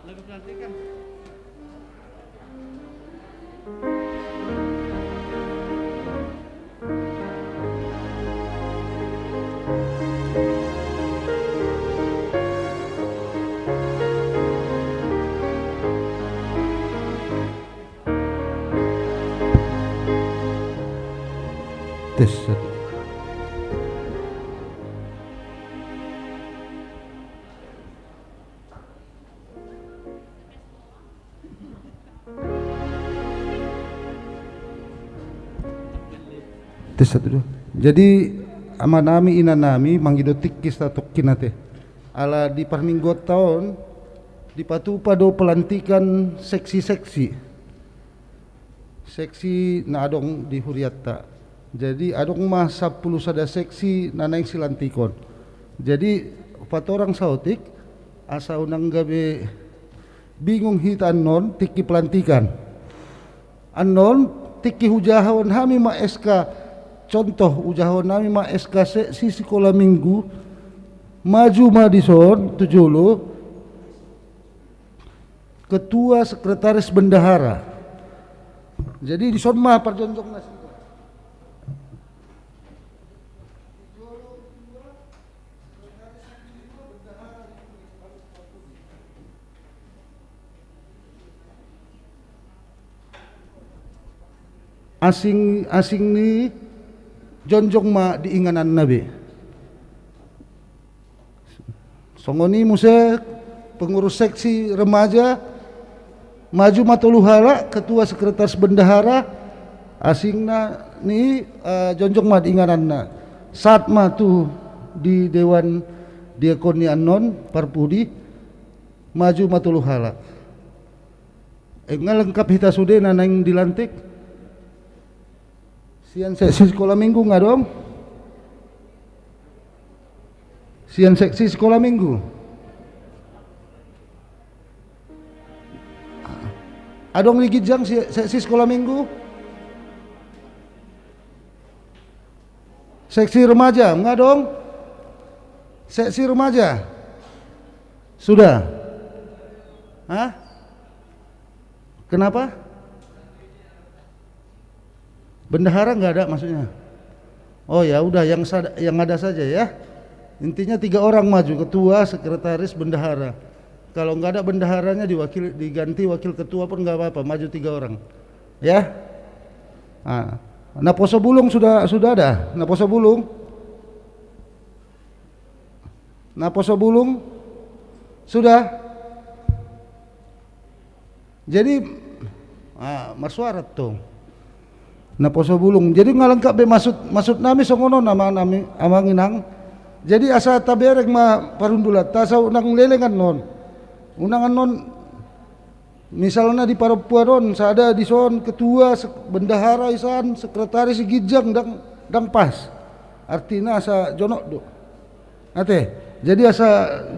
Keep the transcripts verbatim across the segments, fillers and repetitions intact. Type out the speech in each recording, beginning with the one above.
Tes, satu. Tes, satu, dua. Jadi, amanami, inanami, mangido tingki satongkin ate. Ala di parmingguonta on, dipatupa do pelantikan seksi-seksi. Seksi na adong di hurianta. Jadi, adong ma sampulu sada seksi na naeng silantikon. Jadi, patorang saotik, asa unang gabe bingung hita annon tingki pelantikan. Annon tingki hujahahon hami ma S K, contoh, hujahahon hami ma S K seksi sikola minggu, maju ma dison tu jolo, ketua, sekretaris, bendahara. Jadi, dison ma parjonjong na. Asing, asing ni jonjong ma di ingananna be. Songon i muse pengurus seksi remaja, maju ma tolu halak, ketua, sekretaris, bendahara, asingna ni, eh, jonjong ma di ingananna. Sahat ma tu di dewan diakon ni annon, parpudi, maju ma tolu halak. Eh, nga lengkap hita sude na naeng dilantik? Sian seksi sikola minggu nga adong? Sian seksi sikola minggu. Adong di ginjang si-, seksi sikola minggu? Seksi remaja, nga adong? Seksi remaja. Sudah? Hah? Kenapa? Bendahara nggak ada maksudnya? Oh ya udah, yang sada-, yang ada saja ya. Intinya tiga orang maju, ketua, sekretaris, bendahara. Kalau nggak ada bendaharanya, diwakil-, diganti wakil ketua pun nggak apa-apa, maju tiga orang. Ya. Ah. Naposo bulung sudah, sudah ada? Naposo bulung? Naposo bulung? Sudah? Jadi, ah, marsuara tong. Naposo bulung. Jadi, nga lengkap be maksud, maksud nami songon on, amang nami, amang inang. Jadi, asa tabereng ma parhundulanta, asa unang leleng annon. Unang annon, misalna di parompuan on, sada dison ketua, sek-, bendahara isan, sekretaris di ginjang, ndang, ndang pas. Artina asa jonok do. Ate, jadi asa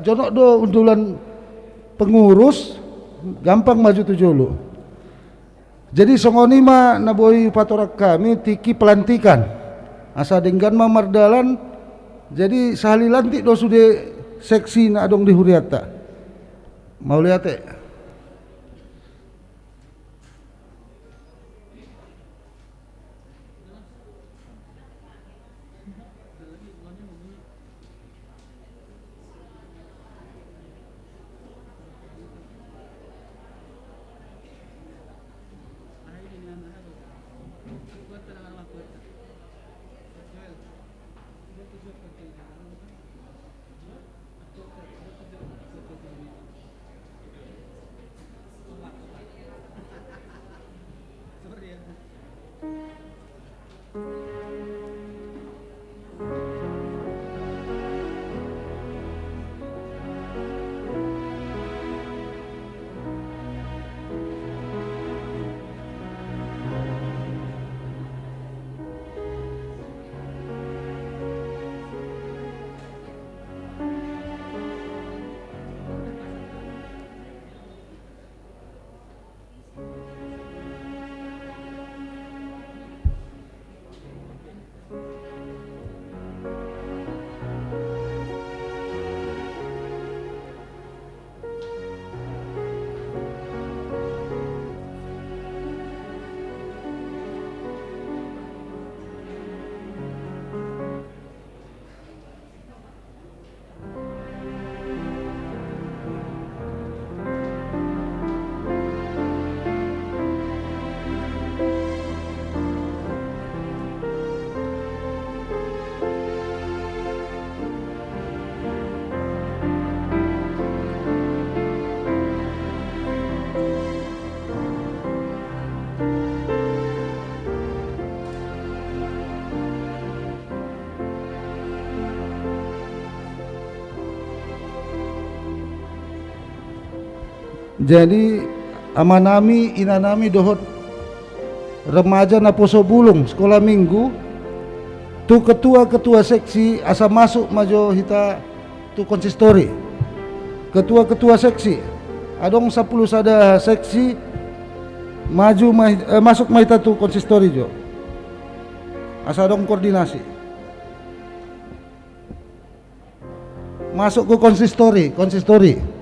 jonok do hundulan pengurus, gampang maju tu jolo. Jadi songon i ma na boi patorang hami tingki pelantikan. Asa denggan ma mardalan, jadi sahali lantik do sude seksi na adong di hurianta. Mauliate. Jadi, amanami, inanami dohot remaja naposo bulung sekolah minggu, tu ketua-ketua seksi, asa masuk ma jo hita tu konsistori. Ketua-ketua seksi, adong sampulu sada seksi, maju ma, eh, masuk ma hita tu konsistori jo. Asa adong koordinasi. Masuk ke konsistori, konsistori.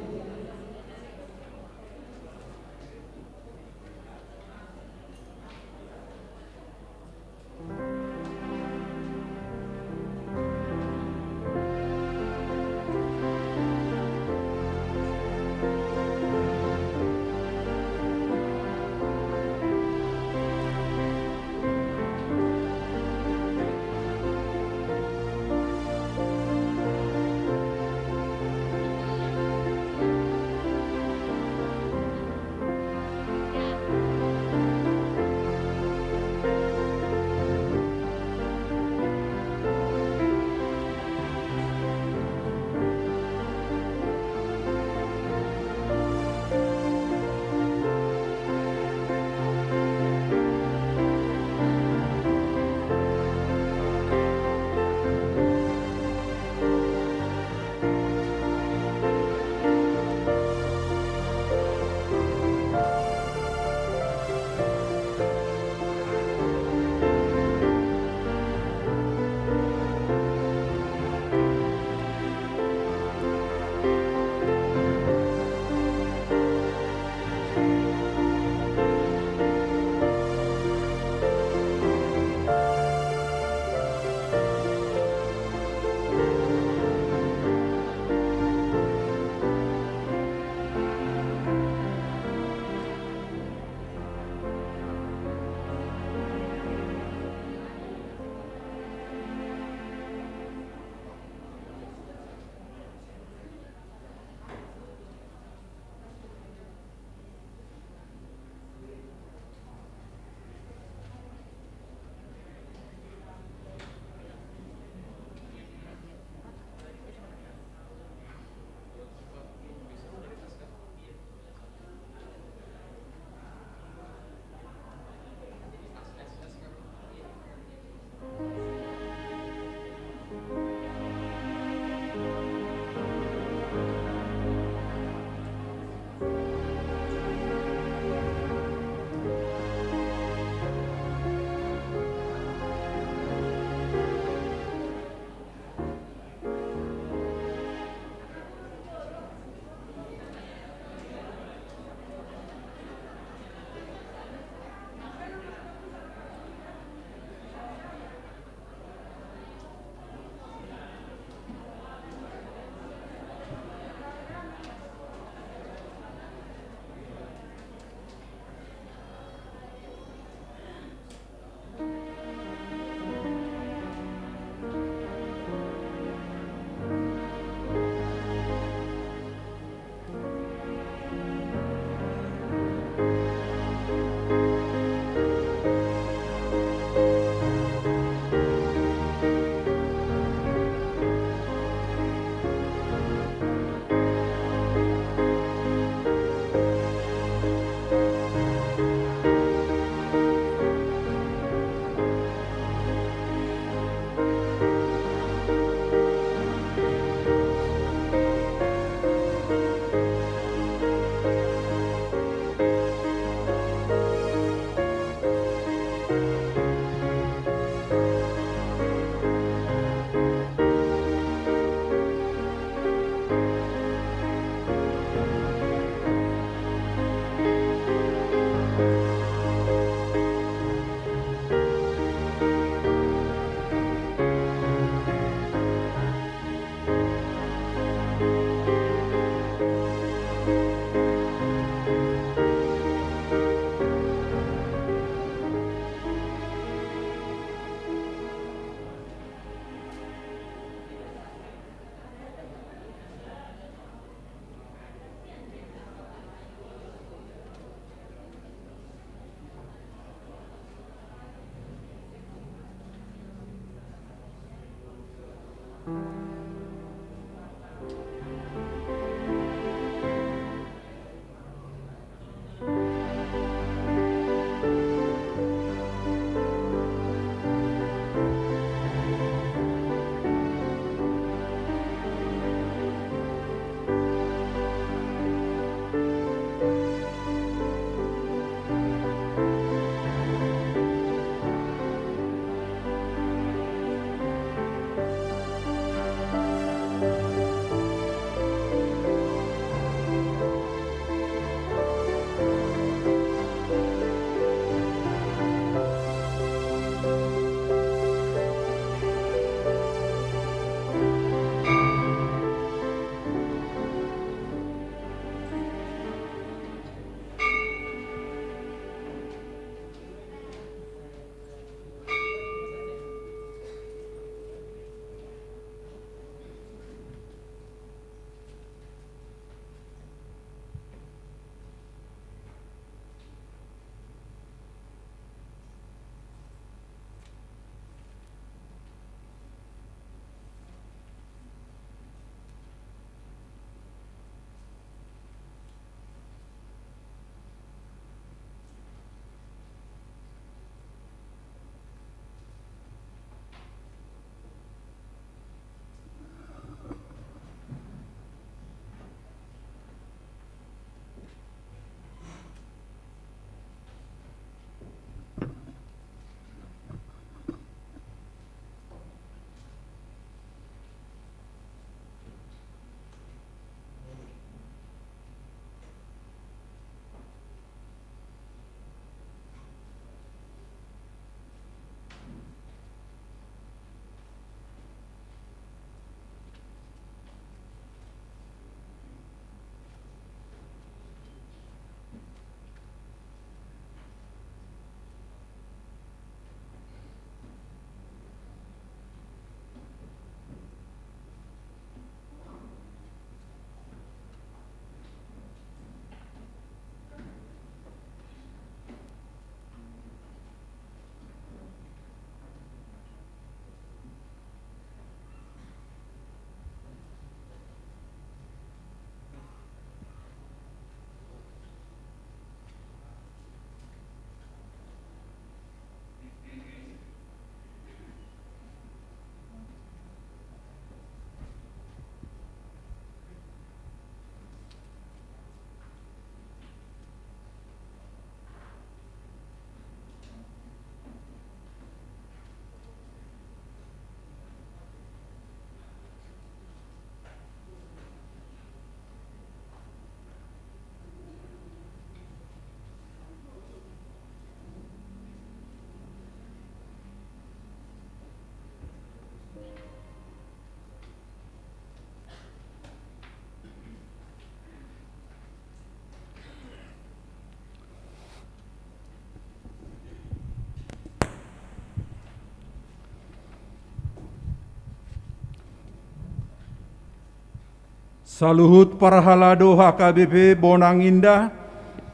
Saluhut parhalado H K B P Bonang Indah,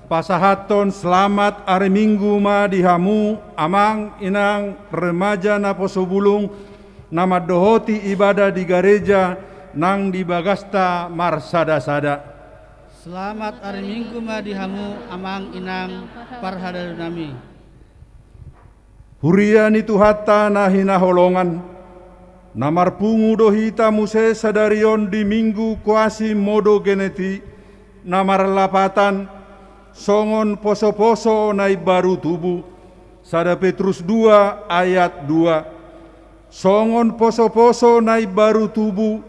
pasahathon selamat ari Minggu ma di hamu, amang, inang, remaja naposobulung, na mandohoti ibadah di gareja nang di bagasta marsada-sada. Selamat ari Minggu ma di hamu, amang, inang, parhalado nami. Huria ni Tuhanta na hinaholongan, na marpungu do hita muse sadari on di Minggu Quasimodogeniti, na marlapatan songon poso-poso na imbaru tubu, sada Petrus dua ayat dua. Songon poso-poso na imbaru tubu,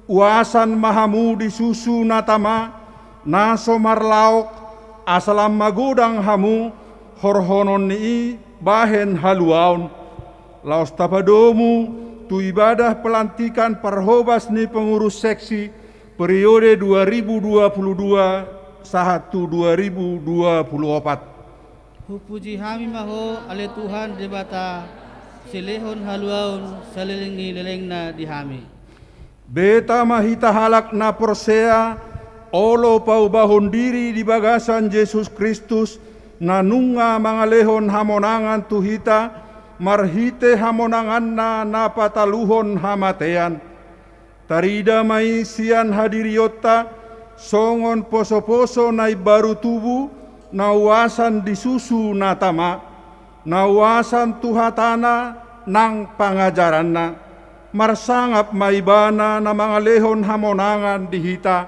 uasan ma hamu di susu na tama, na so marlaok, asa lam magodang hamu horhonon ni i bahen haluaon. Laos tapadomu tu ibadah pelantikan parhobas ni pengurus seksi periode dua ribu dua puluh dua sahat tu dua ribu dua puluh opat. Hupuji hami ma Ho, ale Tuhan Debata, silehon haluaon saleleng ni lelengna di hami. Beta ma hita halak na porsea, olo paubahon diri di bagasan Jesus Kristus, na nunga mangalehon hamonangan tu hita, marhite hamonanganna na pataluhon hamatean. Tarida ma i sian hadirionta, songon poso-poso na imbaru tubu, na uasan di susu na tama, na uasan tu hatana nang pangajaranna. Marsangap ma Ibana na mangalehon hamonangan di hita.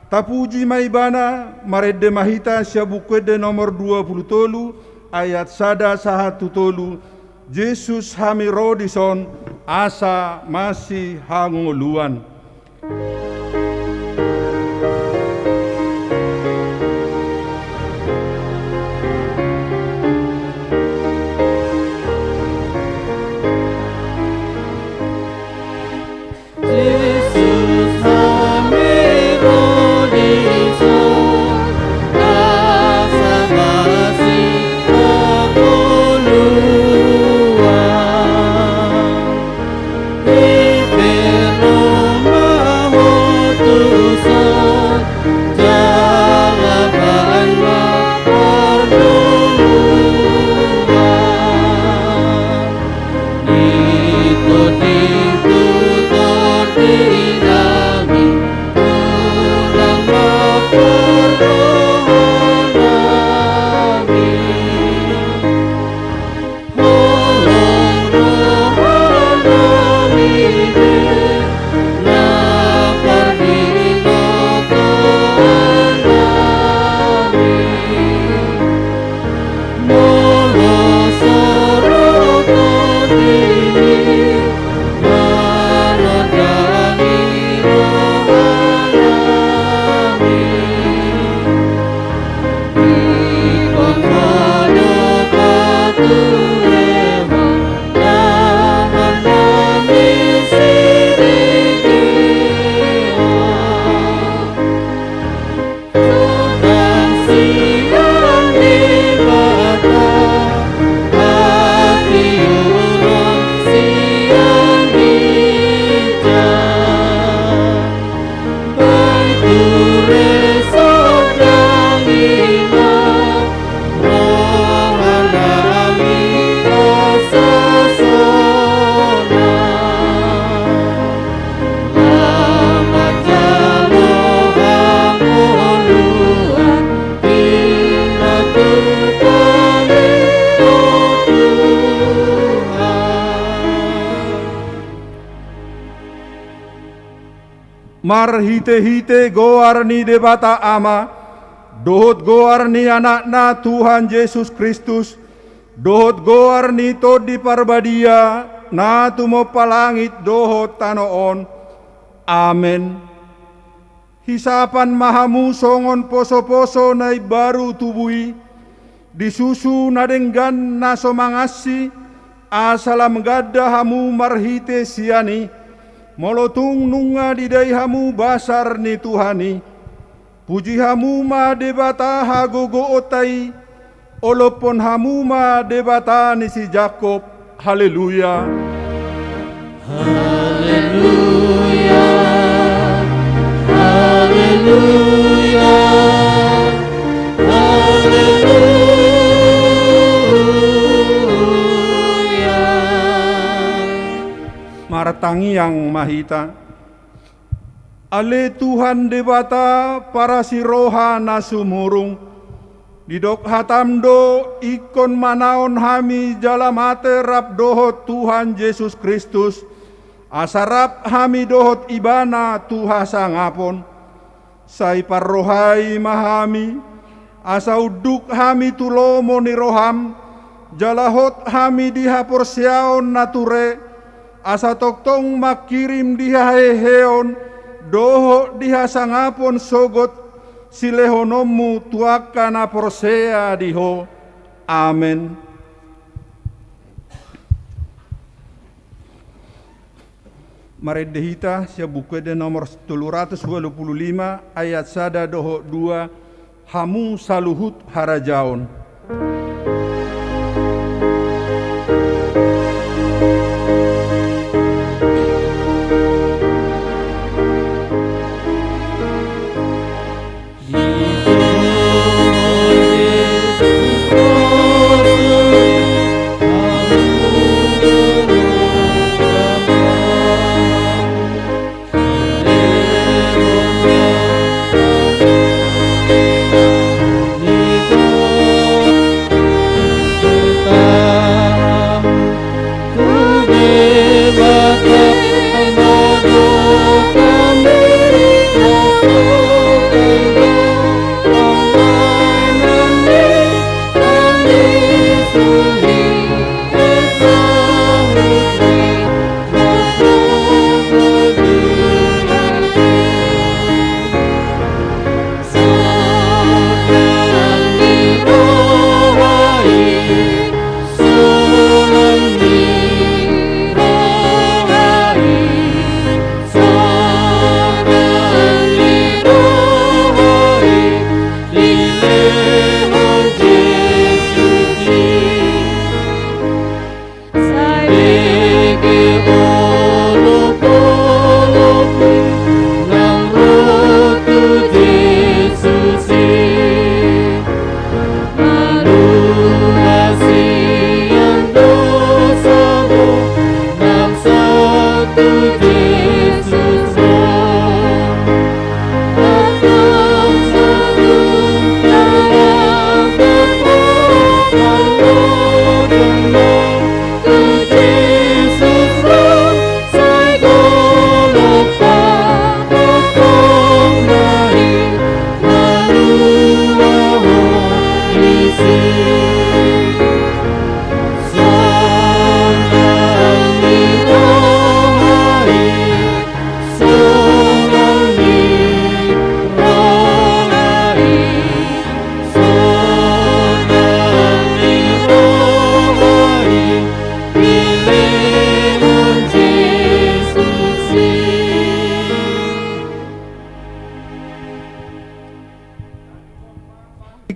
Tapuji ma Ibana, marende ma hita sian Buku Ende nomor dua puluh tolu, ayat sada sahat tu tolu. Jesus, hami ro dison, asa masihangoluan. Jesus, hami ro dison, asa masihangoluan. Diperbang ma Ho tuson, jala bahen ma pardomuan. Di tondi tu tondi nami, hurang ma parroha nami. Holong roha nami be, na parbinotoan nami. Molo so ro tondimi, manondangi roha nami. Ingkon Ho do patulehon, tangan nami siringion. Sondang sian Debata, hatiuron sian ginjang. Bahen ture sondang i ma, roha nami pasasona. Lam manjalo hangoluan, pinatupa ni Ho Tuhan. Marhitehite goar ni Debata Ama, dohot goar ni Anakna Tuhan Jesus Kristus, dohot goar ni Tondi Parbadia, na tumompa langit dohot tano on. Amen. Hisapan ma hamu songon poso-poso na imbaru tubu i, di susu na denggan na so mangansi, asa lam ganda hamu marhite sian i, molo tung nunga didai hamu basar ni Tuhan i. Puji hamu ma Debata hagogoonta i, olophon hamu ma Debata ni si Jakob. Haleluya. Haleluya. Tangiang ma hita. Ale Tuhan Debata, parasi roha na sumurung, didok hataM do ingkon manaon hami jala mate rap dohot Tuhan Jesus Kristus, asa rap hami dohot Ibana tu hasangapon. Sai parrohai ma hami, asa unduk hami tu lomo ni rohaM, jala hot hami di haporseaon na ture, asa tongtong mangkirim di haheheon dohot di hasangapon sogot silehononMu tu angka na porsea di Ho. Amen. Marende hita sian Buku Ende nomor tolu ratus ualu pulu lima, ayat sada dohot dua, Hamu saluhut harajaon.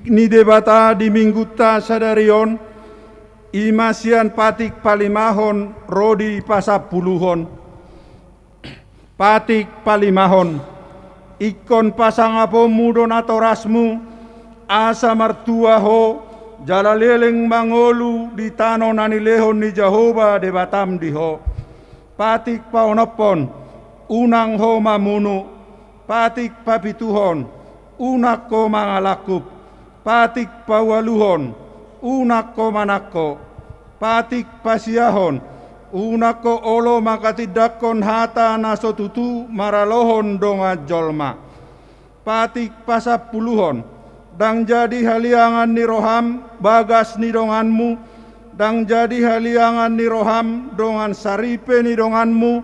Ni Debata di Minggunta sadari on, i ma sian patik palimahon ro di pasampuluhon. Patik palimahon. Ingkon pasangaponmu do natorasmu, asa martua ho, jala leleng mangolu di tano na nilehon ni Jahowa Debatam di ho. Patik paonomhon, unang ho mamunu. Patik papituhon, unang ho mangalangkup. Patik paualuhon, unang ho manangko. Patik pasiahon, unang ho olo manghatindanghon hata na so tutu maralohon dongan jolma. Patik pasampuluhon, ndang jadi haliangan ni roham bagas ni donganmu, ndang jadi haliangan ni roham dongan saripe ni donganmu,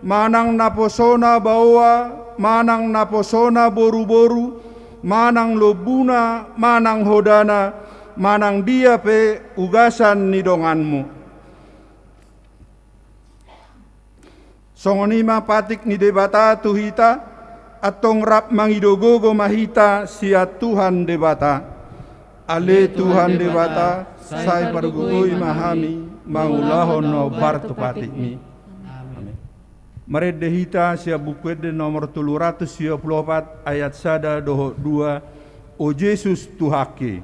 manang naposona baoa, manang naposona boruboru, manang lombuna, manang hodana, manang dia pe ugasan ni donganmu. Songon i ma patik ni Debata tu hita, antong rap mangido gogo ma hita sian Tuhan Debata. Ale Tuhan Debata, sai pargogoi ma hami mangulahon na hombar tu patikmi. Amen. Marende hita sian Buku Ende nomor tolu ratus sia pulu opat, ayat sada dohot dua. O Jesus Tuhanki.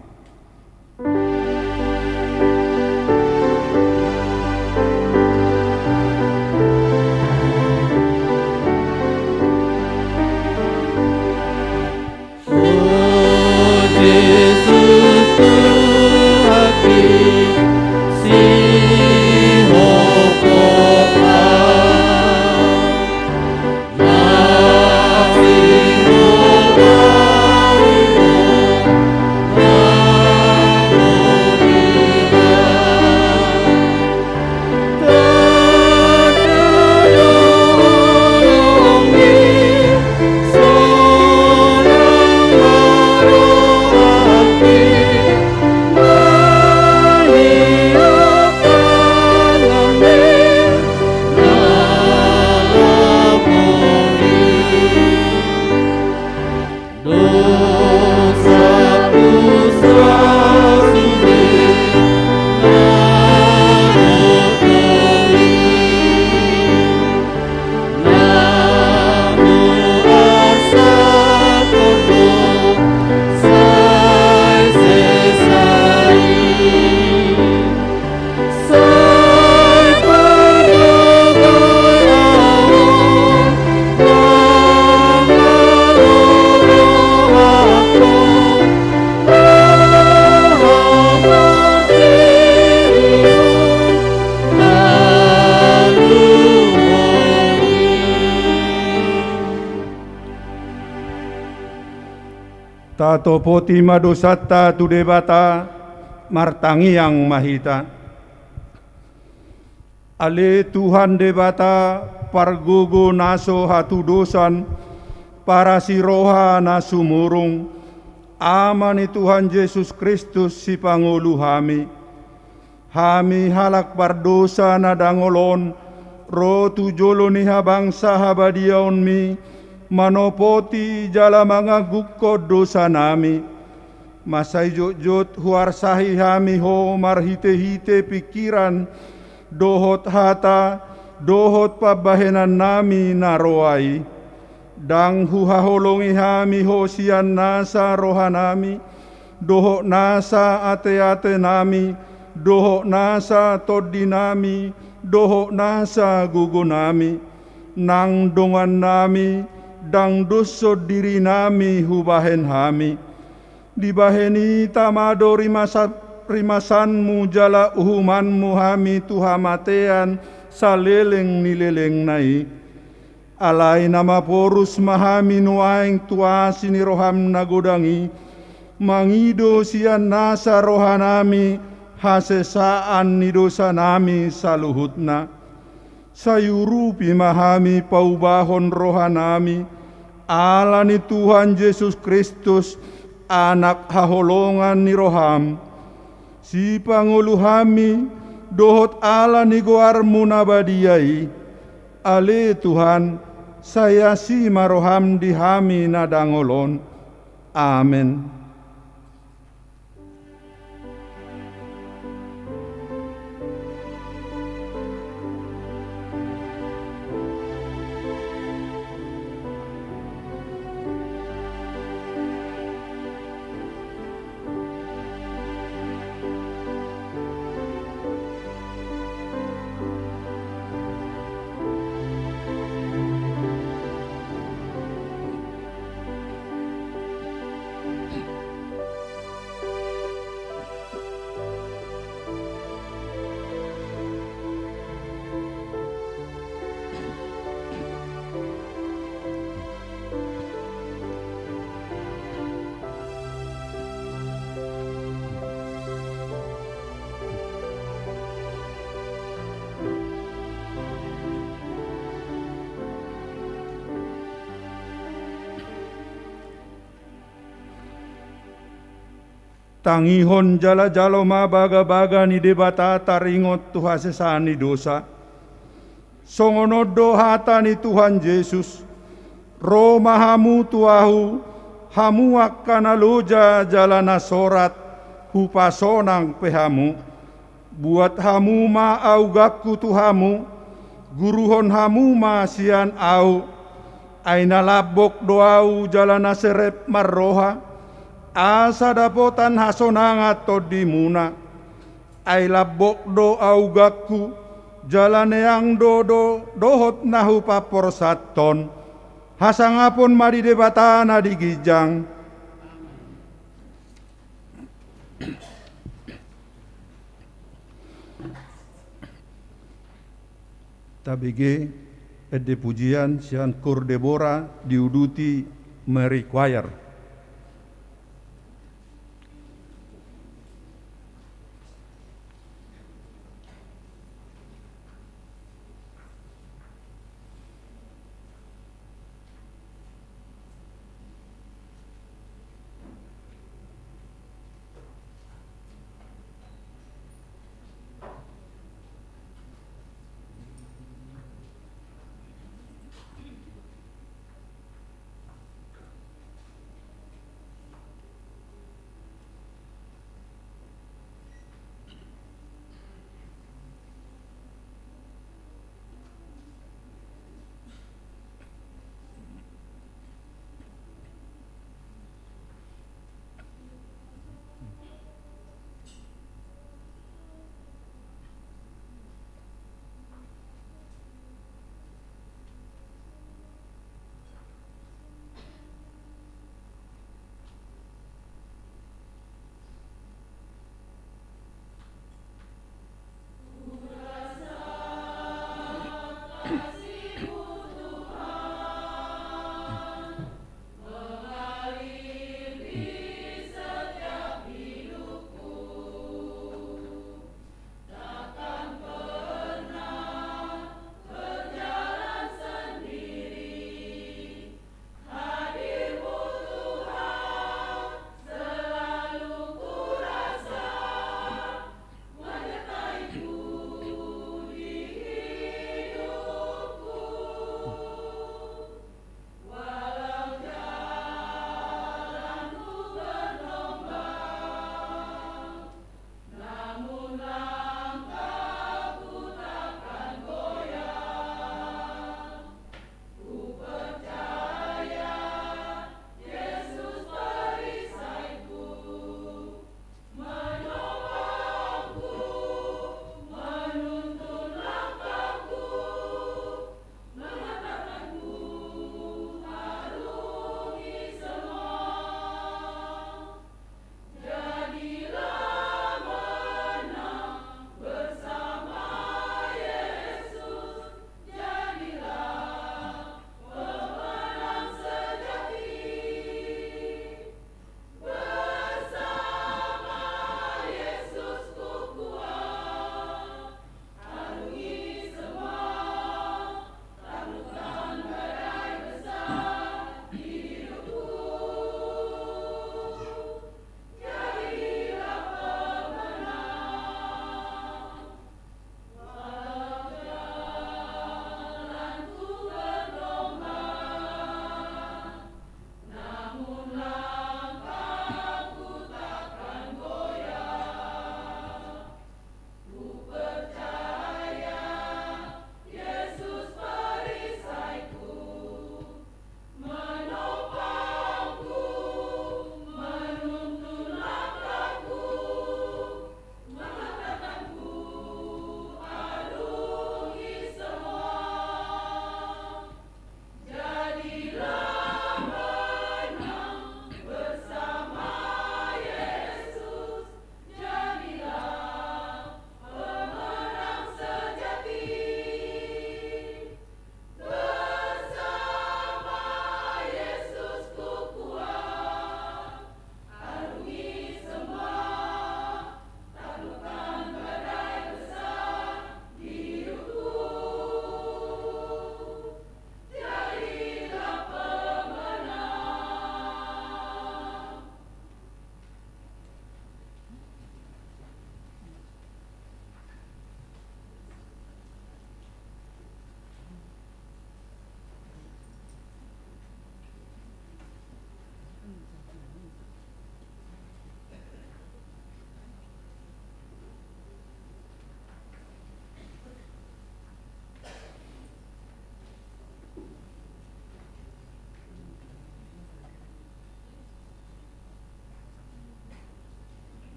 Atopoti ma dosanta tu Debata, martangiang ma hita. Ale Tuhan Debata, pargogo na so hatudosan, parasi roha na sumurung, Ama ni Tuhan Jesus Kristus, sipangolu hami. Hami halak pardosa na dangol on, ro tu jolo ni habangsa habadiaonmi, manopoti jala manganggungkon dosanami. Mansai jotjot huarsahi hami ho marhitehite pingkiran, dohot hata, dohot pambahenannami na roa i. Ndang huhaholongi hami ho sian nasa rohanami, dohot nasa ateatenami, dohot nasa tondinami, dohot nasa gogonami, nang dongannami, ndang doshon dirinami hubahen hami. Dibahen i tama do rimasa-, rimasanmu jala uhumanmu hami tu hamatean saleleng ni lelengna i. Alai na maporus ma hami nuaeng tu asi ni roham na godang i, mangido sian nasa rohanami hasesaan ni dosanami saluhutna. Sai urupi ma hami paubahon rohanami, ala ni Tuhan Jesus Kristus, Anak haholongan ni roham. Sipangolu hami, dohot ala ni goarmu na badia i. Ale Tuhan, sai asi ma roham di hami na dangol on. Amen. Tangihon jala jalo ma bagabaga ni Debata taringot tu hasesaan ni dosa. Songon on do hata ni Tuhan Jesus: Ro ma hamu tu Ahu, hamu angka na loja jala na sorat, hupasonang pe hamu. Buat hamu ma augangku tu hamu, guruhon hamu ma sian Ahu. Ai na lambok do Ahu jala na serep marroha, asa dapotan hasonangan tondimuna. Ai lambok do augangku, jala neang do, do dohot na hupamporsathon. Hasangapon ma di Debata na di ginjang. Tabege ende pujian sian Koor Debora diuduti Mary Choir.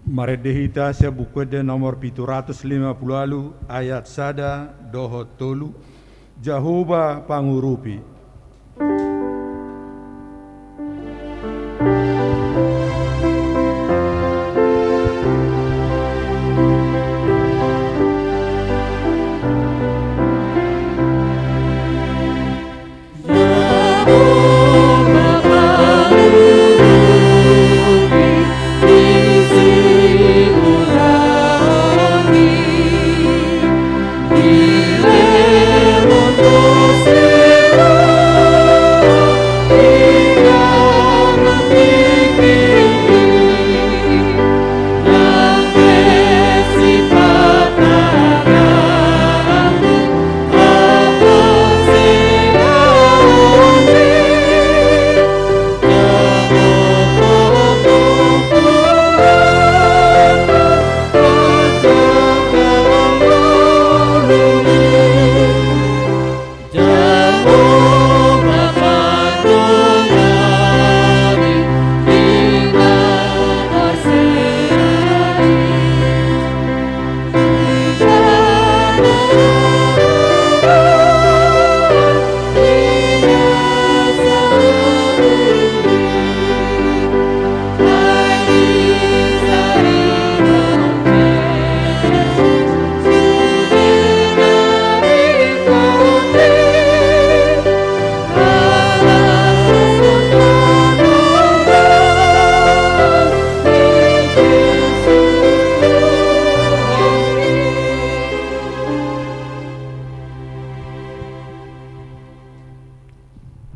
Marende hita sian Buku Ende nomor pitu ratus lima pulu ualu, ayat sada dohot tolu. Jahowa pangurupi.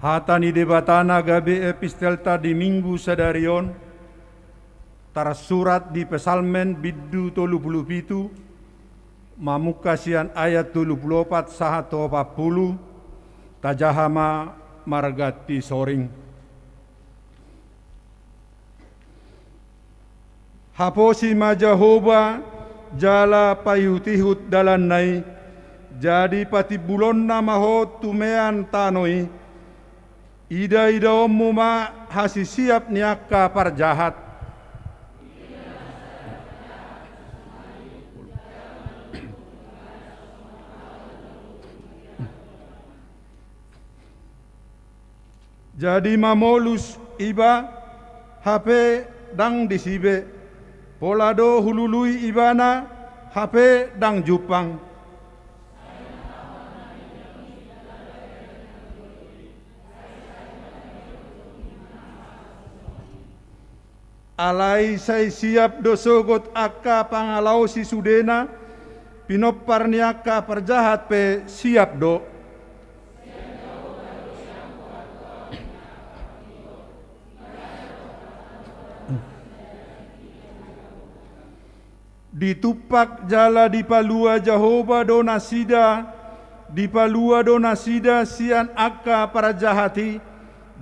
Hata ni Debata na gabe epistelta di Minggu sadari on, tarsurat di Psalmen bindu tolu pulu pitu, mamungka sian ayat tolu pulu opat sahat tu opat pulu. Tajaha ma marganti soring. Haposi ma Jahowa jala paihutihut dalanna i, jadi patimbulonna ma ho tumean tano i. Ida-idaonmu ma hasisiap ni angka parjahat. Jadi mamolus iba, hape ndang disi be. Pola do hulului ibana, hape ndang jumpang. Alai sai siap do sogot angka pangalaosi sudena, pinompar ni angka parjahat pe siap do. Ditumpak jala dipalua Jahowa do nasida, dipalua do nasida sian angka parjahat i,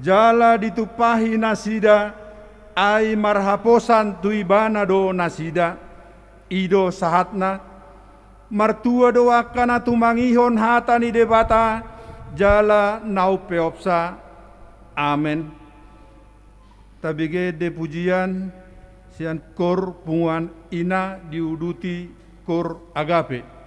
jala ditumpahi nasida, ai marhaposan tu ibana do nasida. I do sahatna. Martua do angka na tumangihon hata ni Debata, jala na umpeopsa. Amen. Tabege ende pujian sian kor punguan ina diuduti kor Agape.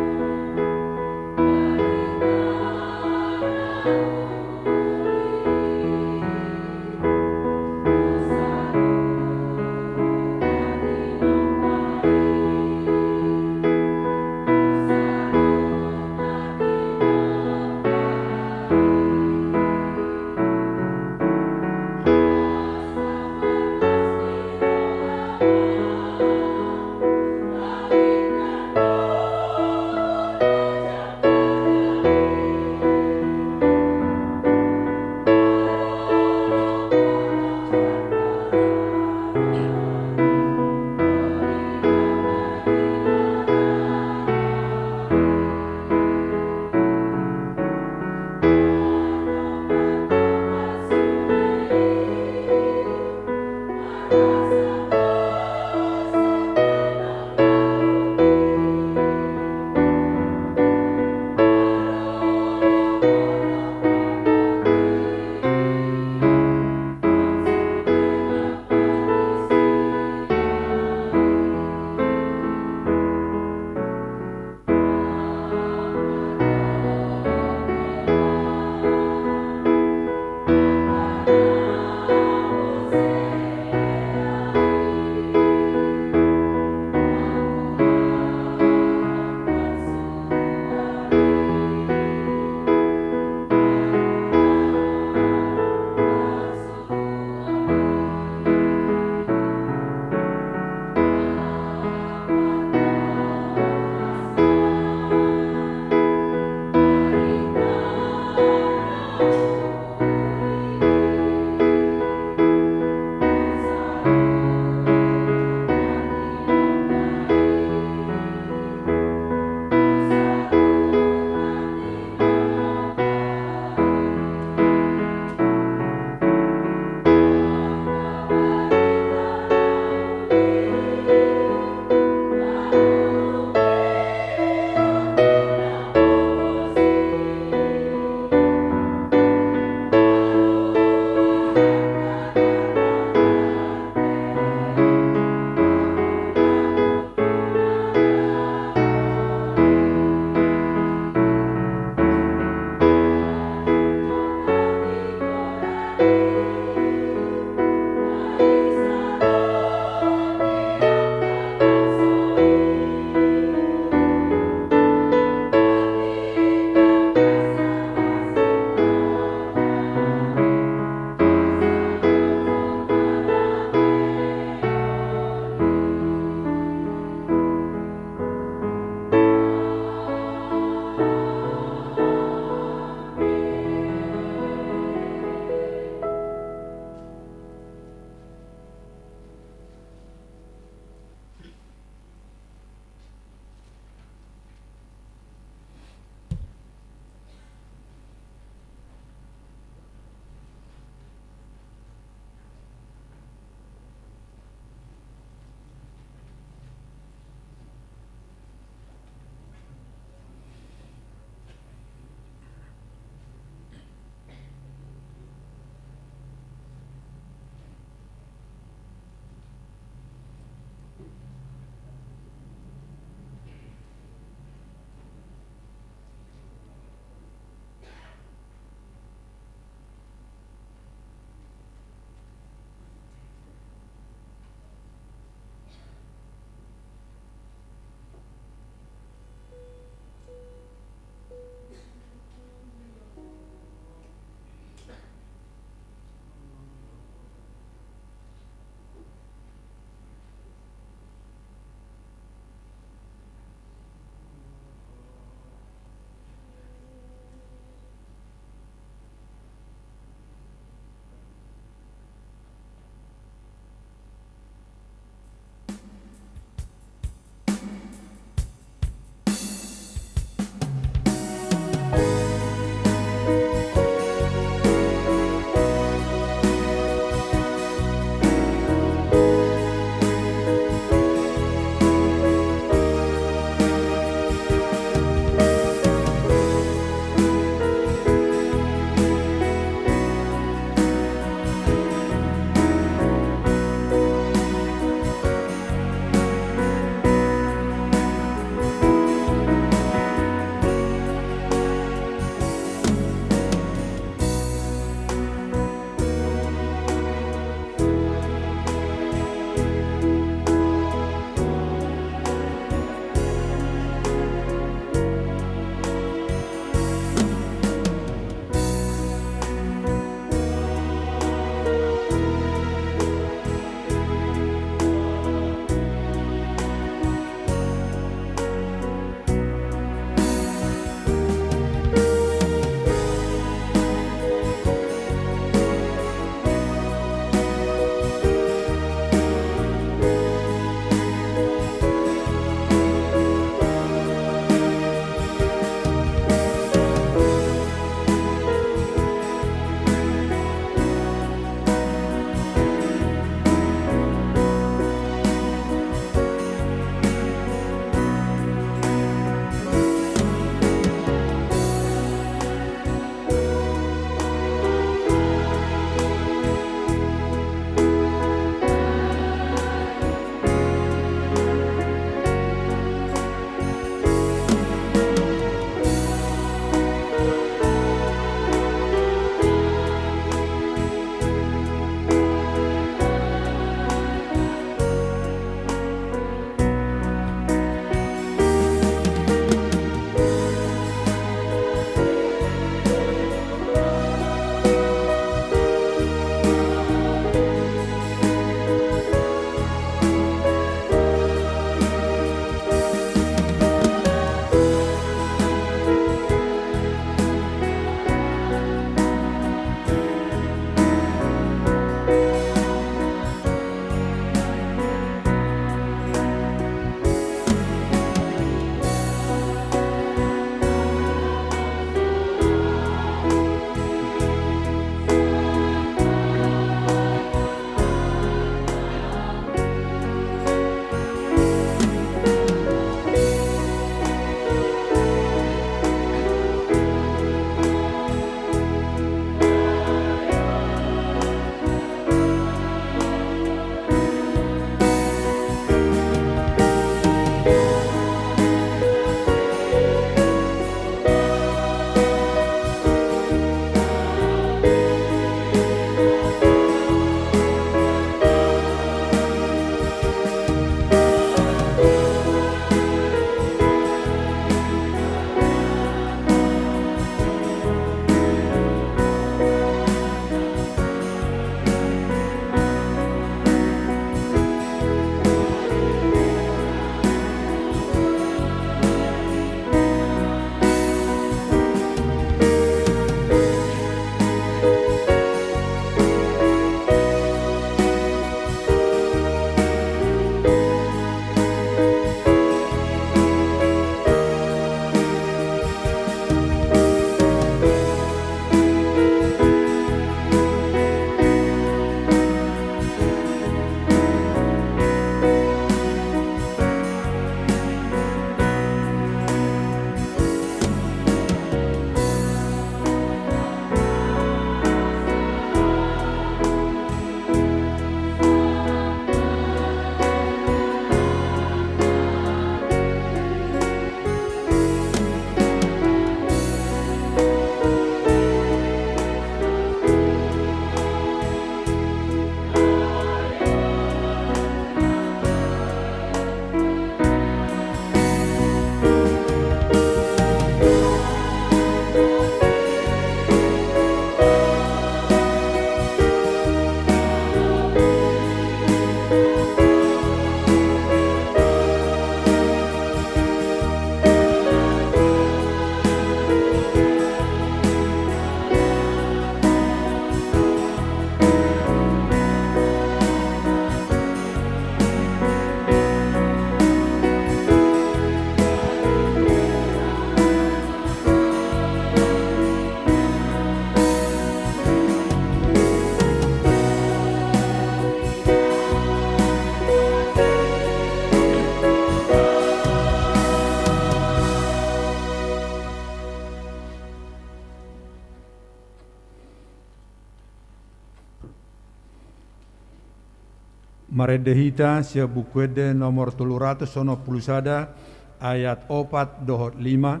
Marende hita sian Buku Ende nomor tolu ratus onom pulu sada, ayat opat dohot lima,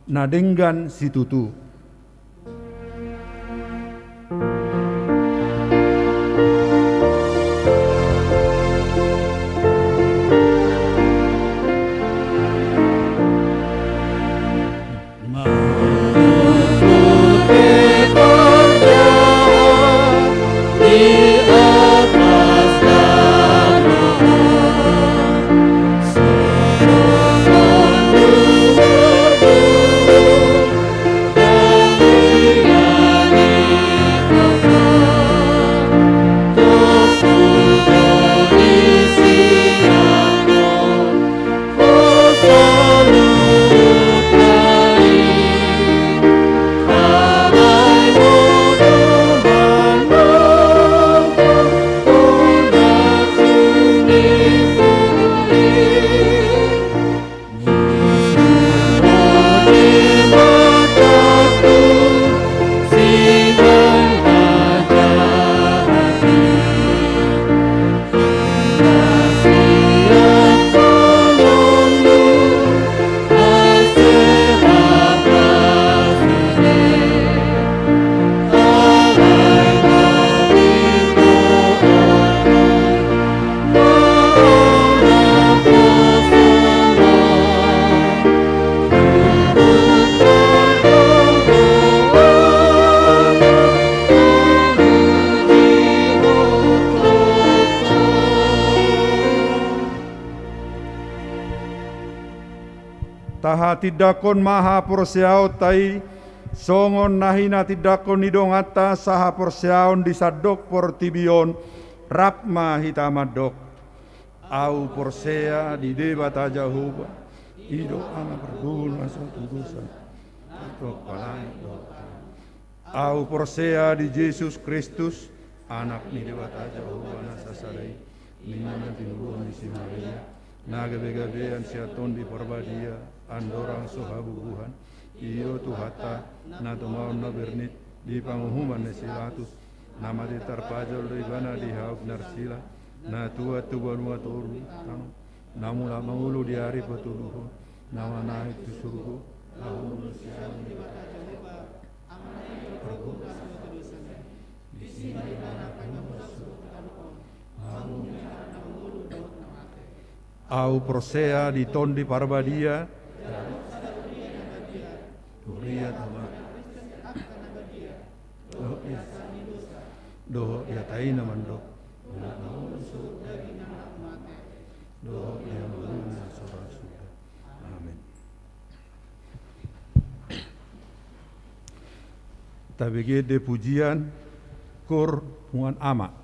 na denggan situtu. Tahatindangkon ma haporseaonta i, songon na hinatindangkon ni donganta sahaporseaon di sandok portibi on, rap ma hita mandok. Ahu porsea di Debata Jahowa, i do Ama parguru na so tudosan, na tongtong palani dohot hami. Ahu porsea di Jesus Kristus, Anak ni Debata Jahowa na sasada i, na tinubuan ni si Maria, na gabegabean sian Tondi Parbadia, andorang so habubuhan, i do Tuhanta, na tumaon na bernit di panguhuman ni si Pilatus, na mate tarpajal do ibana di hau ni arsila, na tuat tu banua toru tano, na mulak mangolu di ari patoluhon, na manaek tu surgo, na hundul sian Debata Jahowa, Ama na parguru na so tudosan i. Disi ma ibana pangimbar suhut tano on. Ahu porsea di Tondi Parbadia, huria Tobaga, dohot di hata i na mandok, dohot di hata na so ra suda. Amen. Tabege ende pujian, Koor Punguan Ama.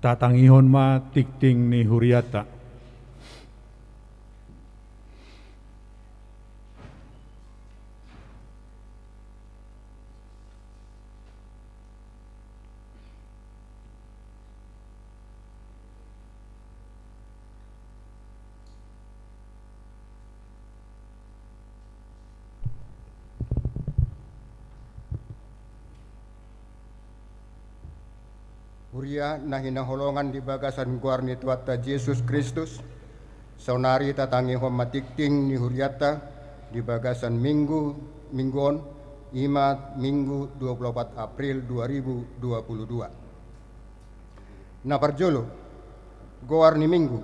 Tatangihon ma tingting ni hurianta. Huria na hinaholongan di bagasan goar ni Tuhanta Jesus Kristus, saonari tatangihon ma tingting ni hurianta di bagasan minggu, minggu on, i ma Minggu dua puluh opat April dua ribu dua puluh dua. Na parjolo, goar ni minggu.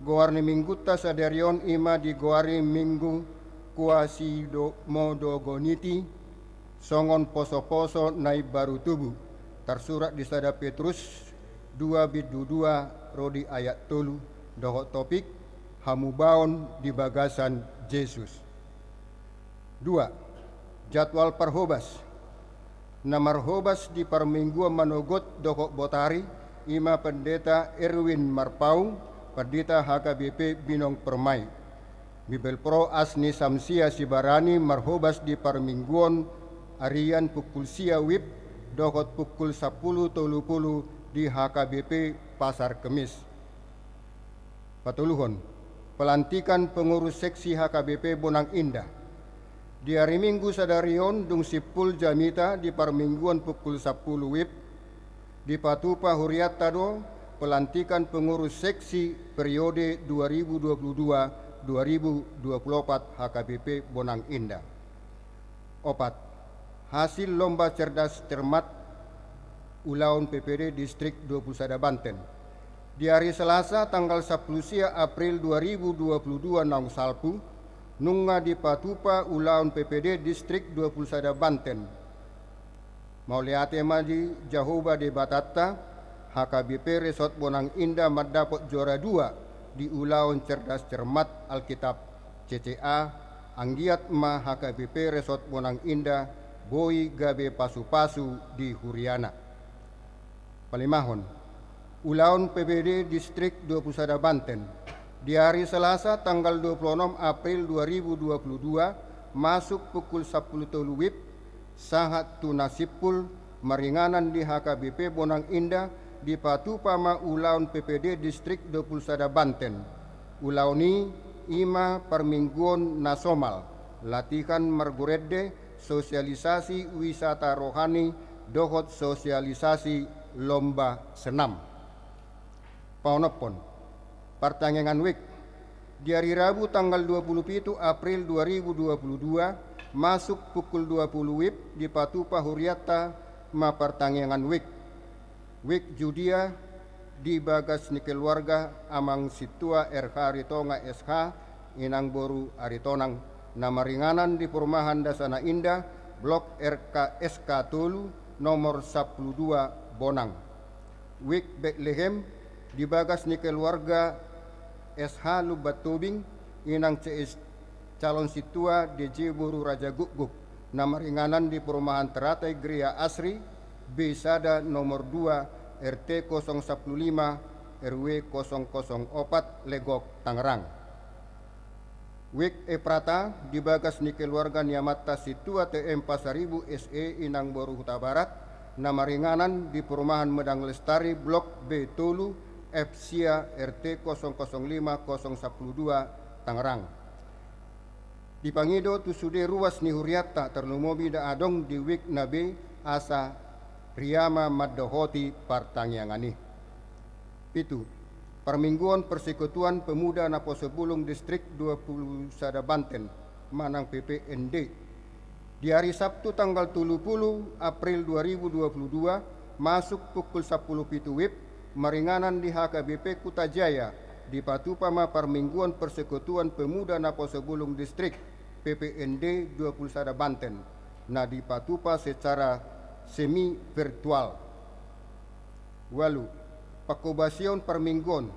Goar ni minggunta sadari on i ma digoari Minggu Quasimodogoniti, songon posoposo na imbaru tubu, tarsurat di sada Petrus dua bindu dua ro di ayat tolu, dohot topik, hamubaon di bagasan Jesus. Dua, jadwal parhobas. Na marhobas di parmingguon manogot dohot botari, i ma Pendeta Erwin Marpaung, Pandita H K B P Binong Permai. Bibelvrouw Asni Samsia Sibarani marhobas di parmingguon arian pukul sia wib dohot pukul sampulu tolu pulu di H K B P Pasar Kemis. Patoluhon, pelantikan pengurus seksi H K B P Bonang Indah. Di ari Minggu sadari on dung simpul jamita di parmingguon pukul sampulu wib, dipatupa hurianta do pelantikan pengurus seksi periode dua ribu dua puluh dua, dua ribu dua puluh opat H K B P Bonang Indah. Opat, hasil lomba cerdas cermat ulaon P P D Distrik dua puluh sada Banten. Di ari Selasa tanggal sampulu sia April dua ribu dua puluh dua naung salpu, nunga dipatupa ulaon P P D Distrik dua puluh sada Banten. Mauliate ma di Jahowa Debatanta, H K B P Resort Bonang Indah mandapot juara dua di ulaon cerdas cermat Alkitab C C A, anggiat ma H K B P Resort Bonang Indah boi gabe pasupasu di huriana. Palimahon, ulaon P P D Distrik dua puluh sada Banten. Di ari Selasa tanggal dua puluh onom April dua ribu dua puluh dua, masuk pukul sampulu tolu wib, sahat tu na simpul, maringanan di H K B P Bonang Indah, dipatupa ma ulaon P P D Distrik dua puluh sada Banten. Ulaon i, i ma parmingguon na somal, latihan margurende, sosialisasi wisata rohani, dohot sosialisasi lomba senam. Paonomhon, partangiangan wijk. Di ari Rabu tanggal dua puluh pitu April dua ribu dua puluh dua, masuk pukul dua puluh wib, dipatupa hurianta ma partangiangan wijk. Wijk Judia di bagas ni keluarga Amang Sintua R H Aritonga S H, Inang Boru Aritonang, na maringanan di Perumahan Dasana Indah, Blok R K S K tolu, nomor sampulu dua, Bonang. Wijk Betlehem di bagas ni keluarga S H Lumban Tobing, Inang C S calon sintua D J Boru Raja Gukguk, na maringanan di Perumahan Teratai Gria Asri, B sada nomor dua, R T kosong sampulu lima, R W kosong kosong opat, Legok, Tangerang. Wijk Eprata di bagas ni keluarga ni amanta Sintua T M Pasaribu S E Inang Boru Hutabarat, na maringanan di Perumahan Medang Lestari Blok B tolu, F sia, R T kosong kosong lima kosong sampulu dua, Tangerang. Dipangido tu sude ruas ni hurianta, tarlumobi na adong di wijk na boi, asa riama mandohoti partangiangan i. Pitu, parmingguon Persekutuan Pemuda Naposo Bulung Distrik dua puluh sada Banten, manang P P N D. Di ari Sabtu tanggal tolu puluh April dua ribu dua puluh dua, masuk pukul sampulu pitu wib, maringanan di H K B P Kuta Jaya, dipatupa ma parmingguon Persekutuan Pemuda Naposo Bulung Distrik, P P N D dua puluh sada Banten, na dipatupa secara semi virtual. Ualu, pangkobasion parmingguon.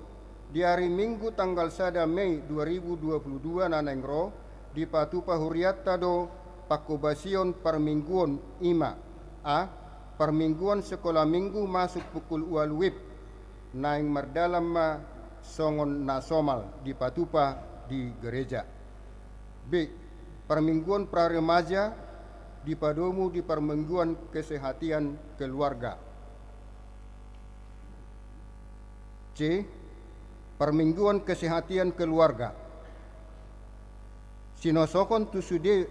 Di ari Minggu tanggal sada Mei dua ribu dua puluh dua na naeng ro, dipatupa hurianta do pangkobasion parmingguon, i ma: A, parmingguon sekolah minggu masuk pukul ualu wib. naeng mardalan ma songon na somal dipatupa di gareja. B. Parmingguon pra remaja dipadomu di parmingguon kesehatan keluarga. C. Parmingguon kesehatan keluarga sinosohon tu sude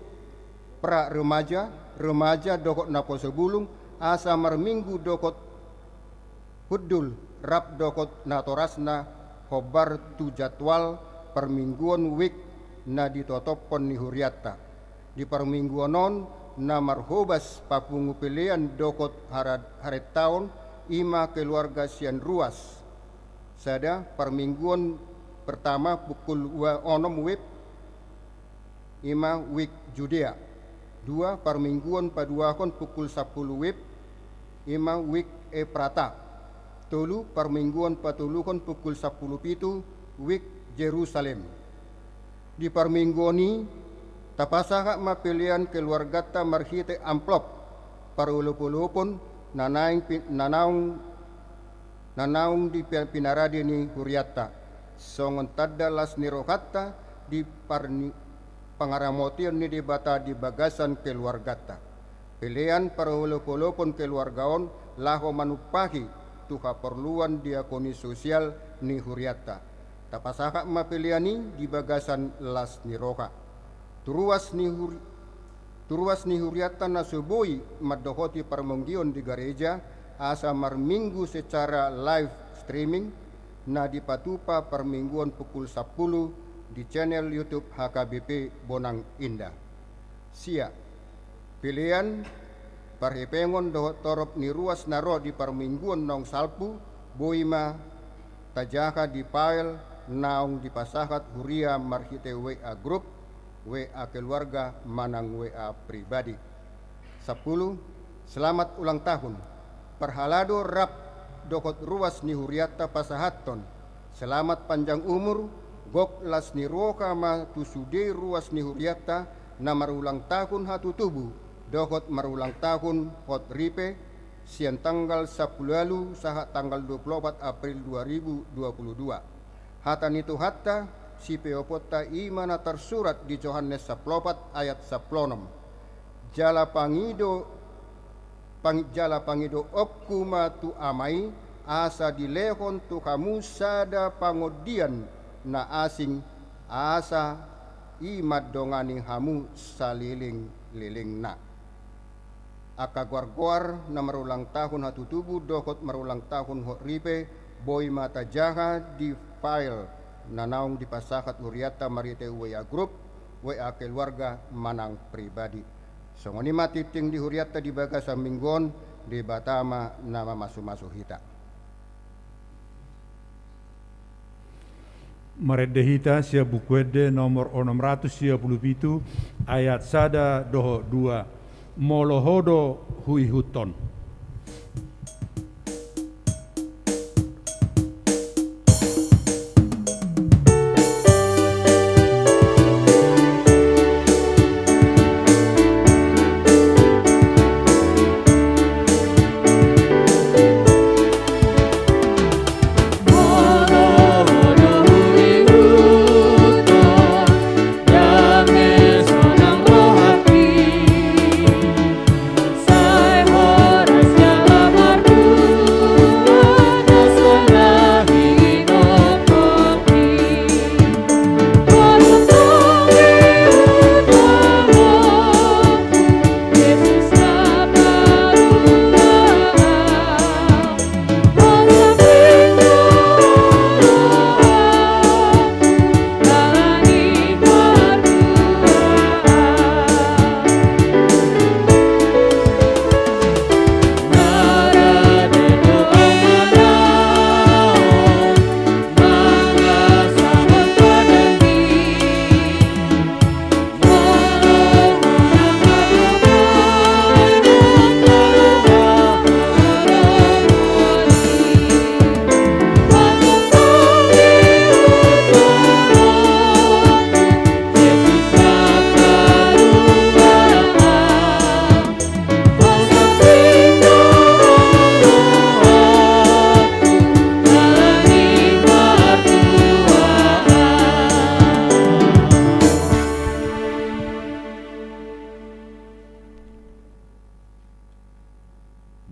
pra remaja, remaja dohot naposo bulung, asa marminggu dohot hundul rap dohot natorasna hombar tu jadwal parmingguon wijk na ditotophon ni hurianta. Di parmingguon on na marhobas papungu pelean dohot harad-, harentaon i ma keluarga sian ruas. Sada, parmingguon pertama pukul ua-, onom wib, i ma wijk Judea. Dua, parmingguon paduahon pukul sampulu wib, i ma wijk Eprata. Tolu, parmingguon patoluhon pukul sampulu pitu, wijk Jerusalem. Di parmingguon i, tapasahat ma pelean keluarganta marhite amplop parolopolopon na naeng pi-, na naung, na naung di pi-, pinarade ni hurianta, songon tanda las ni rohanta di parni-, pangaramotion ni Debata di bagasan keluarganta. Pelean parolopolopon keluarga on laho manumpahi tu haporluan diakoni sosial ni hurianta. Tapasahat ma pelean i di bagasan las ni roha. Tu ruas ni hur-, tu ruas ni hurianta na so boi mandohoti parmingguon di gareja, asa marminggu secara live streaming, na dipatupa parmingguon pukul sampulu di channel YouTube H K B P Bonang Indah. Sia, pelean, parhepengon dohot torop ni ruas na ro di parmingguon naung salpu, boi ma tajaha di file naung dipasahat huria marhite W A group, W A keluarga manang W A pribadi. Sampulu, selamat ulang tahun. Parhalado rap dohot ruas ni hurianta pasahathon selamat panjang umur, gok las ni roha ma tu sude ruas ni hurianta na marulang tahun hatutubu dohot marulang tahun hot ripe, sian tanggal sampulu ualu sahat tanggal dua pulu opat April dua ribu dua pulu dua. Hata ni Tuhanta, sipeoponta, i ma na tarsurat di Johannes sampulu opat ayat sampulu onom. Jala pangido, pang-, jala pangidoonku ma tu Ama i, asa dilehon tu hamu sada pangondian na asing, asa i mandongani hamu salelenglelengna. Angka goargoar na marulang tahun hatutubu dohot marulang tahun hot ripe, boi ma tajaha di file na naung dipasahat hurianta marhite W A group, W A keluarga manang pribadi. Songon i ma tingting di hurianta di bagasan minggu on, Debata ma na mamasumasu hita. Marende hita sian Buku Ende nomor onom ratus sia pulu pitu, ayat sada dohot dua. Molo Ho do huihuthon.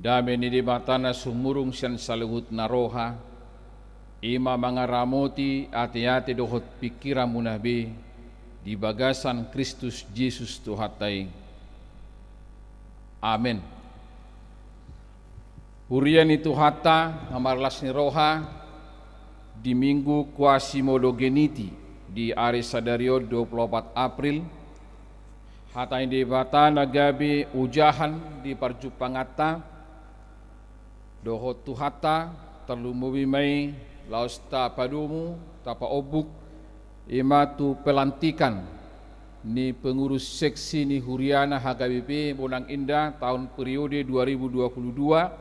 Dame ni Debata na sumurung sian saluhutna roha, i ma mangaramoti ateate dohot pingkiranmuna be di bagasan Kristus Jesus Tuhanta i. Amen. Huria ni Tuhanta na marlas ni roha, di Minggu Quasimodogeniti, di ari sadari on dua pulu opat April, hata ni Debata na gabe ojahan di parjumpanganta dohot Tuhanta, tarlumobi ma i laos tapadomu, tapaombuk, i ma tu pelantikan ni pengurus seksi ni huriana H K B P Bonang Indah taon periode dua ribu dua puluh dua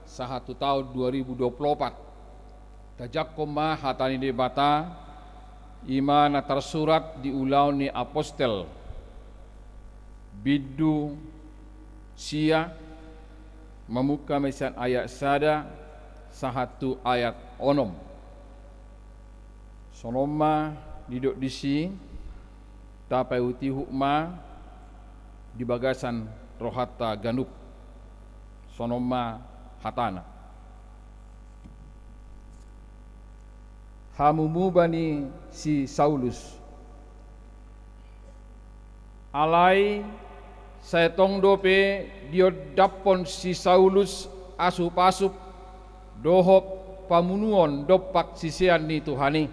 sahat tu taon dua ribu dua puluh opat. Tajangkon ma hata ni Debata, i ma na tarsurat di Ulaon ni Apostel, bindu sia, mamungka ma i sian ayat sada sahat tu ayat onom. Songon ma didok disi, tapaihutihut ma di bagasan rohanta ganup. Songon ma hatana. Hamuba ni si Saulus. Alai sai tong dope diondaphon si Saulus asupasup dohot pamunuon dompak sisean ni Tuhan i.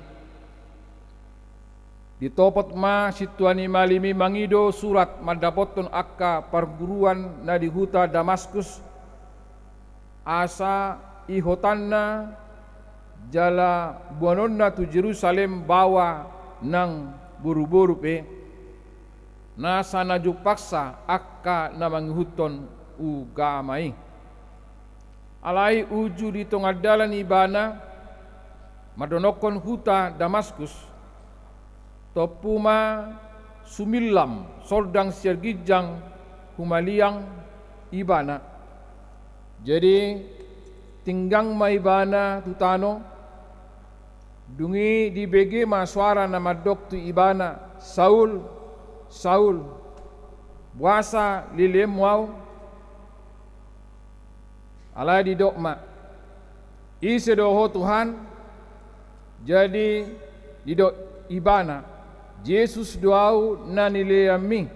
Ditopot ma sintua ni malim i mangido surat mandapothon angka parguruan na di huta Damaskus, asa ihotanna jala boanonna tu Jerusalem baoa nang boruboru pe, nasa na jumpangsa angka na mangihuthon ugama i. Alai uju di tonga dalan ibana mandonokkon huta Damaskus, tompu ma sumillam sordang sian ginjang humaliang ibana. Jadi tinggang ma ibana tu tano, dung i dibege ma soara na mandok tu ibana, "Saul, Saul, boasa leleonmu ahu?" Alai didok ma, "Ise do ho Tuhan?" Jadi didok ibana, "Jesus do ahu na nileleanmi,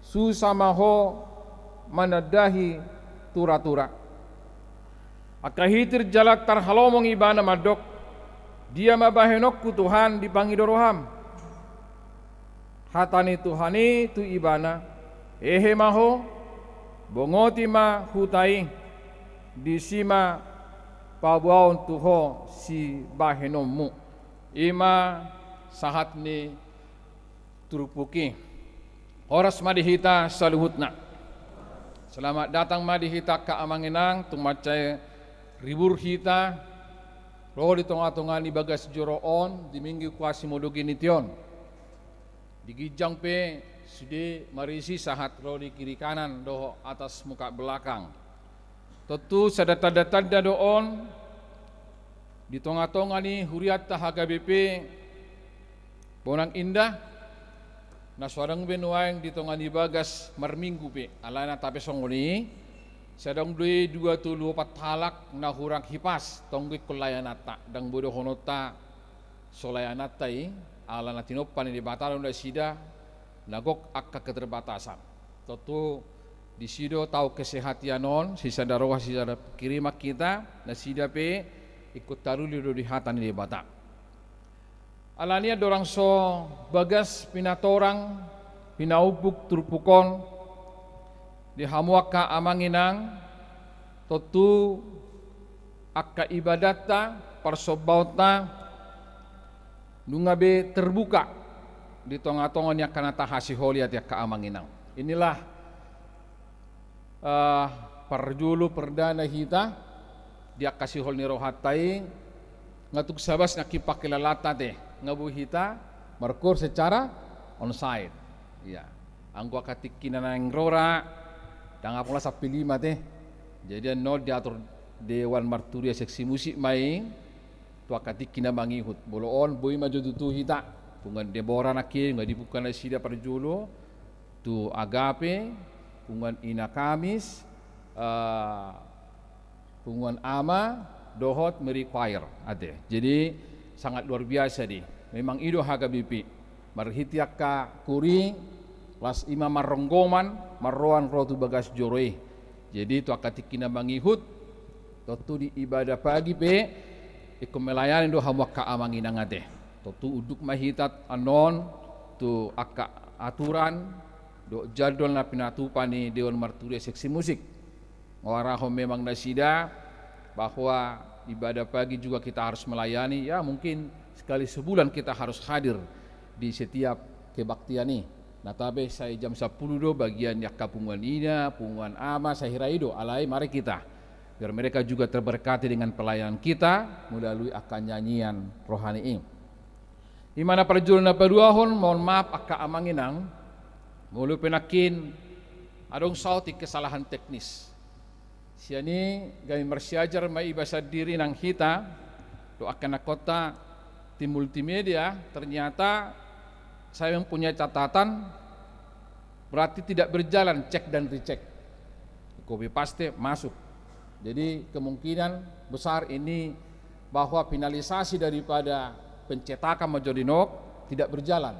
susa ma ho manandahi tura-tura." Angka hitir jala tarhalomong ibana mandok, "Dia ma bahenonku Tuhan dipangido roham?" Hata ni Tuhan i tu ibana, "Hehe ma ho, bongoti ma huta i, disi ma paboaon tu ho sibahenonmu." I ma sahat ni turpuk i. Horas ma di hita saluhutna. Selamat datang ma di hita angka amang inang, tung mansai ribur hita ro di tonga-tonga ni bagas joro on di Minggu Quasimodogeniti on. Di ginjang pe sude marisi sahat ro di kiri kanan dohot atas muka belakang. Tontu sada tanda-tanda do on di tonga-tonga ni hurianta H K B P Bonang Indah, na so adong be nuaeng di tonga ni bagas marminggu pe, alana tape songon i, sai adong do i dua tolu opat halak na hurang hipas tonggo ingkon layananta, ndang boi dohononta so layananta i, ala na tinompa ni Debata do nasida, na gok angka keterbatasan. Tontu disi do tau kesehatan on, sisada roha sisada pingkir ma hita, nasida pe ingkon taruli do di hata ni Debata. Alani i andorang so bagas pinatorang, pinaombuk turpuk on, di hamu angka amang inang, tontu angka ibadatta, parsombaonta, nunga be terbuka di tonga-tonga ni angka na tahasiholi ate angka amang inang. Inilah, eh, parjolo perdana hita di angka sihol ni rohanta i, nga tung sabas nangkin pangkilalanta ate, nga boi hita markoor secara onsite. Iya. Anggo angka tingki na naeng ro ra, ndang apala sampe lima ate. Jadi annon diatur Dewan Marturia Seksi Musik ma i tu angka tingki na mangihut. Molo on boi ma jo tutu hita, punguan Debora nangkin, nga dibuka nasida parjolo, tu Agape, punguan Ina Kamis, eh, Punguan Ama dohot Mary Choir, ate. Jadi, sangat luar biasa di. Memang i do H K B P. Marhite angka kuri, las i ma marronggoman, marroan ro tu bagas joro i. Jadi, tu angka tingki na mangihut, tontu di ibadah pagi pe, ingkon melayani do hamu angka amang inang, ate. Tontu unduk ma hita annon, tu angka aturan, dohot jadwal na pinatupa ni Dewan Marturia Seksi Musik. Mangarahon memang nasida bahwa ibadah pagi juga kita harus melayani, ya, mungkin sekali sebulan kita harus hadir di setiap kebaktian i. Nah, tapi sai jam sepuluh do bagian ni angka punguan ina, punguan ama, saya kira i do, alai mari kita. Biar mereka juga terberkati dengan pelayanan kita melalui angka nyanyian rohani i. I ma na parjolo. Na paduahon, mohon maaf angka amang inang, molo pe nangkin adong saotik kesalahan teknis. Sian i gabe marsiajar ma iba sandiri nang hita, dohot angka inangkonta tim multimedia, ternyata saya mempunyai catatan, berarti tidak berjalan cek dan recheck. Copy paste masuk. Jadi kemungkinan besar ini bahwa finalisasi daripada pencetakan manjadi nok tidak berjalan.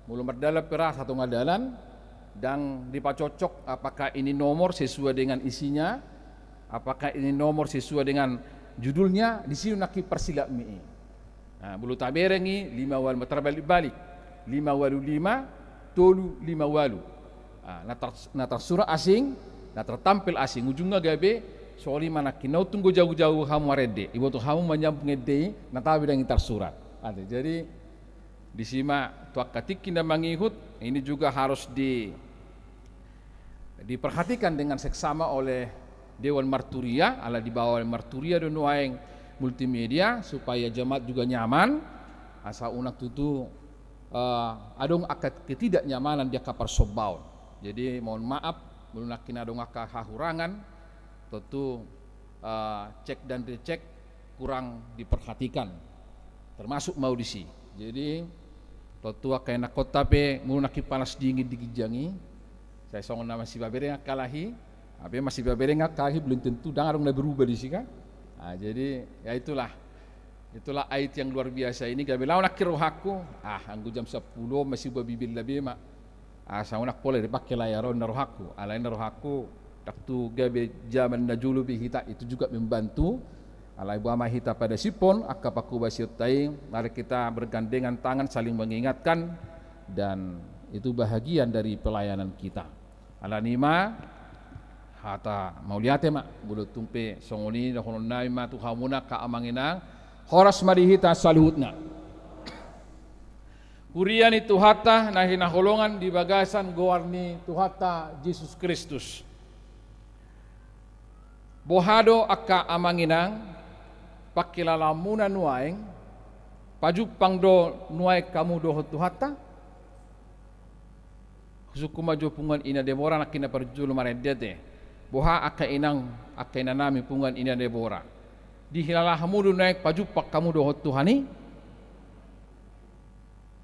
Molo mardalan pe ra satonga dalan, ndang dipacocok apakah ini nomor sesuai dengan isinya, apakah ini nomor sesuai dengan judulnya, di sini nangkin parsilapmi i. Nah, molo tabereng i lima walu, ma tarbalik-balik. Lima walu lima, tolu lima walu. Ah, na tar-, na tarsurat asing, na tartampil asing. Ujungna gabe, songon i ma nangkin. Na untung do jago-jago hamu marende. Iboto hamu manyambung ende i, na tabe ndang i tarsurat. Ate, jadi, di si ma tu angka tingki na mangihut, ini juga harus di diperhatikan dengan seksama oleh Dewan Marturia, ala dibawa oleh Marturia do nuaeng multimedia, supaya jemaat juga nyaman, asa unang tutu, eh, adong angka ketidaknyamanan di angka parsombaon. Jadi, mohon maaf, molo nangkin adong angka hahurangan, tontu, eh, cek dan recheck kurang diperhatikan. Termasuk ma audisi. Jadi, tontu angka inangkonta pe, molo nangkin panas dingin di ginjang i, sai songon na masipabereng angka lahi, hape masipabereng angka lahi, belum tentu, ndang adong na berubah di si kan. Ah, jadi, ya itulah. Itulah aid yang luar biasa ini, gabe laho nangkin rohangku, ah, anggo jam sepuluh masih babibel labe ma. Ah, songon i nang pola dipake layar on na rohangku. Alai na rohangku, waktu gabe zaman na jolo be hita itu juga membantu. Alai boha ma hita pada simpul, angka pangkobasionta i, mari kita bergandengan tangan, saling mengingatkan, dan itu bahagian dari pelayanan kita. Alani i ma, hata mauliate ma, molo tung pe songon i, dohononnami ma tu hamuna angka amang inang, horas ma di hita saluhutna. Huria ni Tuhanta na hinaholongan di bagasan goar ni Tuhanta Jesus Kristus. Boha do angka amang inang, pangkilalaanmuna nuaeng, pajumpang do nuaeng hamu dohot Tuhanta? Husungkun ma jo punguan ina Debora nangkin na parjolo marende ate. Boha angka inang, angka inanami punguan ina Debora. Dihilala hamu do nuaeng pajumpang hamu dohot Tuhan i?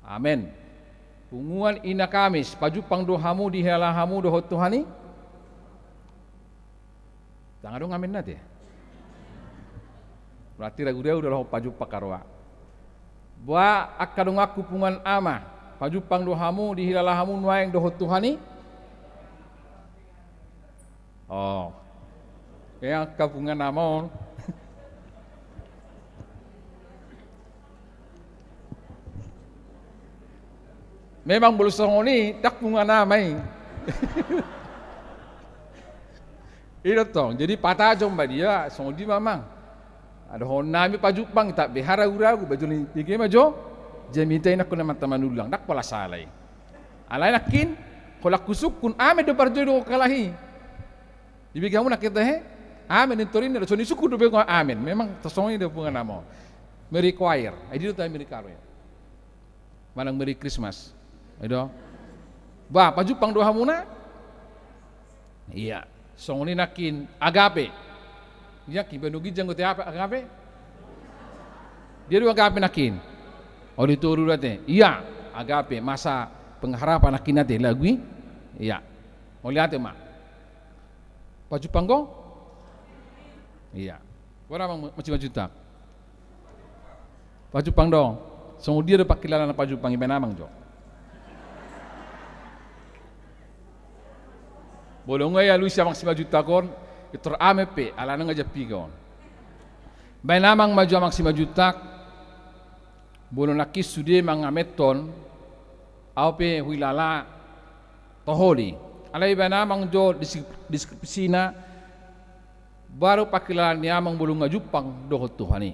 Amen. Punguan ina Kamis, pajumpang do hamu, dihilala hamu dohot Tuhan i? Ndang adong amen na ate. Berarti ragu-ragu do laho pajumpang haroa. Boha angka donganku punguan ama, pajumpang do hamu, dihilala hamu nuaeng dohot Tuhan i? Oh. Ia angka punguan ama on. Memang molo songon i, ndang punguan ama i. I do tong, jadi patajom ma dia, songon dia ma amang. Dohononnami pajumpang, tapi haragu-ragu, ba jolo i, bege ma jo, jamita i nangkin amanta Manullang, ndang pola sala i. Alai nangkin, holan husungkun, amen do parjolo didok angka lahi. Dibege hamu nangkin tahe, amen, ninna torinna do, songon i sungkun do be, amen. Memang songon i do punguan ama on. Merry Choir, ai dia do tahe Merry Choir. Manang Merry Christmas. I do. Bah, pajumpang do hamuna? Ia. Songon i nangkin Agape. Ia, kiba no ginjang do tahe Agape? Dia do Agape nangkin. Oh, di toru do ate. Ia, Agape, masa pengharapan nangkin ate lagu i. Ia. Mauliate ma. Pajumpang do? Iya. Bona amang Simanjuntak? Pajumpang do. Songon dia do pangkilalaanna Pajumpang, ibaen amang jo. Molo nga dialusi amang Simanjuntak on, pintor ame pe, alana nga jampi on. Baen amang ma jo amang Simanjuntak. Molo nangkin sude mangamethon, au pe huilala toholi. Alai baen amang jo deskripsina, baru pangkilalaan ni amang molo nga jumpang dohot Tuhan i.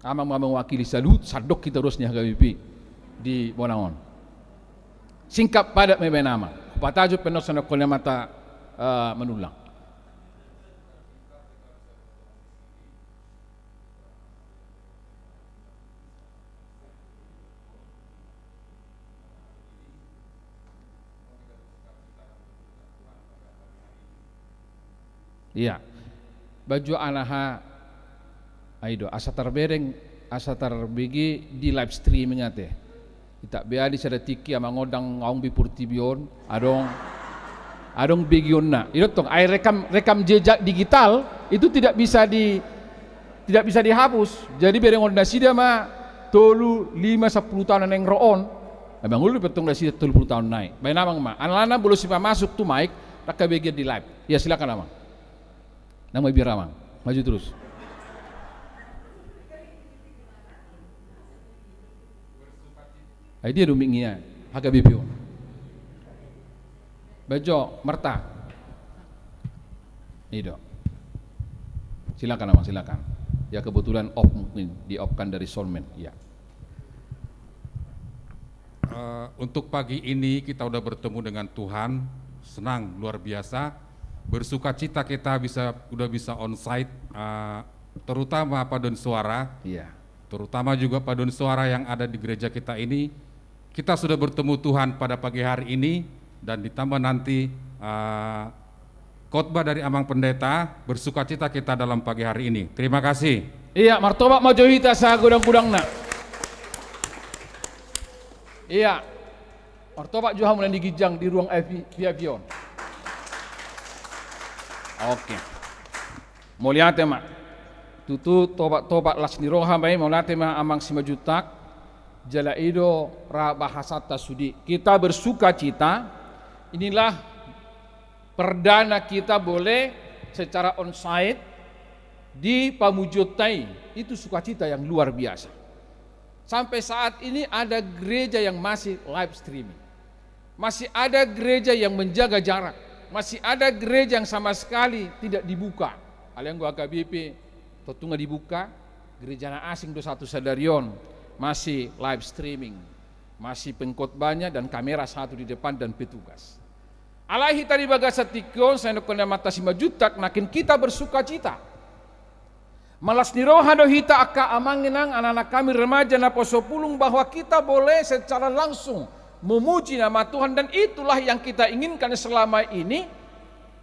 Amang ma mewakili saluhut sandok hita ruas ni H K B P di bona on. Singkat padat ma ibaen amang. Hupatajot pe nang songon na hona mata, eh, manullang. Iya. Baen jo anaha, ai do, asa tarbereng, asa tarbege di live streaming ate. Itak be adi sada tingki amang on dang aung be portibi on, adong, adong begeonna. Ido tong, ai rekam, rekam jejak digital itu tidak bisa di, tidak bisa dihapus. Jadi berengon nasida ma tolu, lima, sampulu taon na naeng ro on. Amang ulu pe tong nasida tolu pulu taon nai. Baen amang ma. Alana molo sipamasuk tu mic, rangka begeon di live. Ya silakan amang. Nang mabiar amang, maju terus. Ai dia do mic-na, H K B P on. Baen jo, Marta. Ido. Silakan amang, silakan. Ya kebetulan off mungkin, di-off-kan dari soundman. Ya. Eh, untuk pagi ini kita udah bertemu dengan Tuhan, senang luar biasa, bersukacita kita bisa, udah bisa onsite, eh, terutama paduan suara, iya, terutama juga paduan suara yang ada di gereja kita ini. Kita sudah bertemu Tuhan pada pagi hari ini, dan ditambah nanti, eh, khotbah dari Amang Pendeta, bersukacita kita dalam pagi hari ini. Terima kasih. Iya, martopak ma jo hita sagodang-godangna. Iya. Martopak jo hamu na di ginjang di ruang V I P, V I P on. Oke. Mauliate ma. Tutu topak-topak las ni roha ma i, mauliate ma Amang Simanjuntak. Jala i do ra bahasanta sude. Kita bersukacita, inilah perdana kita boleh secara onsite di pamujionta i. Itu sukacita yang luar biasa. Sampai saat ini ada gereja yang masih live streaming. Masih ada gereja yang menjaga jarak. Masih ada gereja yang sama sekali tidak dibuka. Alai anggo H K B P, tontu nga dibuka, gereja na asing do sahat tu sadari on, masih live streaming. Masih pengkhotbahnya dan kamera satu di depan dan petugas. Alai hita di bagasan tingki on, sai nangkin na mata Simanjuntak, nangkin kita bersukacita. Malas ni roha do hita angka amang inang, anak-anak kami remaja naposobulung, bahwa kita boleh secara langsung memuji nama Tuhan, dan itulah yang kita inginkan selama ini,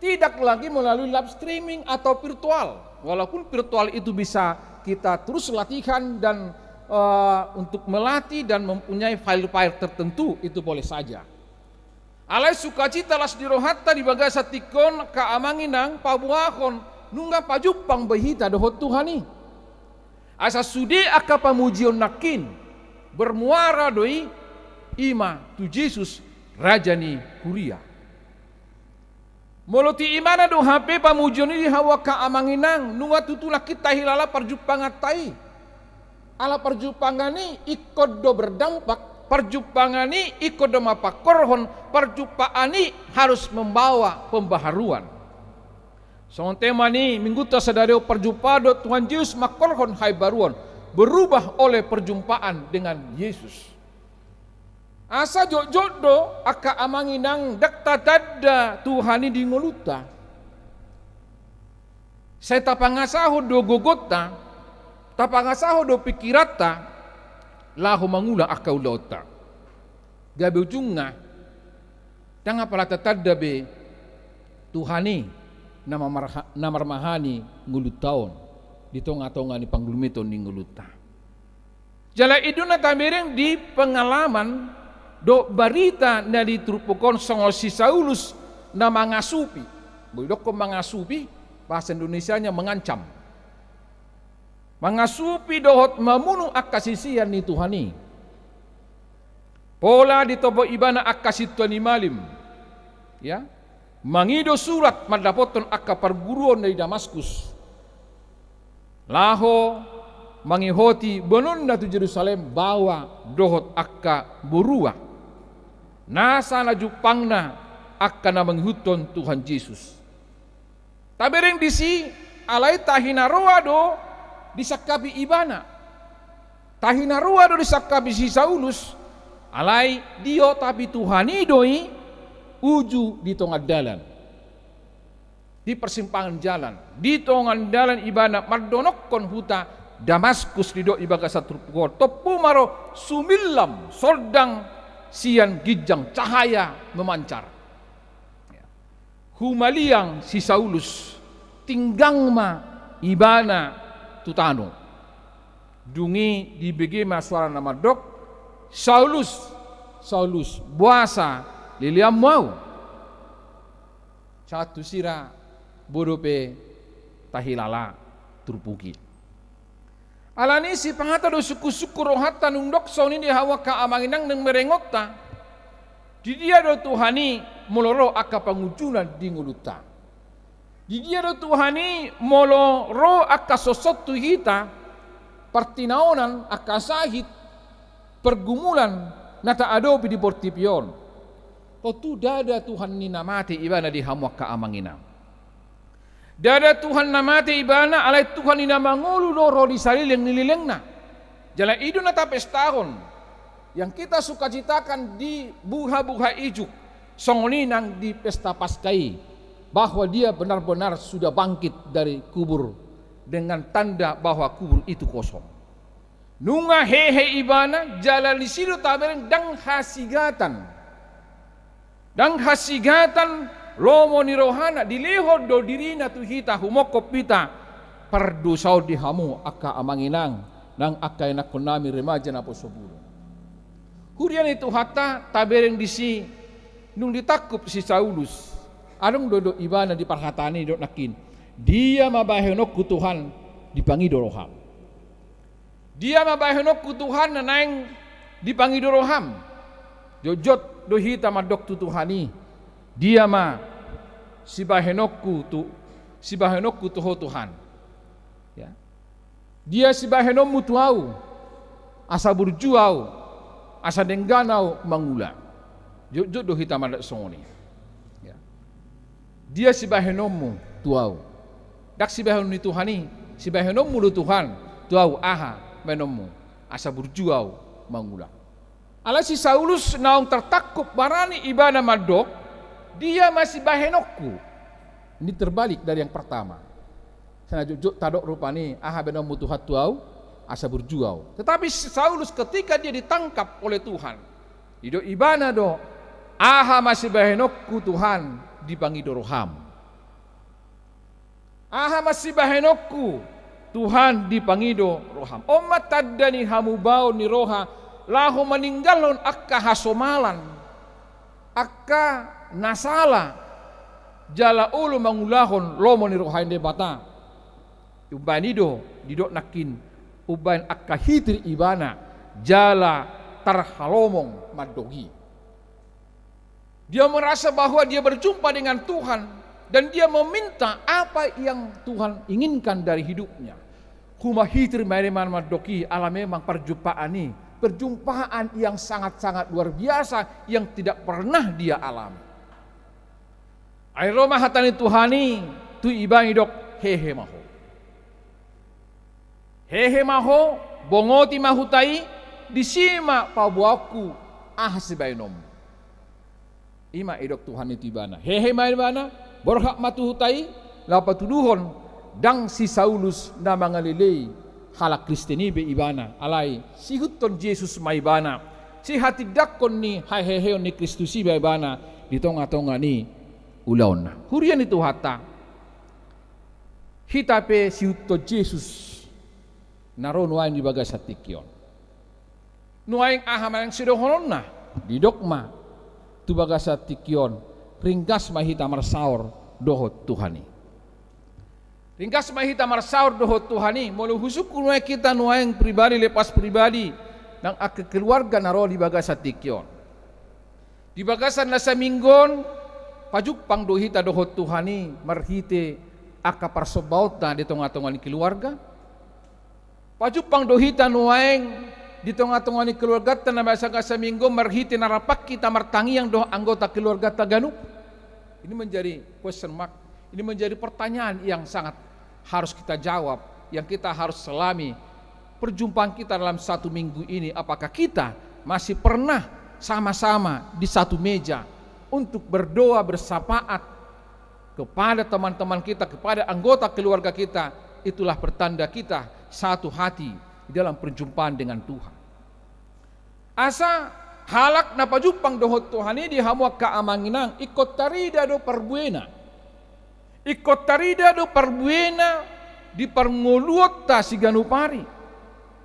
tidak lagi melalui live streaming atau virtual. Walaupun virtual itu bisa kita terus latihan dan, eh, untuk melatih dan mempunyai file-file tertentu, itu boleh saja. Alai sukacita las ni rohanta di bagasan tingki on, angka amang inang, paboahon nunga pajumpang be hita dohot Tuhan i. Asa sude angka pamujion nangkin bermuara do i, i ma tu Jesus, Raja ni Huria. Molo tu imana do hape pamujion i di hamu angka amang inang, nunga tutu nangkin tahilala parjumpanganta i. Ala parjumpangan i ingkon do berdampak, parjumpangan i ingkon do mapangkorhon, parjumpaan i harus membawa pembaharuan. Songon tema ni minggunta sadari on, parjumpaan dohot Tuhan Jesus mangkorhon haimbaruon, berubah oleh perjumpaan dengan Yesus. Asa jotjot do angka amang inang ndang tatanda Tuhan i di ngolunta. Sai tapangasahon do gogonta, tapangasahon do pingkiranta, laho mangula angka ulaonta. Gabe ujungna, ndang apala tatanda be Tuhan i na mamarha-, na marmahani ngolunta on di tonga-tonga ni panggulmiton ni ngolunta. Jala i do na tabereng di pengalaman dohot barita na di turpuk on songon si Saulus na mangasupi. Boi dokkon mangasupi, Bahasa Indonesianya mengancam. Mangasupi dohot mamunu angka sisean ni Tuhan i. Pola ditopot ibana angka sintua ni malim, ya, mangido surat mandapothon angka parguruon na di Damaskus, laho mangihoti boanonna tu Jerusalem baoa dohot angka borua, nasa na jumpangna angka na mangihuthon Tuhan Jesus. Tabereng disi, alai tahi na roa do disangkapi ibana. Tahi na roa do disangkapi si Saulus, alai diotapi Tuhan i do i uju di tongan dalan. Di persimpangan jalan, di tongan dalan ibana mandonokkon huta Damaskus, didok di bagasan turpuk on, tompu ma ro sumillam sordang sian ginjang, cahaya memancar. Ya. Humaliang si Saulus, tinggang ma ibana tu tano. Dung i dibege ma suara na mandok, "Saulus, Saulus, boasa leleanmu ahu?" Sahat tu sira, "Bo dope tahilala turpuk i." Alani i sipata do sungkun-sungkun rohanta nunga dok songon i di hamu angka amang inang naeng maringot ta. Di dia do Tuhan i molo ro angka pangunjunan di ngolunta? Di dia do Tuhan i molo ro angka songon on tu hita, partinaonan, angka sahit, pergumulan na taadopi di portibi on? Tontu ndada Tuhan i na mate ibana di hamu angka amang inang. Ndada Tuhan na mate ibana, alai Tuhan i na mangolu do ro di saleleng ni lelengna. Jala i do na tapestahon, yang kita sukacitakan di buha-buha ijuk, songon i nang di pesta Paskah i, bahwa dia benar-benar sudah bangkit dari kubur, dengan tanda bahwa kubur itu kosong. Nunga hehe ibana, jala disi do tabereng ndang hasigatan. Ndang hasigatan lomo ni rohana, dilehon do dirina tu hita, humongkop hita pardosa on di hamu angka amang inang nang angka ianakkon nami remaja naposobulung. Huria ni Tuhanta, tabereng disi nunga ditangkup si Saulus. Adong do didok ibana di parhataan i, didok nangkin, "Dia ma bahenonku Tuhan, dipangido roham." Dia ma bahenonku Tuhan na naeng dipangido roham? Jotjot do hita mandok tu Tuhan i, "Dia ma sibahenonku tu, sibahenonku tu Ho Tuhan?" Ya. "Dia sibahenonmu tu ahu, asa burju ahu, asa denggan ahu mangula?" Jotjot do hita mandok songon i. Ya. "Dia sibahenonmu tu ahu." Ndang sibahenon ni Tuhan i, "Sibahenonmu do Tuhan tu ahu, aha bahenonmu, asa burju ahu mangula?" Alai si Saulus naung tartangkup, barani ibana mandok, "Dia ma sibahenonku." Ini terbalik dari yang pertama. Sai na jotjot tadok rupani, "Aha bahenonmu Tuhan tu ahu, asa burju ahu?" Tetapi si Saulus ketika dia ditangkap oleh Tuhan, didok ibana do, "Aha ma sibahenonku Tuhan, dipangido roham?" "Aha ma sibahenonku Tuhan, dipangido roham?" On ma tanda ni hamubaon ni roha laho maninggalhon angka hasomalan, angka na sala, jala olo mangulahon lomo ni roha ni Debata. Umbahen i do didok nangkin, umbahen angka hitir ibana jala tarhalomong mandok i. Dia merasa bahwa dia berjumpa dengan Tuhan dan dia meminta apa yang Tuhan inginkan dari hidupnya. Humahitir ma ibana mandok i, ala memang perjumpaan i, perjumpaan yang sangat-sangat luar biasa yang tidak pernah dia alami. Ai ro ma hata ni Tuhan i tu ibana, didok, "Hehe ma ho. Hehe ma ho, bongoti ma huta i, disi ma paboaonku aha sibahenonmu." I ma didok Tuhan i tu ibana. Hehe ma ibana, borhat ma tu huta i, laho patuduhon, ndang si Saulus na mangalelei halak Kristen i be ibana, alai siihuthon Jesus ma ibana, sihatindangkon ni haheheon ni Kristus i ma ibana di tonga-tonga ni ulaonna. Huria ni Tuhanta, hita pe siihuthon Jesus na ro nuaeng di bagasan tingki on. Nuaeng aha ma naeng sidohononna? Didok ma tu bagasan tingki on, ringgas ma hita marsaor dohot Tuhan i. Ringgas ma hita marsaor dohot Tuhan i, molo husungkun nuaeng hita nuaeng pribadi lepas pribadi, nang angka keluarga na ro di bagasan tingki on. Di bagasan na saminggu on, pajumpang do hita dohot Tuhan i marhite angka parsombaonta di tonga-tonga ni keluarga. Pajumpang do hita nuaeng di tonga-tonga ni keluarganta na bagasan saminggu on marhite na rap hita martangiang dohot anggota keluarganta ganup. Ini menjadi question mark. Ini menjadi pertanyaan yang sangat harus kita jawab, yang kita harus selami. Perjumpaan kita dalam satu minggu ini, apakah kita masih pernah sama-sama di satu meja untuk berdoa, bersapaat kepada teman-teman kita, kepada anggota keluarga kita? Itulah pertanda kita satu hati di dalam perjumpaan dengan Tuhan. Asa halak na pajumpang dohot Tuhan i, di hamu angka amang inang, ingkon tarida do parbuena. Ingkon tarida do parbuena di parngoluonta siganup ari.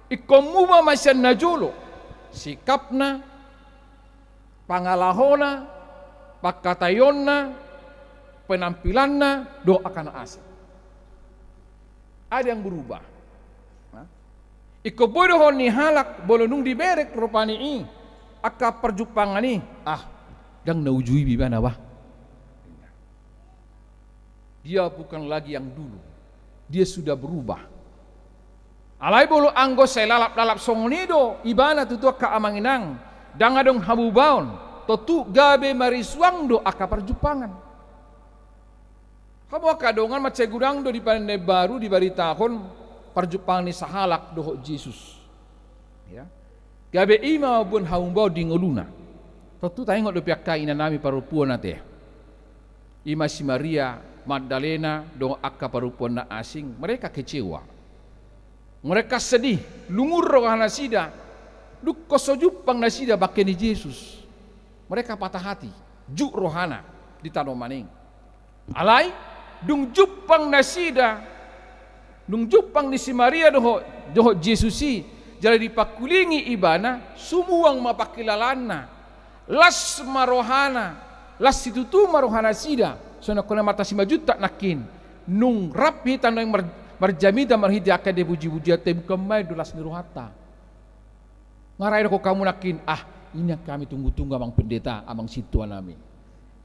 Ingkon muba ma sian na jolo sikapna, pangalahona, pangkataionna, penampilanna, dohot angka na asing. Ada yang berubah. Nah, ingkon boi dohonon ni halak, molo dung dibereng rupani i angka parjumpangan i, ah, ndang na uju i be ibana bah. Dia bukan lagi yang dulu. Dia sudah berubah. Alai molo anggo sai lalap-lalap songon i do ibana tutu angka amang inang, ndang adong hamubaon, tontu gabe marisuang do angka parjumpangan. Hamu angka dongan, mansai godang do di Padan na Imbaru dibaritahon parjumpangan ni sahalak dohot Jesus. Ya. Gabe i ma mamboan hamubaon di ngoluna. Tontu taingot dope angka inanami parompuan ate. I ma si Maria Magdalena dohot angka parompuan na asing, mereka kecewa. Mereka sedih, lungun rohanasida, dung so jumpang nasida bangke ni Jesus. Mereka patah hati, juk rohana di tano maning. Alai, dung jumpang nasida, dung jumpang ni si Maria dohot, dohot Jesus i, jala dipangkulingi ibana, sumuang ma panghilalaanna. Las ma rohana, las situtu ma rohanasida, songon na hata Simanjuntak nangkin, nung rap hita nuaeng mar-, marjamita marhite angka na puji-pujianta i, bukan main do las ni rohanta. Nga ra didok hamu nangkin, ah, ini yang kami tunggu-tunggu, Amang Pendeta, Amang Sintuanami.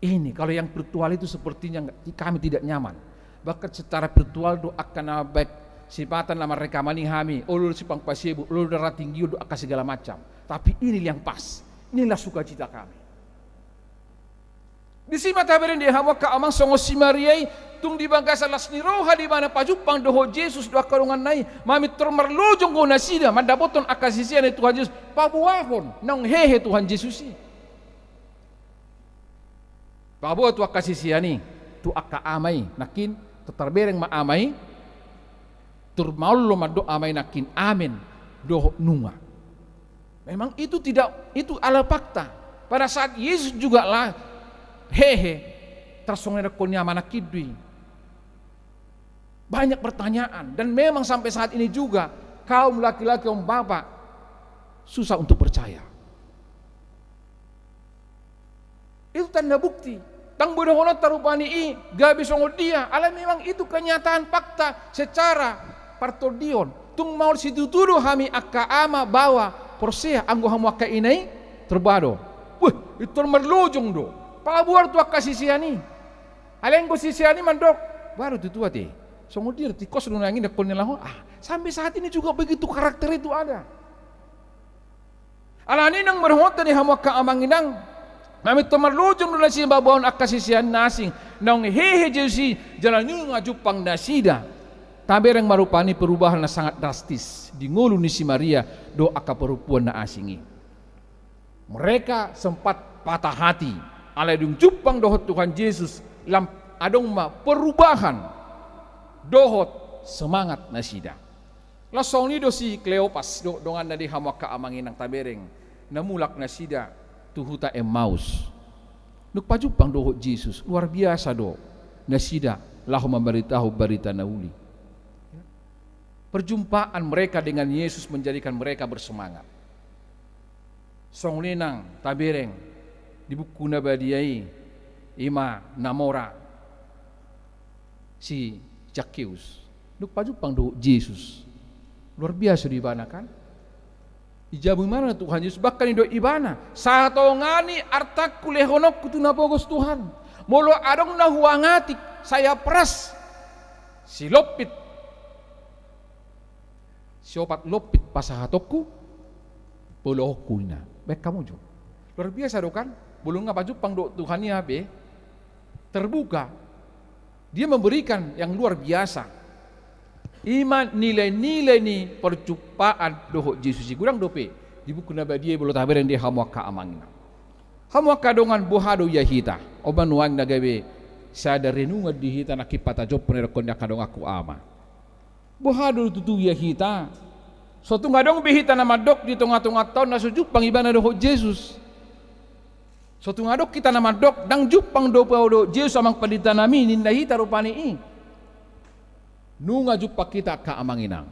Ini, kalau yang virtual itu sepertinya nggak, kami tidak nyaman. Bahkan secara virtual do angka na baen sipata na marrekaman i hami, olo do Simpang Pasebo, olo do Rawatinggi on do angka segala macam. Tapi ini yang pas. Inilah sukacita kami. Disi ma tabereng di hamu angka amang, songon si Maria i, tung di bagasan las ni roha do ibana pajumpang dohot Jesus dohot angka donganna i, mamintor marlojong do nasida mandapothon angka sisean ni Tuhan Jesus, paboahon naung hehe Tuhan Jesus i. Paboa tu angka sisean i, tu angka ama i, nangkin, tar-, tabereng ma ama i, tar maol do mandok ama i nangkin, amen, dohot nunga. Memang itu tidak, itu adalah fakta. Pada saat Yesus juga lah hehe, tar songon na didok ni ama nangkin do i. Banyak pertanyaan, dan memang sampai saat ini juga kaum laki-laki, kaum bapak susah untuk percaya. Itu tanda bukti. Ndang boi dohononta rupani i gabe songon dia, alai memang itu kenyataan fakta secara partondion. Tung maol situtu do hami angka ama baoa porsea, anggo hamu angka ina i, tar ba do. Weh, pintor marlojong do. Paboa tu angka sisean i. Alai anggo sisean i mandok, baru tutu ate. Songon dia do, tingkos do nuaeng i, didok ni laho. Ah, sampai saat ini juga begitu karakter itu ada. Alani i, naung marhonta di hamu angka amang inang, mamintor marlojong do nasida mamboan angka sisean na asing, naung hehe Jesus i, jala nunga jumpang nasida. Tabereng ma rupani perubahan na sangat drastis di ngolu ni si Maria dohot angka parompuan na asing i. Mereka sempat patah hati, alai dung jumpang dohot Tuhan Jesus, lam adong ma perubahan dohot semangat nasida. Laos songon i do si Kleopas dohot donganna di hamu angka amang inang, tabereng, na mulak nasida tu huta Emmaus. Dung pajumpang dohot Jesus, luar biasa do nasida laho mambaritahon barita na uli. Perjumpaan mereka dengan Yesus menjadikan mereka bersemangat. Songon i nang tabereng di buku na badia i, i ma na mora si Zakkeus. Dung pajumpang dohot Jesus. Luar biasa do ibana, kan? Dijamu ibana Tuhan Jesus, bahkan didok ibana, "Satonga ni artangku lehononku tu na pogos, Tuhan. Molo adong na huangatik, sai apras, silompit, siopat lompit pasahatonku, paulahonku," ninna. Baen hamu jo. Luar biasa do, kan? Molo nunga pajumpang dohot Tuhan i, hape, terbuka. Dia memberikan yang luar biasa. I ma nilai-nilai ni perjumpaan dohot Jesus i. Godang dope di Buku na Badia i, molo tabereng di hamu angka amang inang. Hamu angka dongan, boha do ia hita? On ma nuaeng na gabe sada renungan di hita nangkin patajophon i dohot angka donganku, ama. Boha do tutu ia hita? So tung adong be hita na mandok di tonga-tonganta on na so jumpang ibana dohot Jesus. So tung adong hita na mandok, "Ndang jumpang dope ahu dohot Jesus, amang pandita nami," ninna hita rupani i. Nunga jumpang hita angka amang inang.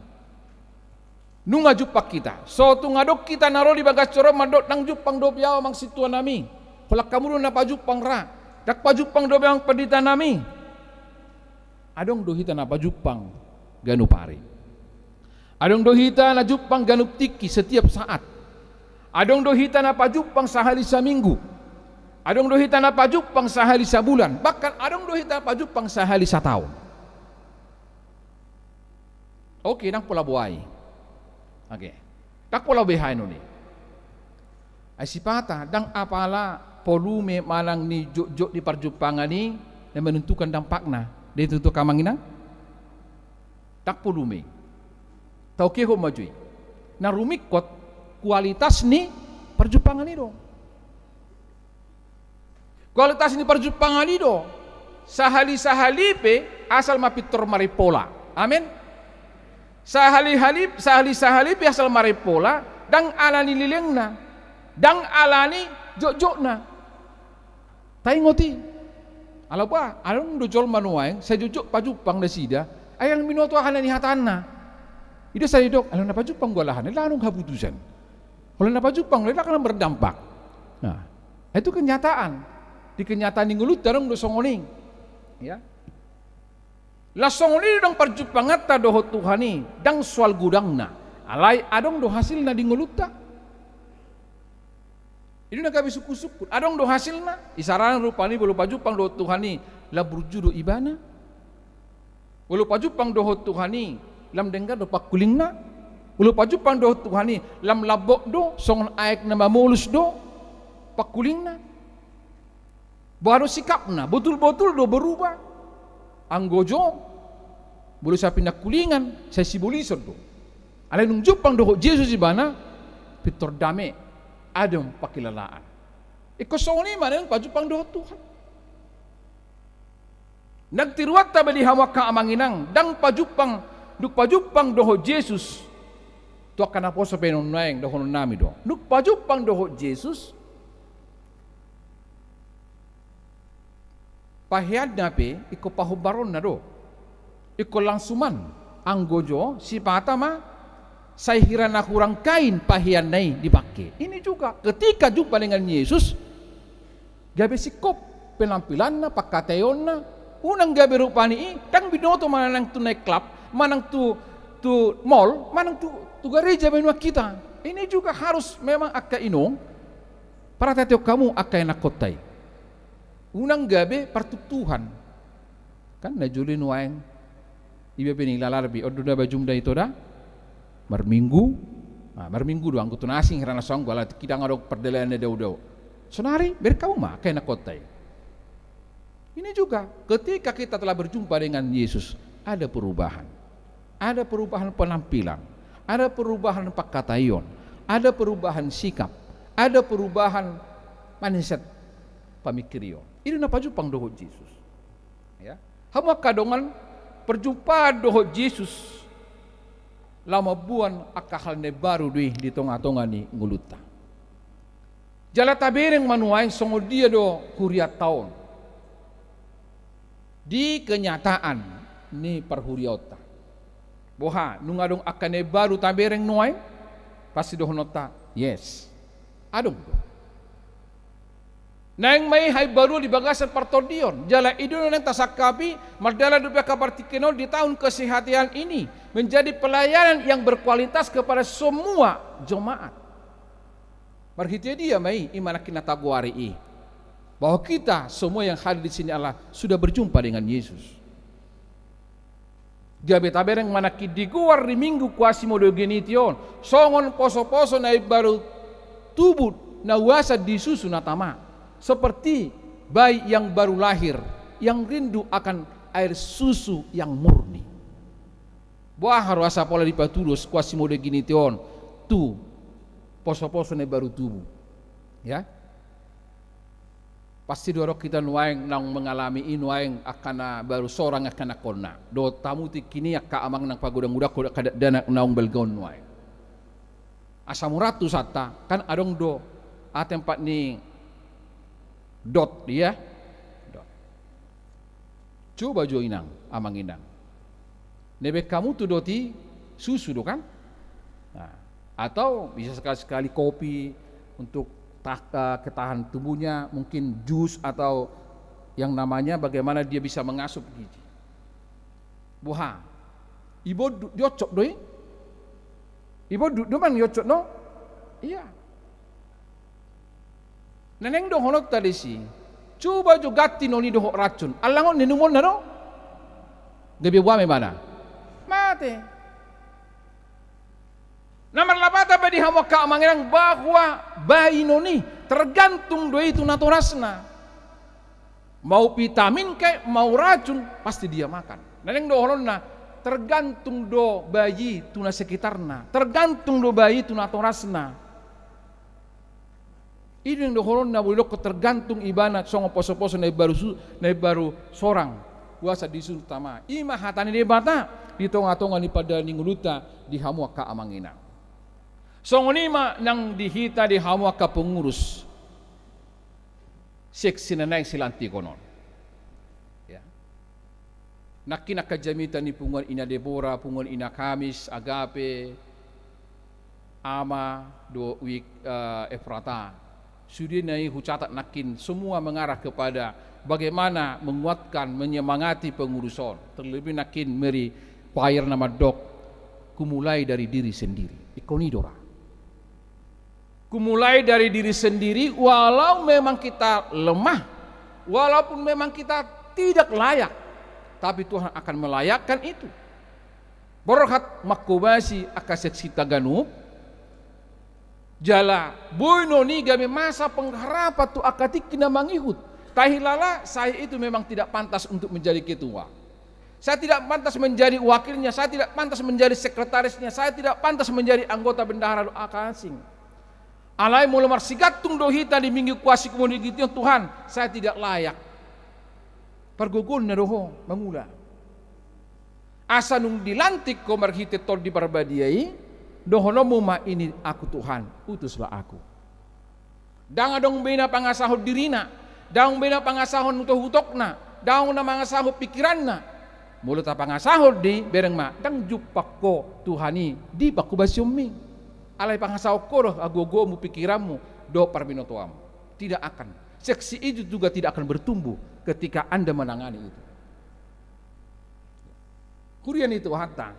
Nunga jumpang hita. So tung adong hita na ro di bagas joro on mandok, "Ndang jumpang dope ahu, amang sintua nami. Holan hamu do na pajumpang ra. Ndang pajumpang dope, amang pandita nami." Adong do hita na pajumpang ganup ari. Adong do hita na jumpang ganup tingki, setiap saat. Adong do hita na pajumpang sahali saminggu. Adong do hita na pajumpang sahali sabulan. Bahkan adong do hita na pajumpang sahali sataon. Oke, ndang pola boa i. Oke. Ndang pola beha i nuni. Ai sipata, ndang apala volume manang ni jotjot ni parjumpangan i na menentukan dampakna. Ndang tutu, angka amang inang? Ndang volume. Taukehon ma jo i. Na rumingkot kualitas ni parjumpangan i do. Kualitas ni parjumpangan i do. Sahali-sahali pe asal ma pintor marimpola. Amen. Sahali-hali, sahali-sahali pe asal marimpola, ndang ala ni lelengna, ndang ala ni jotjotna. Taingot i. Ala boha, adong do jolma nuaeng, sai jotjot pajumpang nasida, ai ndang binoto aha na nihatahonna. I do sai didok, "Ala na pajumpang do alahanna, laho adong haputusan. Holan na pajumpang do, laho na berdampak." Nah, itu kenyataan. Di kenyataan ni ngolunta adong do songon i. Ya. Laos songon i do dang parjumpanganta dohot Tuhan i, ndang soal godangna. Alai adong do hasilna di ngolunta. I do na gabe sungkun-sungkun. Adong do hasilna. Isarana rupani molo pajumpang dohot Tuhan i, lam burju do ibana. Molo pajumpang dohot Tuhan i, lam denggan do pangkulingna. Molo pajumpang dohot Tuhan i, lam lambok do, songon aek na mamolus do pangkulingna. Boha do sikapna, botul-botul do berubah. Anggo jo, molo sai pinangkulingan, sai sibolison do. Alai nunga jumpang dohot Jesus ibana, pintor dame, adong pangkilalaan. Ingkon songon i ma nang pajumpang dohot Tuhan. Nang tiruanta be di hamu angka amang inang, dang pajumpang, dung pajumpang dohot Jesus. Tu angka naposo pe nuaeng dohonon nami do. Dung pajumpang dohot Jesus, paheanna pe ingkon pahombaronna do. Ingkon langsuman, anggo jo sipata ma sai hira na hurang kain paheanna i dipangke. Ini juga, ketika jumpa dengan Yesus, gabe singkop penampilanna, pangkataionna, unang gabe rupani i, dang binoto manang tu night club, manang tu, tu mall, manang tu, tu gareja be nuaeng hita. Ini juga harus memang angka inong, parhataon hamu angka ianakhonta i. Unang gabe partuktuhan. Kan na jolo i nuaeng, iba pe nilalar be, on do na bajum da ito da? Marminggu. Ah, marminggu do, anggo tu na asing hira na so anggo, ala tingki dang adong pardalanan na dao-dao. Sonari, bereng hamu ma angka ianakhonta i. Ini juga, ketika kita telah berjumpa dengan Yesus, ada perubahan. Ada perubahan penampilan, ada perubahan pangkataion, ada perubahan sikap, ada perubahan mindset, pamingkirion. I do na pajumpang dohot Jesus. Ya. Hamu angka dongan, perjumpaan dohot Jesus laho mamboan angka hal na imbaru do i di tonga-tonga ni ngolunta. Jala tabereng ma nuaeng songon dia do hurianta on di kenyataan ni parhuriaonta. Boha, nunga adong angka na imbaru tabereng nuaeng? Pasti dohononta, yes. Adong do. Naeng ma i haimbaruon di bagasan partondion, jala i do na naeng tasangkapi, mardalan dope angka partingkian on di tahun kesehatan ini, menjadi pelayanan yang berkualitas kepada semua jemaat. Marhite dia ma i, i ma nangkin na tagoari i, bahwa kita semua yang hadir di sini adalah sudah berjumpa dengan Yesus. Gabe tabereng ma nangkin di goar ni Minggu Quasimodogeniti on, songon poso-poso na imbaru tubu na uasan di susu na tama, seperti bayi yang baru lahir, yang rindu akan air susu yang murni. Boha do asa pola dipatudos Quasimodogeniti on tu poso-poso na imbaru tubu. Ya. Pasti do adong hita nuaeng naung mengalami i, nuaeng angka na baru sorang, angka na konna. Dohot hamu tingki i angka amang nang pagodang-godanghon, angka dakdanak naung balga on nuaeng. Asa murah tu santa, kan adong do, ah, tempat ni dot, iya? Dot. Coba jo inang, amang inang. Nebaen hamu tu dot i susu do kan? Nah, atau bisa sekali-sekali kopi untuk ta-, eh, ketahan tubuhnya, mungkin jus atau yang namanya bagaimana dia bisa mengasup gizi. Boha? Ibondut, dioncop do i? Ibondut do man dioncop do? Iya. Na naeng dohononta disi, coba jo ganti non i dohot racun. Allang on ninumonna do? Gabe boha ma ibana? Mate. Na marlapatan pe di hamu angka amang inang bahwa bayi non i tergantung do i tu natorasna. Mau vitamin ke, mau racun, pasti dia makan. Na naeng dohononna, tergantung do bayi tu na sekitarna, tergantung do bayi tu natorasna. I do naeng dohononna, boi dohonon tergantung ibana, songon poso-poso na imbaru su-, na imbaru sorang, uasan di susu na tama. I ma hata ni Debata di tonga-tonga ni pardalanan ni ngolunta di hamu angka amang inang. Songon i ma nang di hita di hamu angka pengurus seksi na naeng silantikon on. Ya. Nangkin angka jamita ni punguan Ina Debora, punguan Ina Kamis, Agape, Ama, dohot Wik-, eh, Efrata. Sudena i hucatat nangkin semua mengarah kepada bagaimana menguatkan, menyemangati pengurus on. Terlebih nangkin meri choir na mandok, kumulai dari diri sendiri. Ingkon i do ra. Kumulai dari diri sendiri, walau memang kita lemah, walaupun memang kita tidak layak, tapi Tuhan akan melayakkan itu. Borhat mangkobasi angka seksinta ganup, jala boi non i gabe masa pengharapan tu angka tingki na mangihut. Tahilala, saya itu memang tidak pantas untuk menjadi ketua. Saya tidak pantas menjadi wakilnya, saya tidak pantas menjadi sekretarisnya, saya tidak pantas menjadi anggota bendahara dohot angka asing. Alai molo marsigantung do hita di Minggu Quasimodogeniti on, Tuhan, saya tidak layak. Pargogoonna do ho mangula. Asa nunga dilantik ho marhite Tondi Parbadia i, dohononmu ma, "Ini aku, Tuhan, utuslah aku." Ndang adong be na pangasahon dirina, ndang be na pangasahon utokutokna, ndang na mangasahon pikiranna. Molo tapangasahon do i, bereng ma, ndang jumpang ho Tuhan i di panghobasionmi. Alai pangasahon ho do hagogoonmu, pikiranmu, dohot parbinotoanmu. Tidak akan. Seksi itu juga tidak akan bertumbuh ketika Anda menangani itu. Huria ni Tuhanta,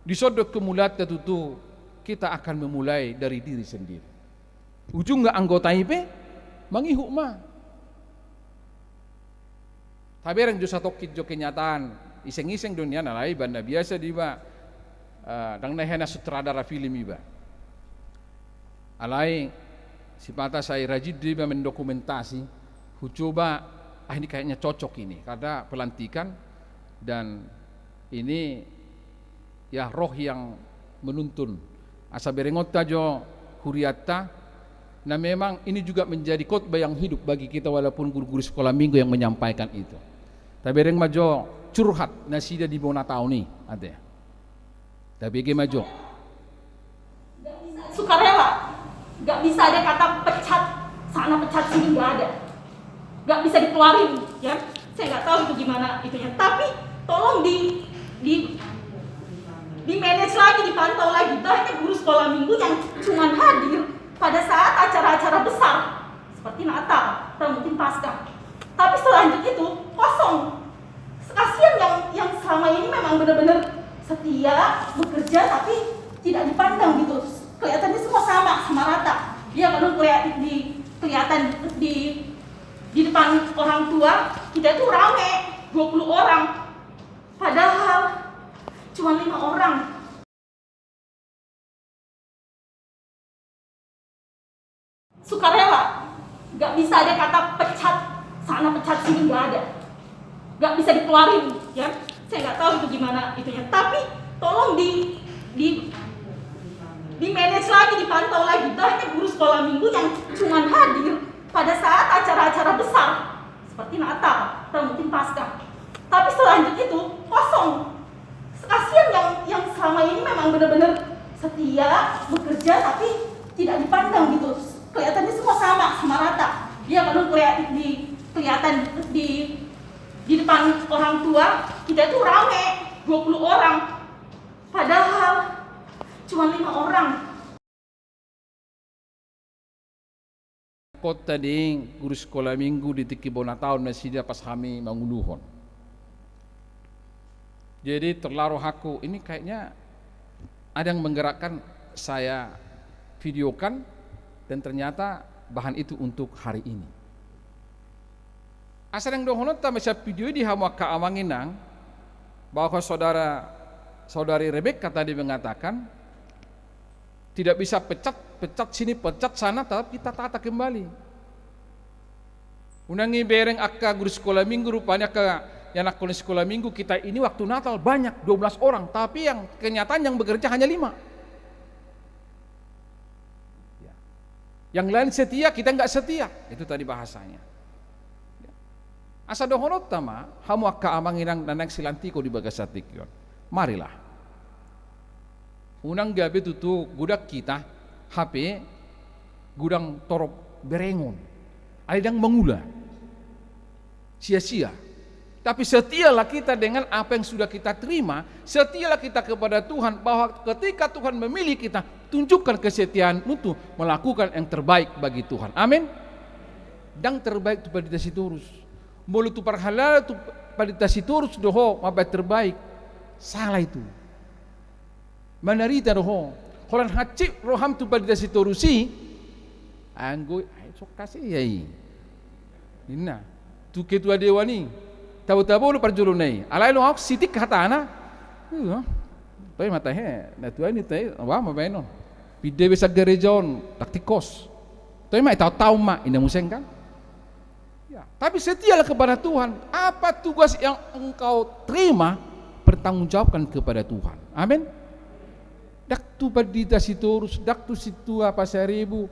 dison do kemulaanta tutu, kita akan memulai dari diri sendiri. Ujungna anggota i pe mangihut ma. Tabereng jo satongkin jo kenyataan, iseng-iseng do nian, alai iba na biasa do iba, eh, ndang na hea na sutradara film iba. Alai sipata sai rajin do iba mendokumentasi, hucoba, ah, ini kayaknya cocok ini, karena pelantikan dan ini ya, roh yang menuntun. Asa berengonta jo hurianta, na memang ini juga menjadi khotbah yang hidup bagi kita, walaupun guru-guru sekolah minggu yang menyampaikan itu. Tabereng ma jo curhat nasida di bona taon i, ate. Tabege ma jo. Sukarela, nggak bisa ada kata pecat sana, pecat sini, nggak ada. Nggak bisa dikeluarin, ya. Saya nggak tahu itu gimana itunya. Tapi tolong di, di, di manage lagi, dipantau lagi. Banyak guru sekolah minggu yang cuman hadir pada saat acara-acara besar seperti Natal. Mungkin Paskah. Tapi selanjut itu kosong. Kasihan yang, yang selama ini memang benar-benar setia, bekerja, tapi tidak dipandang gitu. Kelihatannya semua sama, sama rata. Dia kadang kelihat-, di, kelihatan di, di depan orang tua, kita itu rame, dua puluh orang. Padahal cuma lima orang. Sukarela. Nggak bisa ada kata pecat sana, pecat sini, nggak ada. Nggak bisa dikeluarin, ya. Saya nggak tahu itu gimana itunya. Tapi tolong di, di, di-manage lagi, dipantau lagi. Banyak guru sekolah minggu yang cuman hadir pada saat acara-acara besar, seperti Natal atau mungkin Paskah. Tapi selanjut itu kosong. Kasihan yang, yang selama ini memang benar-benar setia, bekerja, tapi tidak dipandang gitu. Kelihatannya semua sama, sama rata. Dia kalau kelihat-, di, kelihatan di, di depan orang tua, kita itu rame, dua puluh orang. Padahal cuma lima orang. Kota di guru sekolah minggu di tingki bona taon nasida pas hami manguluhon. Jadi terlarang aku, ini kayaknya ada yang menggerakkan, saya videokan, dan ternyata bahan itu untuk hari ini. Asa naeng dohononta ma sian video i di hamu angka amang inang, bahwa saudara, saudari Rebekka tadi mengatakan, tidak bisa pecat, pecat sini, pecat sana, tetap kita tata kembali. Unang ibereng angka guru sekolah minggu, rupanya angka ianakhon sekolah minggu kita ini waktu Natal banyak, dua belas orang, tapi yang kenyataan yang bekerja hanya lima. Ya. Yang lain setia, kita nggak setia. Itu tadi bahasanya. Ya. Asa dohononta ma, hamu angka amang inang na naeng silantiko di bagasan tingki on. Marilah. Unang gabe tutu godang hita, hape godang torop berengon. Alai ndang mangula. Sia-sia. Tapi setialah kita dengan apa yang sudah kita terima, setialah kita kepada Tuhan, bahwa ketika Tuhan memilih kita, tunjukkan kesetiaanmu untuk melakukan yang terbaik bagi Tuhan. Amin. Ndang terbaik tu Pandita Sitorus. Molo tu parhalado tu Pandita Sitorus do ho mambaen terbaik, salah itu. Mandarita do ho. Holan hansit roham tu Pandita Sitorus i, anggo i, ai, so kasea i. Ninna tu ketua dewan i, tabo-tabo do parjolo na i. Alai do ahu sitik hatana. Iyo. Toe ma tahe, na tua i, ninna tahe, bah, mambaen on. Pinda be sian gareja on, ndang tingkos. Toe ma, itaon-taon ma, ninna muse kan. Ya, tapi setialah kepada Tuhan. Apa tugas yang engkau terima, pertanggungjawabkan kepada Tuhan. Amin. Ndang tu Pandita Sitorus, ndang tu Sintua Pasaribu,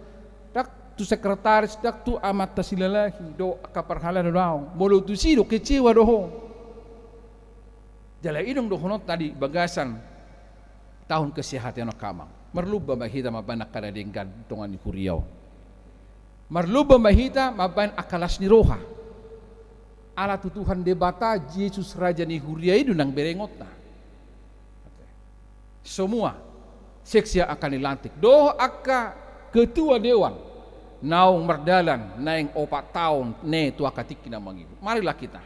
ndang tu sekretaris, ndang tu Amanta Silalahi, dohot angka parhalado, daong. Molo tusi do kecewa do ho. Jala i do dohononta di bagasan taon kesehatan on, angka amang. Marlomba ma hita mambaen angka na denggan di tonga ni huria on. Marlomba ma hita mambaen angka las ni roha. Ala tu Tuhan Debata, Jesus Raja ni huria i do nang berengonta. Semua seksi akan dilantik. Dohot angka ketua dewan naung mardalan naeng opat taon ne tu angka tingki na mangihut. Marilah kita.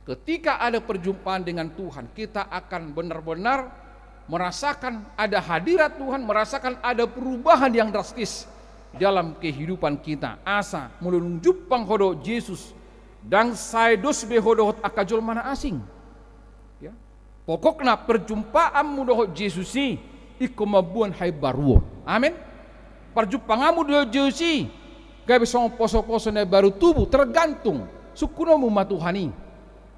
Ketika ada perjumpaan dengan Tuhan, kita akan benar-benar merasakan ada hadirat Tuhan, merasakan ada perubahan yang drastis dalam kehidupan kita. Asa molo dung jumpang ho dohot Jesus, ndang sai dos be ho dohot angka jolma na asing. Ya. Pokokna perjumpaanmu dohot Jesus i ingkon mamboan haimbaruon. Amin. Perjumpaanmu dohot Jesus i gabe songon poso-poso na baru tubu, tergantung sungkunonmu ma Tuhan i.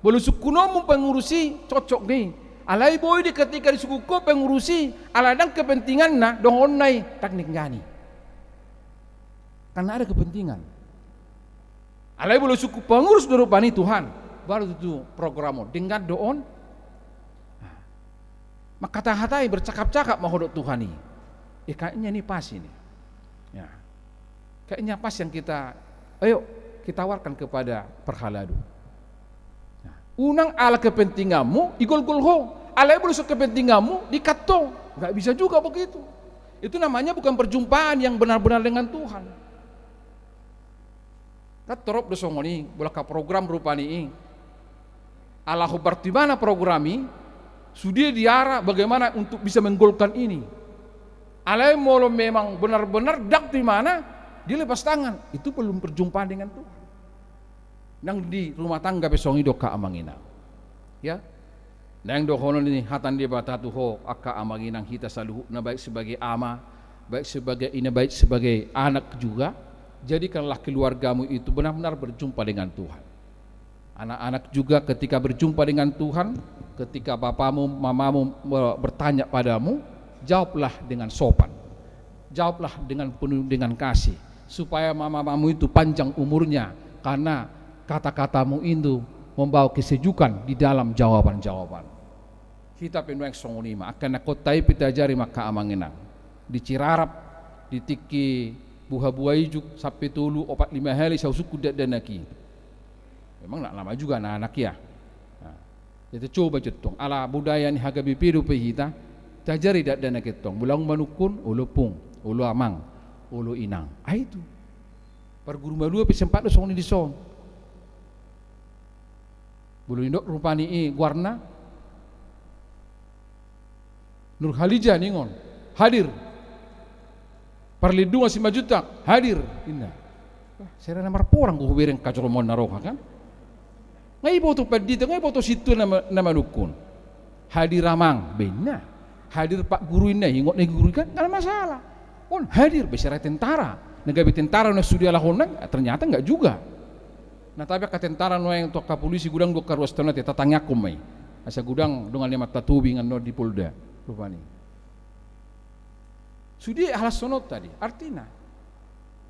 Molo sungkunonmu pengurus i, cocok do i. Alai boi do ketika disungkun ho pengurus i, ala ndang kepentinganna, dohononna i, ndang denggan i. Karena ada kepentingan. Alai molo sungkun pengurus do rupani Tuhan, baru tutu program on. Denggan do on. Nah, mangkata-katai, bercakap-cakap ma ho dohot Tuhan i. Eh, kayaknya ini pas ini. Ya. Kayaknya pas yang kita, ayo, kita tawarkan kepada parhalado. Nah, unang ala kepentinganmu, digolgol ho. Alai molo so kepentinganmu, di-cut ho. Nggak bisa juga begitu. Itu namanya bukan perjumpaan yang benar-benar dengan Tuhan. Kan torop do songon i, molo angka program rupani i. Ala hombar tu ibana program i, sude diarah bagaimana untuk bisa menggolkan ini. Alai molo memang benar-benar ndang tu ibana, dia lepas tangan. Itu belum perjumpaan dengan Tuhan. Nang di rumah tangga pe songon i do angka amang inang. Ya. Naeng dohonon ni hata ni Debata tu ho angka amang inang hita saluhutna, baik sebagai ama, baik sebagai ina, baik sebagai anak juga. Jadikanlah keluargamu itu benar-benar berjumpa dengan Tuhan. Anak-anak juga ketika berjumpa dengan Tuhan, ketika bapamu, mamamu, eh, bertanya padamu, jawablah dengan sopan. Jawablah dengan penuh dengan kasih, supaya mamamu itu panjang umurnya, karena kata-katamu itu membawa kesejukan di dalam jawaban-jawaban. Hita pe nuaeng songon i ma, angka na kota i pe taajari ma angka amang inang. Di Cirarap, di tingki buha-buha ijuk, sampe tolu, opat, lima hali, sai husungkun dakdanak i. Memang na lama juga anak-anak ya. Nah, jadi coba jo tong, ala budaya ni H K B P dope hita, taajari dakdanak i tong. Molo manungkun, olo pung, olo amang, olo inang. Ah, itu. Parguru malua pe sempat do songon i dison. Molo nidok rupani i goarna, Nurhalija ningon, hadir. Parlindungan Simanjuntak, hadir, ninna. Wah, sai ra na marporang do hubereng angka jolma on na roha kan. Nga iboto pandita, nga iboto sintua na ma-, na manungkun. Hadir amang, ba ninna. Hadir pak guru, ninna, ingot na guru kan, nggak ada masalah. On hadir, ba sai ra tentara. Na gabe tentara na sude alahonna, ternyata nggak juga. Nah, tapi angka tentara nuaeng tu angka polisi godang do angka ruas tano, ate, tatangiangkon ma i. Asa godang dongan ni amanta Tobing annon di Polda, rupani. Sude hal songon on tadi. Artina,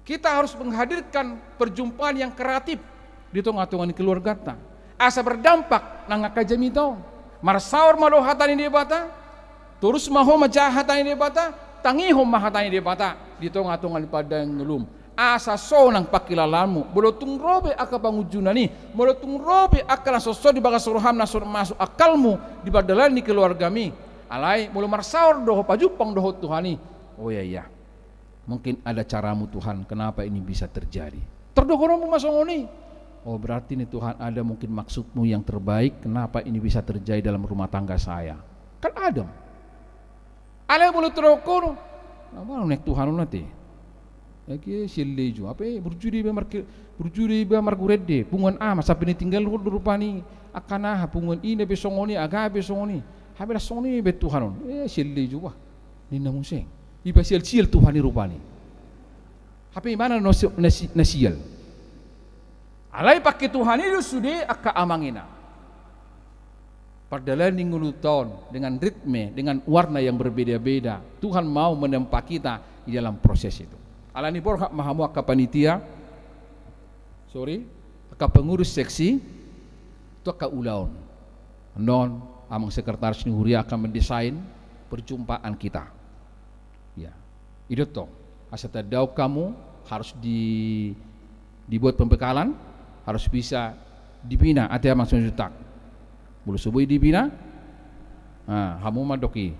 kita harus menghadirkan perjumpaan yang kreatif di tonga-tonga ni keluargata. Asa berdampak nang angka jamita on. Marsaor ma do hata ni Debata, torus ma ho manjaha hata ni Debata, tangihon ma hata ni Debata di tonga-tonga ni pardenggan ngolum. Asa sonang pangkilalaanmu, molo tung ro pe angka pangunjunan i, molo tung ro pe angka na songon i di bagas roham, na so masuk akalmu di pardalanan ni keluargami. Alai molo marsaor do ho, pajumpang do ho Tuhan i. Oh ya, ya. Mungkin ada caramu Tuhan, kenapa ini bisa terjadi? Tardokon ma songon i. Oh, berarti ini Tuhan ada mungkin maksudmu yang terbaik, kenapa ini bisa terjadi dalam rumah tangga saya. Kan adong. Alai molo tardok on, na baru naeng Tuhan on, ate. Ake sian leju, ape burju do iba marke-, burju do iba margurende, punguan ama, sampe na tinggal do rupani, angka na aha, punguan ina pe songon i, agama pe songon i. Hape las songon i be Tuhan on. Eh, sian leju, wah. Ninna muse. Iba sial-sial Tuhan i rupani. Hape imana na si-, na si-, na sial. Alai pangke Tuhan i do sude angka amang inang. Pardalanan ni ngolunta on dengan ritme, dengan warna yang berbeda-beda. Tuhan mau menempa kita di dalam proses itu. Alani borhat ma hamu angka panitia, sorry, angka pengurus seksi, tu angka ulaon. Annon, amang sekretaris ni huria akan mendesain perjumpaan kita. Ya. I do tong. Asa tandahon hamu harus di, dibuat pembekalan, harus bisa dibina, ate amang Simanjuntak. Molo so boi dibina, ah, hamu mandok i.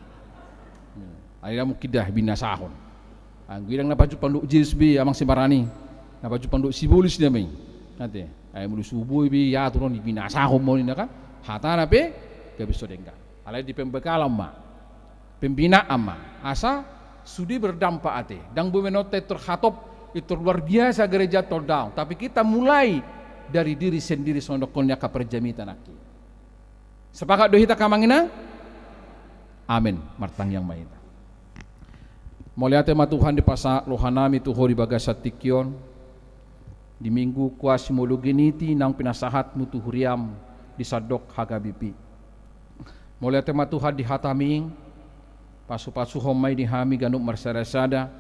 Ai mungkin dah binasahon. Anggo idang na pajumpang dohot Jesus be, amang Simarani. Na pajumpang dohot sibolis nama i. Ate, ai molo so boi be, ya, aturan dibinasahon ma on, ninna kan. Hatana pe, gabe so denggan. Alai di pembekalan ma. Pembinaan ma, asa sude berdampak, ate. Ndang boi ma on pintor hatop, pintor luar biasa gereja, pintor daong. Tapi kita mulai dari diri sendiri, songon dohonon ni angka parjamita nangkin. Sepakat do hita, angka amang inang? Amin. Martangiang ma hita. Mauliate ma Tuhan, dipasahat rohanami tu Ho di bagasan tingki on, di Minggu Quasimodogeniti naung pinasahatmu tu huriam di sandok H K B P. Mauliate ma Tuhan di hatami, pasu-pasuhon ma i di hami ganup marsada-sada,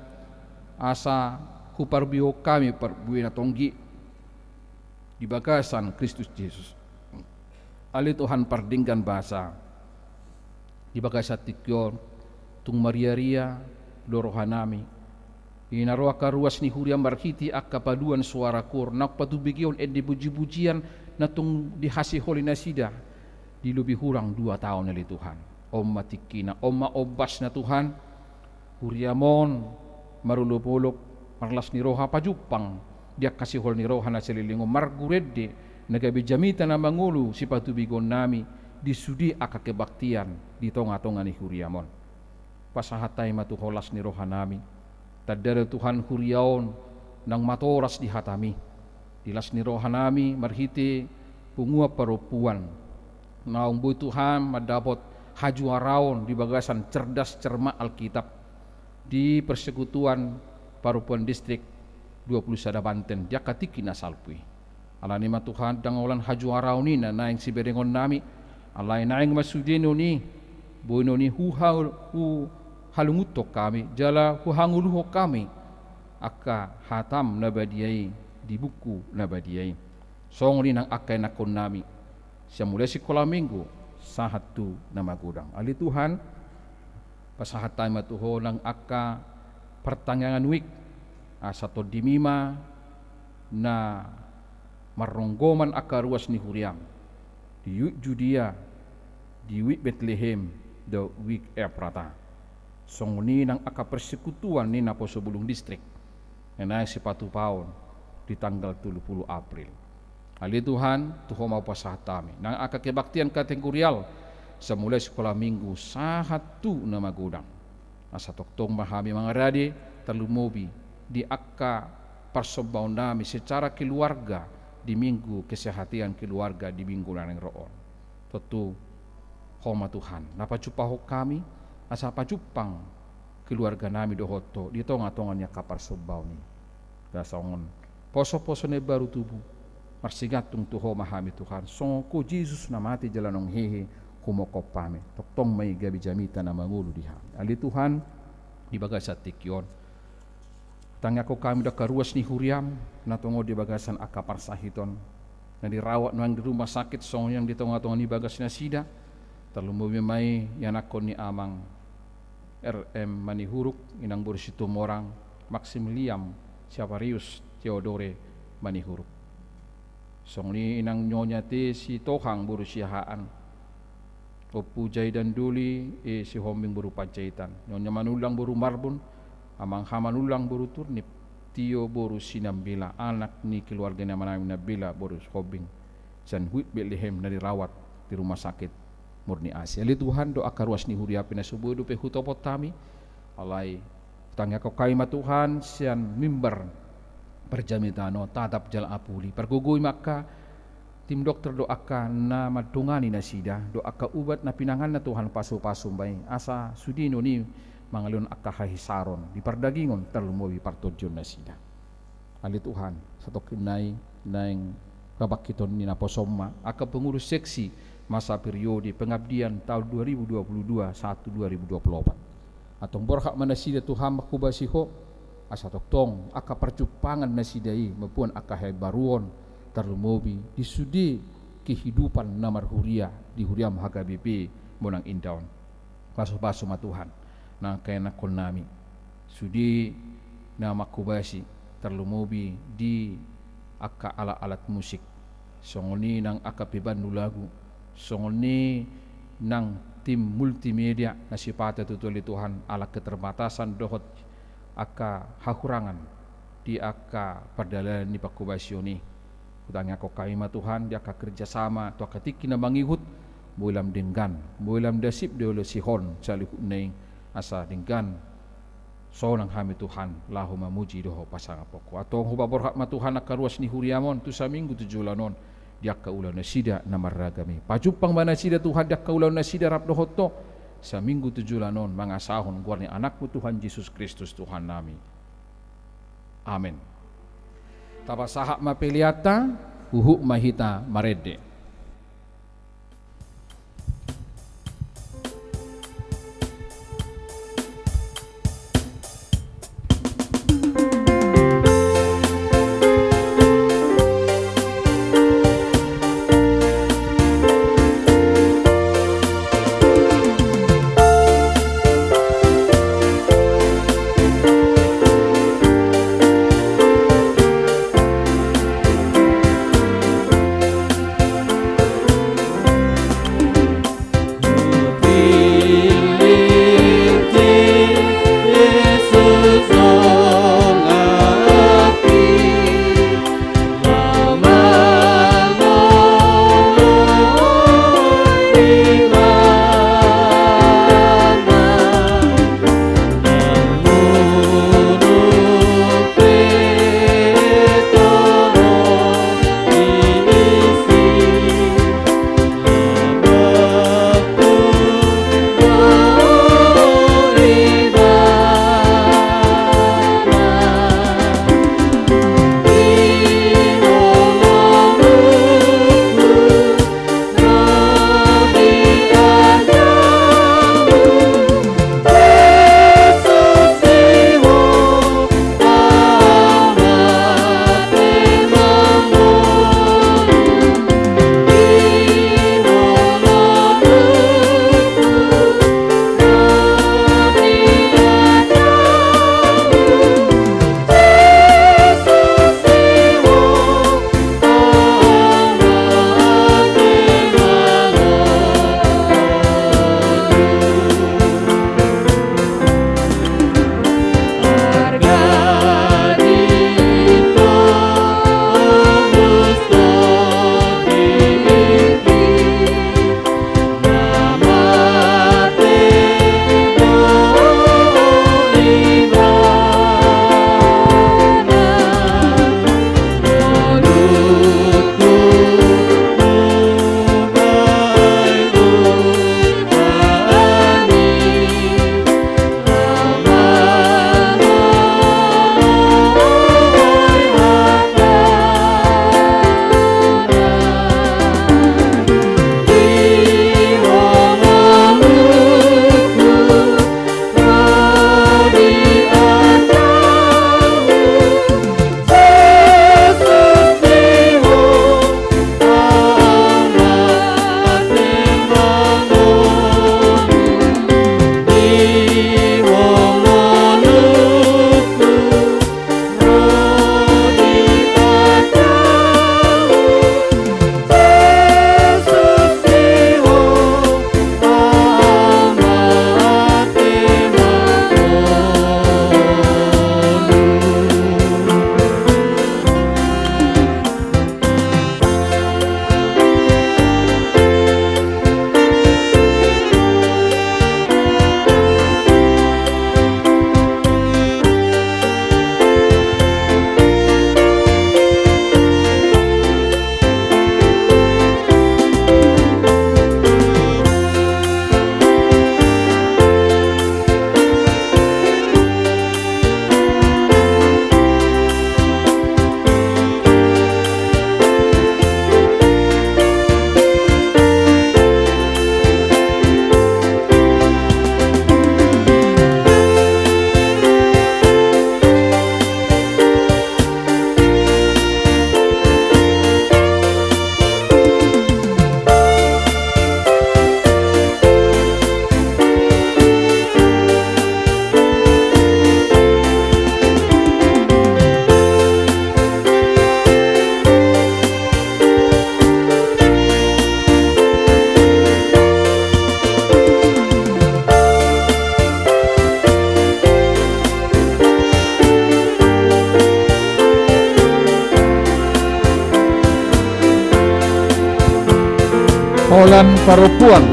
asa huparbuehon hami parbue na tonggi di bagasan Kristus Jesus. Ale Tuhan pardenggan basa, di bagasan tingki on, tung maria-ria do rohanami, i na ro angka ruas ni huria marhite angka paduan suara koor, naung patubegehon ende puji-pujian na tung dihasiholi nasida di lobi hurang dua taon, ale Tuhan. On ma tingkina, on ma ombasna, Tuhan. Huriam on marolop-olop, marlas ni roha, pajumpang di angka sihol ni roha na saleleng on, marguru ende na gabe jamita na mangolu sipatubegoonnami di sude angka kebaktian di tongatonga ni huriam on. Pasahat hami ma tu Ho las ni rohanami. Tanda do Tuhan huria on naung matoras di hatami, di las ni rohanami marhite punguan parompuan naung boi Tuhan mandapot hajuaraon di bagasan cerdas cermat Alkitab di Persekutuan Parompuan Distrik dua puluh sada Banten di angka tingki na salpu i. Alani i ma Tuhan, ndang holan hajuaraon i na naeng siberengonnami, alai naeng ma sude non i boi non i huha-, huhalungunhon hami jala huhangoluhon hami angka hatam na badia i di buku na badia i. Songon i nang angka ianakkonnami, sian mulai sikola minggu sahat tu na magodang. Ale Tuhan, pasahat hami ma tu Ho nang angka partangiangan wijk, asa tondimi ma na marronggoman angka ruas ni huriam di wijk Judea, di wijk Betlehem dohot wijk Efrata. Songon i nang angka persekutuan ni naposo bulung distrik na naeng sipatupaon di tanggal tolu pulu April. Ale Tuhan, tu Ho ma hupasahat hami nang angka kebaktian kategorial, sian mulai sikola minggu sahat tu na magodang. Asa tongtong ma hami mangarade, tarlumobi di angka parsombaonnami secara keluarga di Minggu Kesehatan Keluarga di minggu na naeng ro on. Tontu Ho ma Tuhan na pajumpangkon hami, asa pajumpang keluarganami dohot Ho di tongatonga ni angka parsombaon i. Asa songon posoposo na imbaru tubu, marsigantung tu Ho ma hami Tuhan, songon Ho Jesus na mate jala naung hehe, humongkop hami. Tongtong ma i gabe jamita na mangolu di hami. Ale Tuhan, di bagasan tingki on, tangiangkon hami do angka ruas ni huriam na tongon di bagasan angka parsahiton, na dirawat nuaeng di rumah sakit, songon i nang di tongatonga ni bagasnasida. Tarlumobi ma i ianakkon ni Amang R M Manihuruk, Inang boru Situmorang, Maximilian Siaparius Theodore Manihuruk. Songon i Inang Nyonya T Sitohang boru Siahaan, Ompu Jaidan Doli, E Sihombing boru Panjaitan, Nyonya Manullang boru Marbun, Amang H Manullang boru Turnip, Tio boru Sinambela, anak ni keluarga ni amanami Nambela boru Sihombing, sian wijk Betlehem na dirawat di rumah sakit Murni Asi. Ale Tuhan, do angka ruas ni huria pe na so boi dope hutopot hami, alai hutangiangkon hami ma Tuhan sian mimbar parjamitaan on, tatap jala apuli. Pargogoi ma angka tim dokter dohot angka na mandongani nasida, dohot angka ubat na pinanganna Tuhan pasupasu ma i, asa sude non i mangalehon angka hahisaron di pardagingon tarlumobi partondionnasida. Ale Tuhan, satongkin nai naeng pabangkiton ni naposom ma angka pengurus seksi masa periode pengabdian taon dua ribu dua puluh dua sahat tu dua ribu dua puluh opat. Antong borhat ma nasida Tuhan manghobasi Ho, asa tongtong angka parjumpangan nasida i mamboan angka haimbaruon, tarlumobi di sude kehidupan na marhuria di huriam H K B P Bonang Indah on. Pasupasu ma Tuhan nang angka ianakkonnami, sude na manghobasi, tarlumobi di angka alat-alat musik, songon i nang angka pemandu lagu, songon i nang tim multimedia na sipata tutu ale Tuhan ala keterbatasan dohot angka hahurangan di angka pardalanan ni panghobasion i. Hutangiangkon hami ma Tuhan di angka kerjasama tu angka tingki na mangihut, boi lam denggan, boi lam dasip do olo sihon saluhutna i, asa denggan sonang hami Tuhan laho mamuji dohot pasangaphon Ho. Antong hupaborhat ma Tuhan angka ruas ni huriam on tu saminggu tu joloan on di angka ulaonnasida na marragam i. Pajumpang ma nasida Tuhan di angka ulaonnasida rap dohot Ho saminggu tu joloan on mangasahon goar ni Anakmu Tuhan Jesus Kristus Tuhannami. Amen. Tapasahat ma peleanta, huhut ma hita marende. Holan parompuan.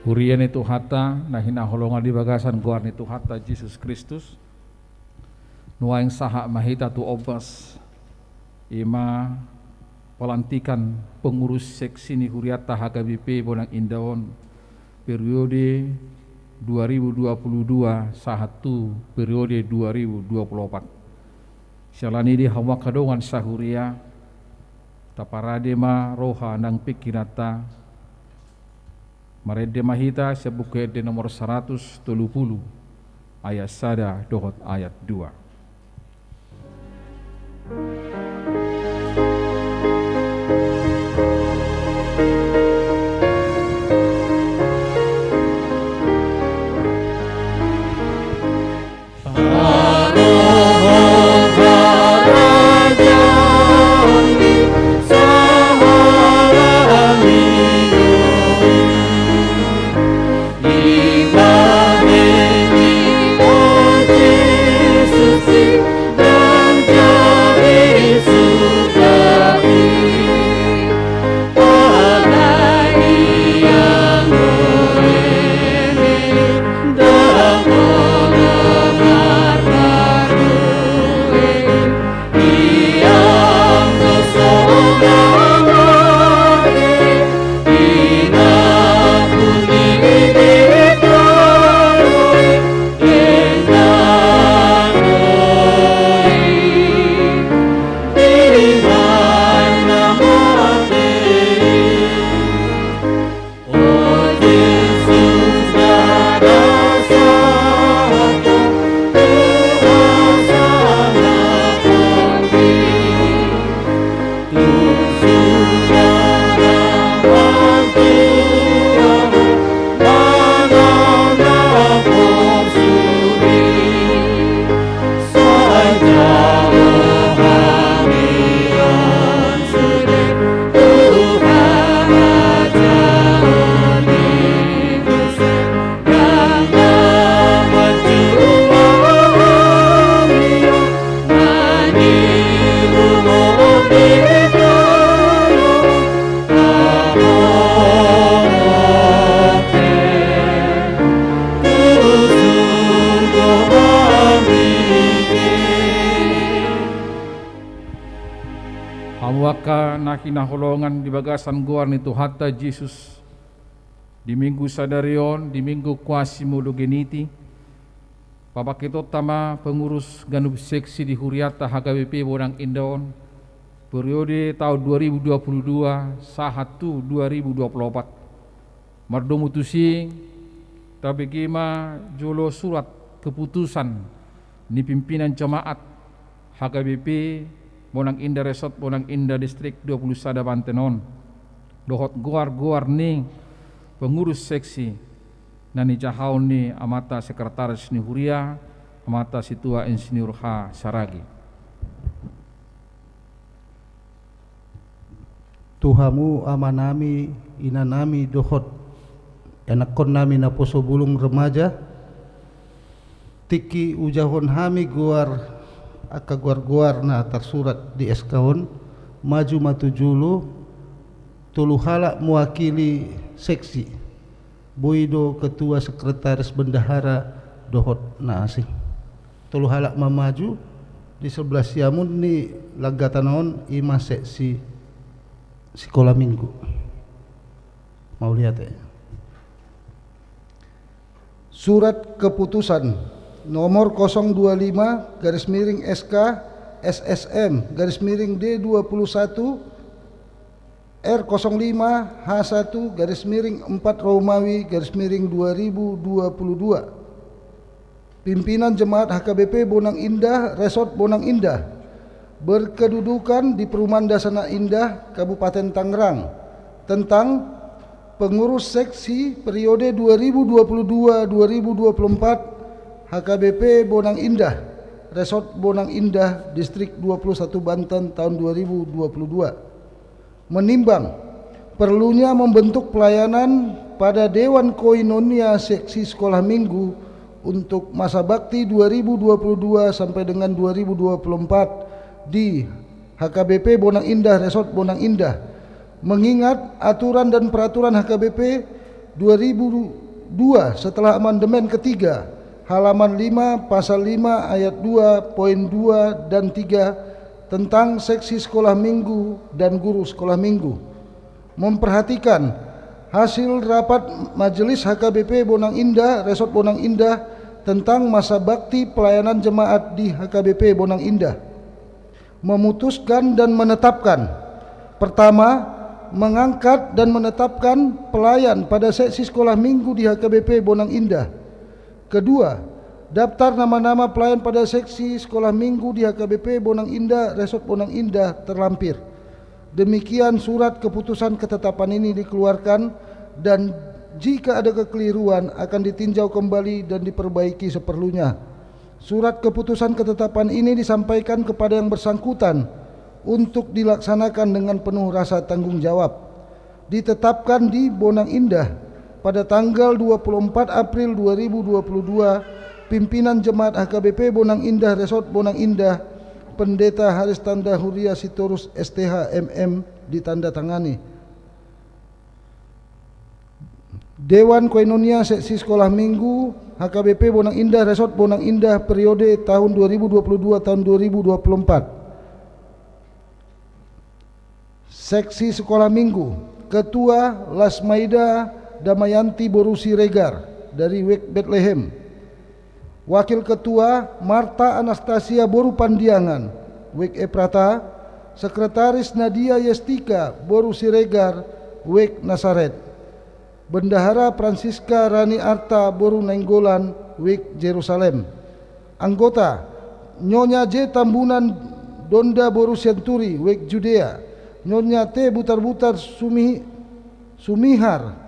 Huria ni Tuhanta na hinaholongan di bagasan goar ni Tuhanta Jesus Kristus. Nuaeng sahat ma hita tu ombas, i ma pelantikan pengurus seksi ni hurianta H K B P Bonang Indah on, periode dua ribu dua puluh dua sahat tu periode dua ribu dua puluh opat. Siala ni i, hamu angka dongan sahuria, taparade ma roha nang pingkiranta. Marende ma hita sian Buku Ende nomor saratus tolu pulu, ayat sada dohot ayat dua. Hamu angka na hinaholongan di bagasan goar ni Tuhanta Jesus, di Minggu sadari on, di Minggu Quasimodogeniti, pabangkitonta ma pengurus ganup seksi di hurianta H K B P Bonang Indah on, periode taon dua ribu dua puluh dua sahat tu dua ribu dua puluh opat. Mardomu tusi, tabege ma jolo surat keputusan ni pimpinan jemaat H K B P Bonang Indah Resort, Bonang Indah Distrik dua puluh sada Banten on, dohot goar-goar ni pengurus seksi na nijahaon ni amanta sekretaris ni huria, amanta Situa Insinyur H Saragi. Tu hamu amanami, inanami, dohot ianakkonnami naposo bulung remaja, tingki ujahon hami goar Angka goar-goar na tarsurat di S K on, maju ma tu julu, tolu halak mewakili seksi, boi do ketua, sekretaris, bendahara dohot na asing. Tolu halak ma maju. Di sebelah siamun ni langgatan on, i ma seksi sikola minggu. Mauliate. Surat keputusan nomor kosong dua lima garis miring S K S S M garis miring D dua puluh satu R kosong lima H satu garis miring empat Romawi garis miring dua ribu dua puluh dua. Pimpinan Jemaat H K B P Bonang Indah, Resort Bonang Indah, berkedudukan di Perumahan Dasana Indah, Kabupaten Tangerang, tentang pengurus seksi periode dua ribu dua puluh dua dua ribu dua puluh empat H K B P Bonang Indah, Resort Bonang Indah, Distrik dua puluh satu Banten tahun dua ribu dua puluh dua. Menimbang perlunya membentuk pelayanan pada Dewan Koinonia Seksi Sekolah Minggu untuk masa bakti dua ribu dua puluh dua sampai dengan dua ribu dua puluh empat di H K B P Bonang Indah, Resort Bonang Indah, mengingat aturan dan peraturan H K B P dua ribu dua setelah amandemen ketiga, halaman lima, pasal lima ayat dua, poin dua dan tiga, tentang seksi sekolah minggu dan guru sekolah minggu. Memperhatikan hasil rapat Majelis H K B P Bonang Indah, Resort Bonang Indah, tentang masa bakti pelayanan jemaat di H K B P Bonang Indah. Memutuskan dan menetapkan: pertama, mengangkat dan menetapkan pelayan pada seksi sekolah minggu di H K B P Bonang Indah. Kedua, daftar nama-nama pelayan pada seksi sekolah minggu di H K B P Bonang Indah, Resort Bonang Indah terlampir. Demikian surat keputusan ketetapan ini dikeluarkan, dan jika ada kekeliruan akan ditinjau kembali dan diperbaiki seperlunya. Surat keputusan ketetapan ini disampaikan kepada yang bersangkutan untuk dilaksanakan dengan penuh rasa tanggung jawab. Ditetapkan di Bonang Indah pada tanggal dua puluh empat April dua ribu dua puluh dua, pimpinan Jemaat H K B P Bonang Indah, Resort Bonang Indah, Pendeta Haristanda Huria Sitorus, S T H, M M, ditandatangani. Dewan Koinonia Seksi Sekolah Minggu H K B P Bonang Indah, Resort Bonang Indah, periode tahun dua ribu dua puluh dua tahun dua ribu dua puluh empat. Seksi Sekolah Minggu, Ketua Lasmaida Damayanti boru Siregar dari Wijk Betlehem. Wakil Ketua Marta Anastasia boru Pandiangan, Wijk Eprata. Sekretaris Nadia Yestika boru Siregar, Wijk Nasaret. Bendahara Francisca Rani Arta boru Nainggolan, Wijk Jerusalem. Anggota: Nyonya J Tambunan Donda boru Sianturi, Wijk Judea. Nyonya T Butarbutar Sumi-, Sumihar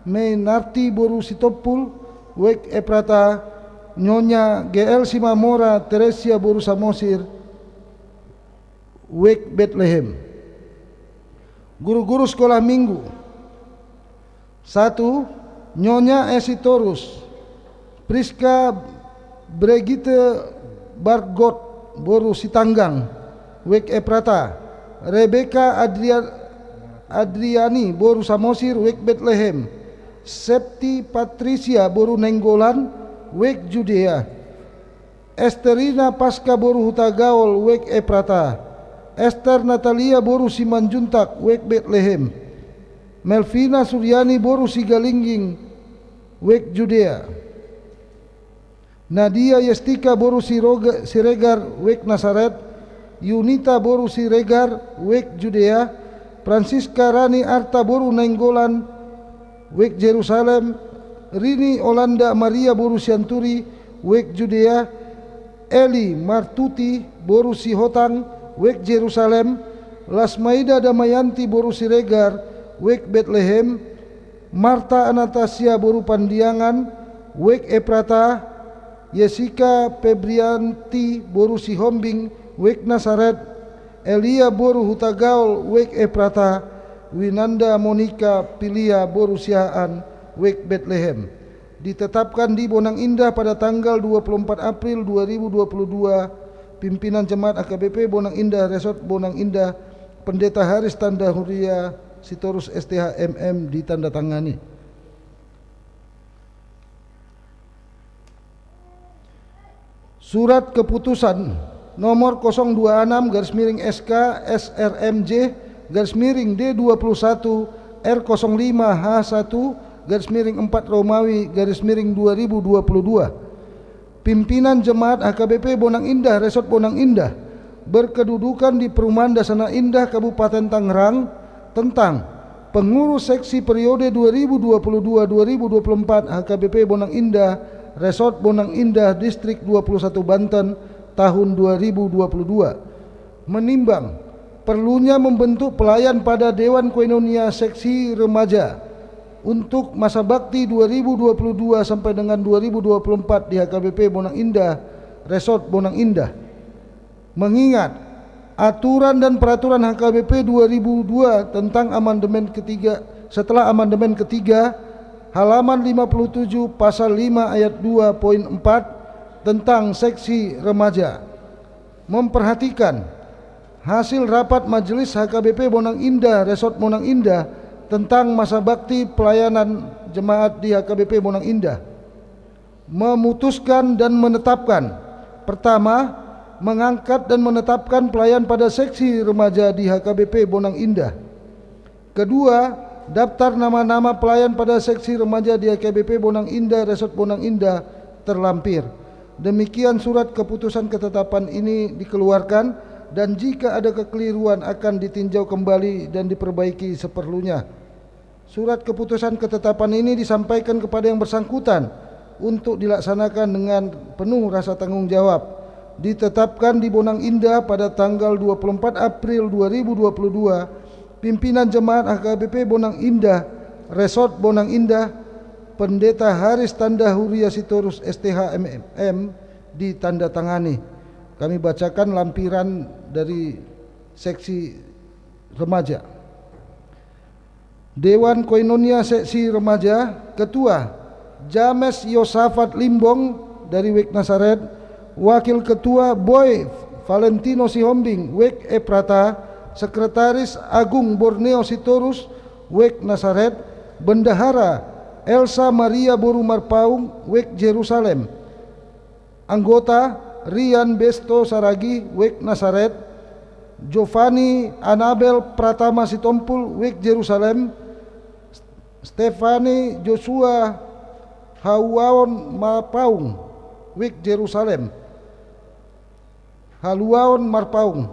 Meinarti boru Sitompul, Wijk Eprata. Nyonya G L Simamora Teresia boru Samosir, Wijk Betlehem. Guru-guru sekolah minggu: satu, Nyonya Esi Torus, Priska Brigitte Bargot boru Sitanggang, Wijk Eprata. Rebeka Adria-, Adriani boru Samosir, Wijk Betlehem. Septi Patrisia boru Nainggolan, Wijk Judea. Esterina Paska boru Hutagaol, Wijk Eprata. Ester Natalia boru Simanjuntak, Wijk Betlehem. Melvina Suryani boru Sigalingging, Wijk Judea. Nadia Yestika boru Siroga-, Siregar, Wijk Nasaret. Yunita boru Siregar, Wijk Judea. Francisca Rani Arta boru Nainggolan, Wijk Jerusalem. Rini Olanda Maria boru Sianturi, Wijk Judea. Eli Martuti boru Sihotang, Wijk Jerusalem. Lasmaida Damayanti boru Siregar, Wijk Betlehem. Marta Anastasia boru Pandiangan, Wijk Eprata. Yesika Pebrianti boru Sihombing, Wijk Nasaret. Elia boru Hutagaol, Wijk Eprata. Winanda Monika Pilia boru Siahaan, Wijk Betlehem. Ditetapkan di Bonang Indah pada tanggal dua puluh empat April dua ribu dua puluh dua, Pimpinan Jemaat H K B P Bonang Indah, Resort Bonang Indah, Pendeta Haris Tanda Huria Sitorus, S T H, M M, ditandatangani. Surat keputusan nomor kosong dua enam garis miring S K S R M J garis miring D dua puluh satu R kosong lima H satu garis miring empat Romawi garis miring dua ribu dua puluh dua. Pimpinan Jemaat H K B P Bonang Indah, Resort Bonang Indah, berkedudukan di Perumahan Dasana Indah, Kabupaten Tangerang, tentang pengurus seksi periode dua ribu dua puluh dua dua ribu dua puluh empat H K B P Bonang Indah, Resort Bonang Indah, Distrik dua puluh satu Banten, tahun dua ribu dua puluh dua. Menimbang perlunya membentuk pelayan pada Dewan Koinonia Seksi Remaja untuk masa bakti dua ribu dua puluh dua sampai dengan dua ribu dua puluh empat di H K B P Bonang Indah, Resort Bonang Indah. Mengingat aturan dan peraturan H K B P dua ribu dua tentang amandemen ketiga, setelah amandemen ketiga, halaman lima puluh tujuh, pasal lima ayat dua poin empat, tentang seksi remaja. Memperhatikan hasil rapat Majelis H K B P Bonang Indah, Resort Bonang Indah, tentang masa bakti pelayanan jemaat di H K B P Bonang Indah. Memutuskan dan menetapkan: pertama, mengangkat dan menetapkan pelayan pada seksi remaja di H K B P Bonang Indah. Kedua, daftar nama-nama pelayan pada seksi remaja di H K B P Bonang Indah, Resort Bonang Indah, terlampir. Demikian surat keputusan ketetapan ini dikeluarkan, dan jika ada kekeliruan akan ditinjau kembali dan diperbaiki seperlunya. Surat keputusan ketetapan ini disampaikan kepada yang bersangkutan untuk dilaksanakan dengan penuh rasa tanggung jawab. Ditetapkan di Bonang Indah pada tanggal dua puluh empat April dua ribu dua puluh dua, pimpinan jemaat H K B P Bonang Indah, Resort Bonang Indah, Pendeta Haris Tanda Huria Sitorus, S T H, M M, ditandatangani. Kami bacakan lampiran dari seksi remaja. Dewan Koinonia Seksi Remaja, Ketua, James Yosafat Limbong dari Wijk Nasaret, Wakil Ketua, Boy Valentino Sihombing, Wijk Efrata, Sekretaris, Agung Borneo Sitorus, Wijk Nasaret, Bendahara, Elsa Maria Boru Marpaung, Wijk Jerusalem. Anggota, Rian Besto Saragi, Wijk Nasaret, Jovani Anabel Pratama Sitompul, Wijk Jerusalem, Stefani Joshua Haluaon Marpaung, Wijk Jerusalem, Haluaon Marpaung.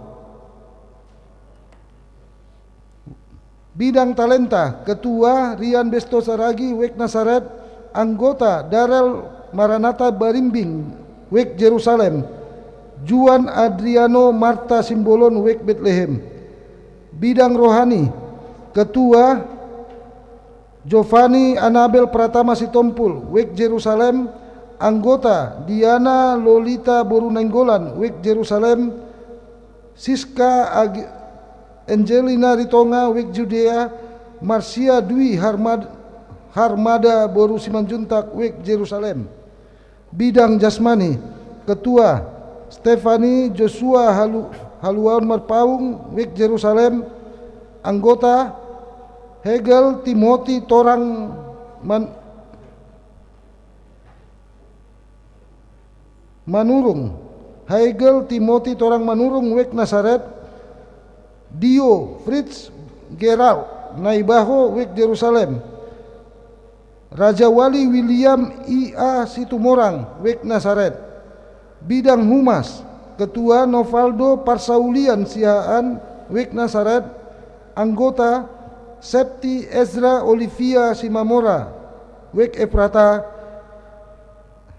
Bidang talenta, Ketua, Rian Besto Saragi, Wijk Nasaret, anggota, Darel Maranata Barimbing, Wijk Jerusalem, Juan Adriano Marta Simbolon, Wijk Betlehem. Bidang rohani, Ketua, Jovani Anabel Pratama Sitompul, Wijk Jerusalem, anggota, Diana Lolita Boru Nainggolan, Wijk Jerusalem, Siska Ag-, Angelina Ritonga, Wijk Judea, Marsia Dwi Harmad-, Harmada Boru Simanjuntak, Wijk Jerusalem. Bidang jasmani, Ketua, Stefani Joshua Halu-, Haluaon Marpaung, Wijk Jerusalem, anggota, Hegel Timothy Torang Man-, Manurung, Hegel Timothy Torang Manurung, Wijk Nasaret, Dio Fritz Gerald Naibaho, Wijk Jerusalem, Rajawali William I A Situmorang, Wijk Nasaret. Bidang humas, Ketua Novaldo Parsaulian Siahaan, Wijk Nasaret, anggota, Septi Ezra Olivia Simamora, Wijk Efrata,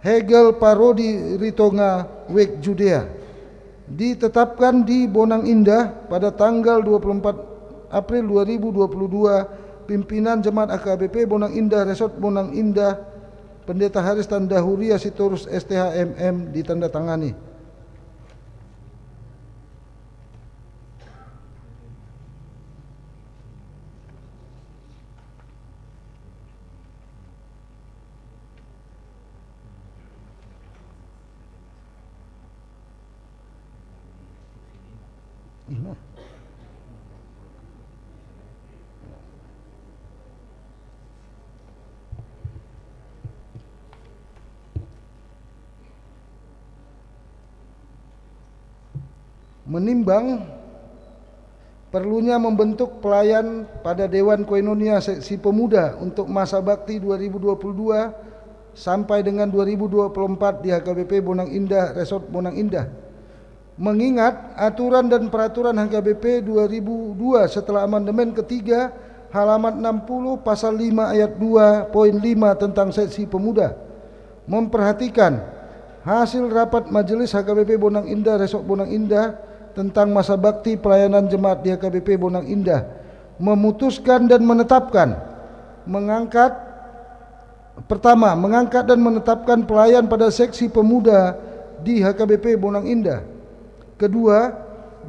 Hegel Parodi Ritonga, Wijk Judea. Ditetapkan di Bonang Indah pada tanggal dua puluh empat April dua ribu dua puluh dua, pimpinan Jemaat H K B P Bonang Indah, Resort Bonang Indah, Pendeta Haris Tanda Huria Sitorus, S T H, M M, ditandatangani. Menimbang perlunya membentuk pelayan pada Dewan Koinonia Seksi Pemuda untuk masa bakti dua ribu dua puluh dua sampai dengan dua ribu dua puluh empat di H K B P Bonang Indah, Resort Bonang Indah. Mengingat aturan dan peraturan H K B P dua ribu dua setelah amandemen ketiga, halaman enam puluh, pasal lima ayat dua poin lima tentang Seksi Pemuda. Memperhatikan hasil rapat Majelis H K B P Bonang Indah, Resort Bonang Indah tentang masa bakti pelayanan jemaat di H K B P Bonang Indah. Memutuskan dan menetapkan, mengangkat, pertama, mengangkat dan menetapkan pelayan pada Seksi Pemuda di H K B P Bonang Indah. Kedua,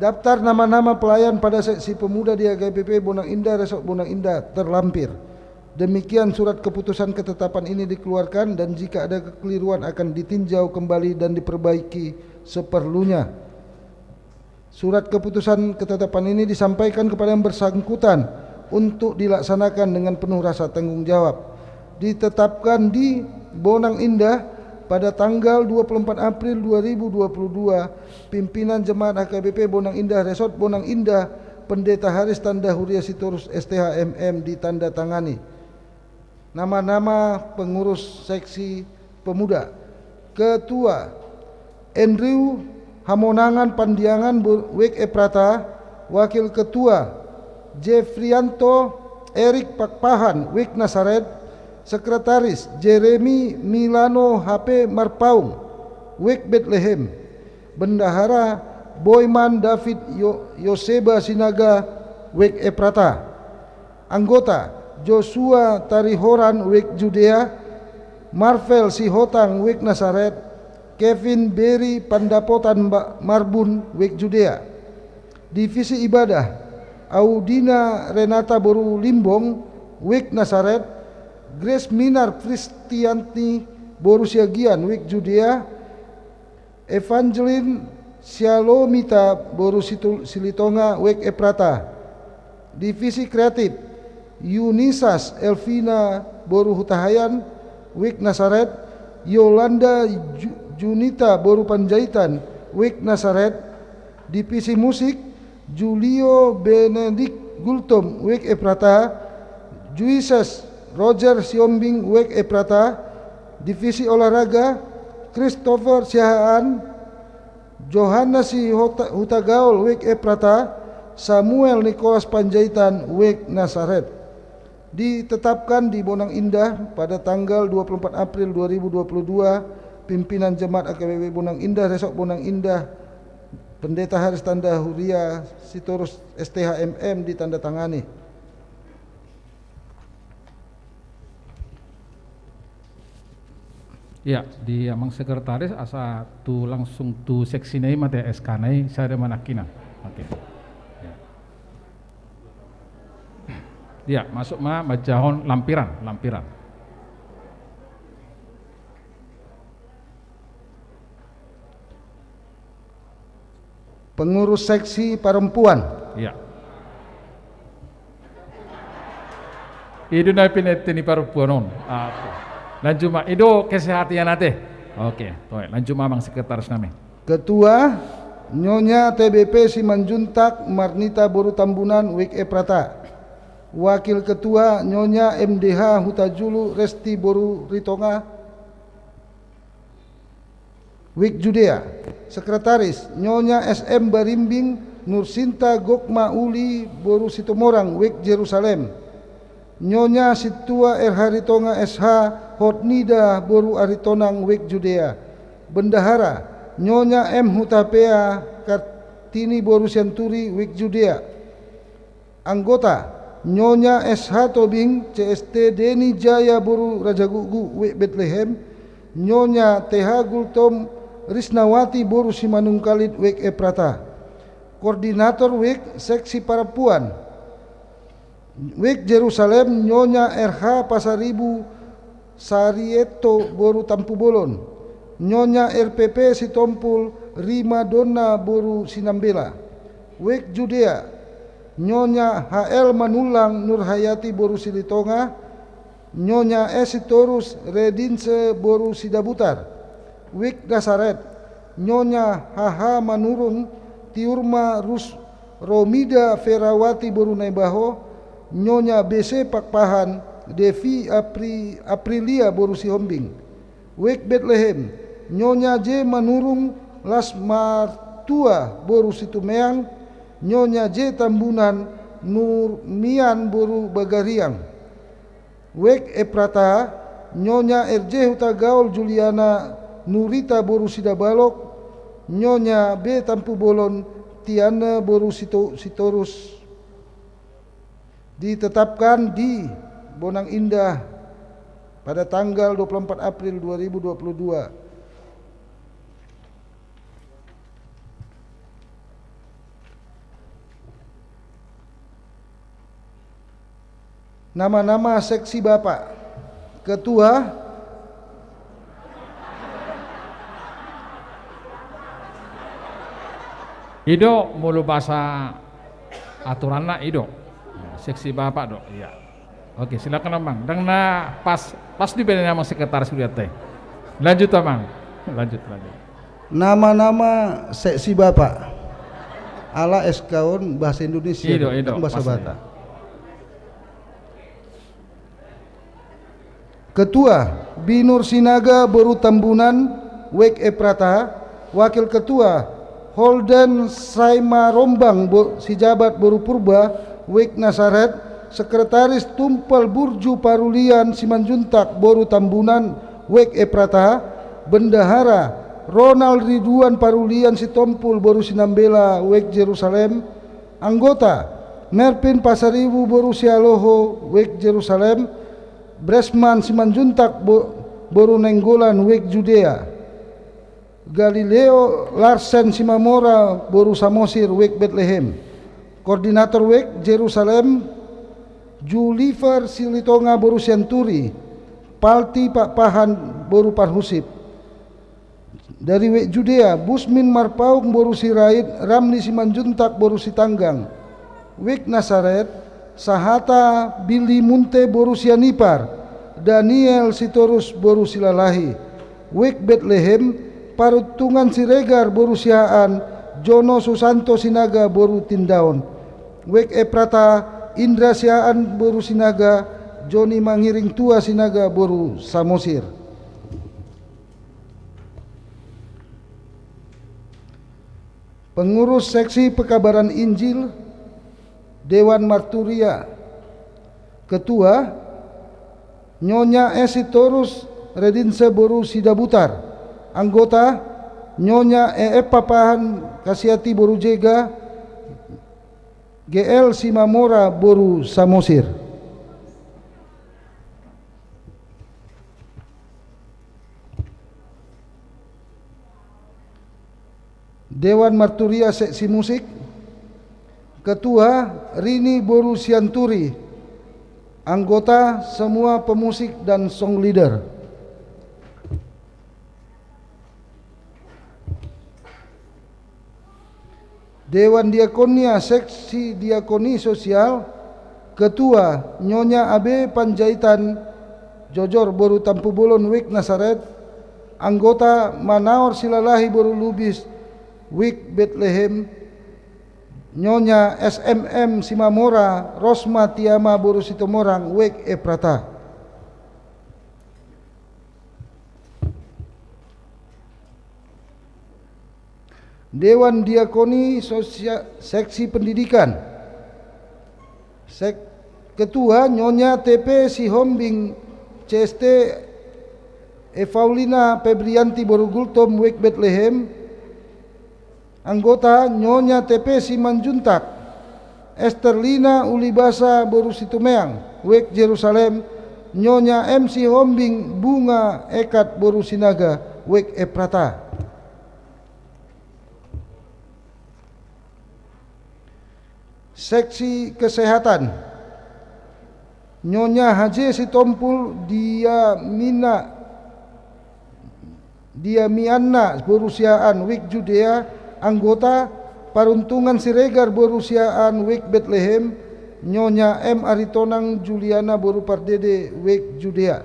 daftar nama-nama pelayan pada Seksi Pemuda di H K B P Bonang Indah, Resort Bonang Indah terlampir. Demikian surat keputusan ketetapan ini dikeluarkan, dan jika ada kekeliruan akan ditinjau kembali dan diperbaiki seperlunya. Surat keputusan ketetapan ini disampaikan kepada yang bersangkutan untuk dilaksanakan dengan penuh rasa tanggung jawab. Ditetapkan di Bonang Indah pada tanggal dua puluh empat April dua ribu dua puluh dua, pimpinan jemaat H K B P Bonang Indah, Resort Bonang Indah, Pendeta Haris Tanda Huria Sitorus, S T H M M, ditandatangani. Nama-nama pengurus Seksi Pemuda. Ketua, Andrew Hamonangan Pandiangan, Bu-, Wijk Ephrata. Wakil Ketua, Jeffrianto Erik Pakpahan, Wijk Nasaret. Sekretaris, Jeremy Milano H P Marpaung, Wijk Betlehem. Bendahara, Boyman David Yo-, Yoseba Sinaga, Wijk Ephrata. Anggota, Joshua Tarihoran, Wijk Judea, Marvel Sihotang, Wijk Nasaret, Kevin Beri Pandapotan, Ba-, Marbun, Wijk Judea. Divisi ibadah, Audina Renata boru Limbong, Wijk Nasaret, Grace Minar Kristianti boru Siagian, Wijk Judea, Evangeline Sialomita boru Situ-, Silitonga, Wijk Ephrata. Divisi kreatif, Yunisas Elvina boru Hutahaean, Wijk Nasaret, Yolanda Ju-, Junita boru Panjaitan, Wijk Nasaret. Divisi musik, Julio Benedict Gultom, Wijk Ephrata. Juices, Roger Siombing, Wijk Ephrata. Divisi olahraga, Christopher Siahaan, Johanna Sihota-, Hutagaol, Wijk Ephrata, Samuel Nicholas Panjaitan, Wijk Nasaret. Ditetapkan di Bonang Indah pada tanggal dua puluh empat April dua ribu dua puluh dua, pimpinan jemaat H K B P Bonang Indah, Resort Bonang Indah, Pendeta Haris Tanda Huria Sitorus, S T H M M, ditandatangani. Iya, di amang sekretaris, asa tu langsung tu seksina i ma te S K na i, sada ma nangkinan. Oke. Iya. Iya, masuk ma manjahon lampiran, lampiran. Pengurus seksi perempuan. Iya. I do na pinete ni perempuan on. Apa? Lanjut ma, i do kesehatan ate. Oke, toe, lanjut ma amang sekretaris nami. Ketua, Nyonya T B P Simanjuntak Marnita boru Tambunan, Wijk Ephrata. Wakil Ketua, Nyonya M D H Hutajulu Resti boru Ritonga, Wijk Judea. Sekretaris, Nyonya S M Barimbing Nursinta Gokma Uli boru Situmorang, Wijk Jerusalem. Nyonya Sintua R H Ritonga S H Hotnida boru Aritonang, Wijk Judea. Bendahara, Nyonya M Hutapea Kartini boru Sianturi, Wijk Judea. Anggota, Nyonya S H Tobing, C S T Deni Jaya boru Rajagugu, Wijk Betlehem, Nyonya T H Gultom Risnawati boru Simanungkalit, Wijk Ephrata. Koordinator Wijk, seksi perempuan, Wijk Jerusalem, Nyonya R H Pasaribu Sarietto boru Tampubolon, Nyonya R P P Sitompul Rimadonna boru Sinambela. Wijk Judea, Nyonya H L Manullang Nurhayati boru Silitonga, Nyonya S Sitorus Redinse boru Sidabutar. Wijk Nasaret, Nyonya H H Manurung, Tiur ma Rus-, Romida Ferawati boru Naibaho, Nyonya B C Pakpahan, Devi Apri-, Aprilia boru Sihombing. Wijk Betlehem, Nyonya J Manurung Las Martua boru Situmeang, Nyonya J Tambunan Nurmian boru Bagariang. Wijk Eprata, Nyonya R J Hutagaol Juliana Nurita boru Sidabalok, Nyonya B Tampubolon Tiana boru Sito-, Sitorus. Ditetapkan di Bonang Indah pada tanggal dua puluh empat April dua ribu dua puluh dua. Nama-nama seksi Bapak. Ketua. I do, molo bahasa aturanna i do. Seksi Bapak do, iya. Oke, silakan, Amang. Ndang na pas, pas di bene, Amang Sekretaris, kulihat te. Lanjut, Amang. Lanjut, lanjut. Nama-nama seksi Bapak. Ala S K on bahasa Indonesia, i do, i do, ndang bahasa Batak. Ketua, Binur Sinaga boru Tambunan, Wijk Eprata. Wakil Ketua, Holden Saimarombang bo-, Sijabat boru Purba, Wijk Nasaret. Sekretaris, Tumpal Burju Parulian Simanjuntak boru Tambunan, Wijk Eprata. Bendahara, Ronald Riduan Parulian Sitompul boru Sinambela, Wijk Jerusalem. Anggota, Merpin Pasaribu boru Sialoho, Wijk Jerusalem. Bresman Simanjuntak bo-, boru Nainggolan, Wijk Judea. Galileo Larsen Simamora boru Samosir, Wijk Betlehem. Koordinator Wijk Jerusalem, Julifer Silitonga boru Sianturi. Palti Pakpahan boru Parhusip. Dari Wijk Judea, Busmin Marpaung boru Sirait, Ramli Simanjuntak boru Sitanggang. Wijk Nasaret, Sahata Bilimunte boru Sianipar, Daniel Sitorus boru Silalahi. Wijk Betlehem, Paruntungan Siregar boru Siahaan, Jono Susanto Sinaga boru Tindaon. Wijk Eprata, Indra Siahaan boru Sinaga, Joni Mangiring Tua Sinaga boru Samosir. Pengurus Seksi Pekabaran Injil, Dewan Marturia. Ketua, Nyonya S Sitorus Redinse boru Sidabutar. Anggota, Nyonya E F Pakpahan Kasiati boru Jega, G L Simamora boru Samosir. Dewan Marturia Seksi Musik. Ketua, Rini boru Sianturi. Anggota, semua pemusik dan song leader. Dewan Diakonia Seksi Diakoni Sosial. Ketua, Nyonya A B Panjaitan Jojor boru Tampubolon, Wijk Nasaret. Anggota, Manaor Silalahi boru Lubis, Wijk Betlehem. Nyonya S M M Simamora, Rosma Tiama boru Situmorang, Wijk Eprata. Dewan Diakoni Sosia-, Seksi Pendidikan. Sek-, Ketua, Nyonya T P Sihombing, C S T, Evaulina Febrianti boru Gultom, Wijk Betlehem. Anggota, Nyonya T P Simanjuntak, Esterlina Ulibasa boru Situmeang, Wijk Jerusalem. Nyonya M Sihombing, Bunga Ekat boru Sinaga, Wijk Eprata. Seksi Kesehatan. Nyonya H J Sitompul Diamina, Diamianna boru Siahaan, Wijk Judea. Anggota, Paruntungan Siregar boru Siaan, wijk Betlehem, Nyonya M Aritonang Juliana boru Pardede, wijk Judea.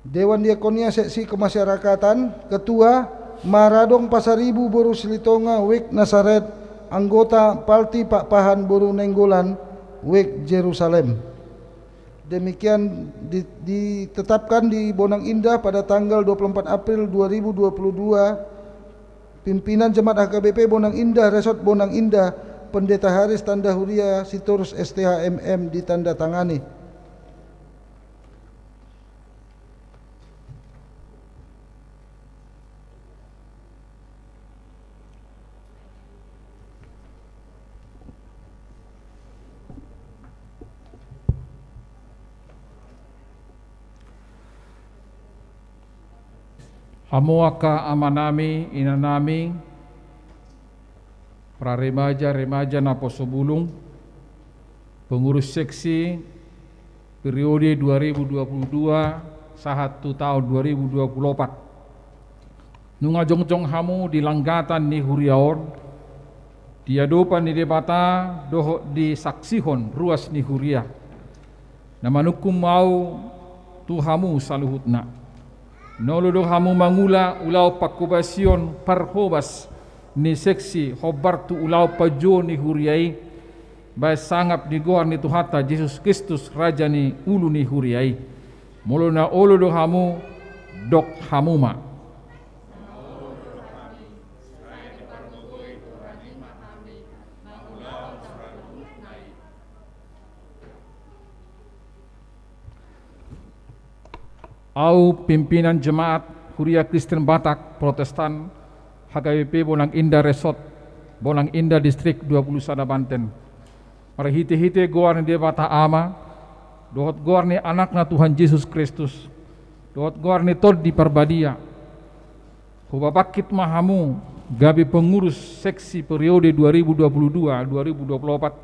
Dewan Diakonia Seksi Kemasyarakatan, Ketua Maradong Pasaribu boru Silitonga, wijk Nasaret, anggota Palti Pakpahan boru Nainggolan, wijk Jerusalem. Demikian di-, ditetapkan di Bonang Indah pada tanggal dua puluh empat April dua ribu dua puluh dua, pimpinan Jemaat H K B P Bonang Indah, Resort Bonang Indah, Pendeta Haris Tanda Huria Sitorus S T H M M ditandatangani. Hamu angka amanami, inanami, para remaja, remaja naposo bulung, pengurus seksi periode dua ribu dua puluh dua sahat tu taon dua ribu dua puluh opat. Nunga jongjong hamu di langgatan ni huria on, di adopan ni Debata dohot disaksihon ruas ni huria. Na manungkun ma au tu hamu saluhutna. Na olo do hamu mangula ulaon panghobasion parhobas ni seksi hombar tu ulaon panjou ni huria i, baen sangap di goar ni Tuhanta Jesus Kristus, Raja ni ulu ni huria i. Molo na olo do hamu, dok hamu ma. Au pimpinan Jemaat Huria Kristen Batak Protestan H K B P Bonang Indah Resort, Bonang Indah Distrik dua puluh sada Banten. Marhite-hite goar ni Debata Ama, dohot goar ni Anakna Tuhan Jesus Kristus, dohot goar ni Tondi Parbadia, hupabangkit ma hamu gabe pengurus seksi periode dua ribu dua puluh dua dua ribu dua puluh opat,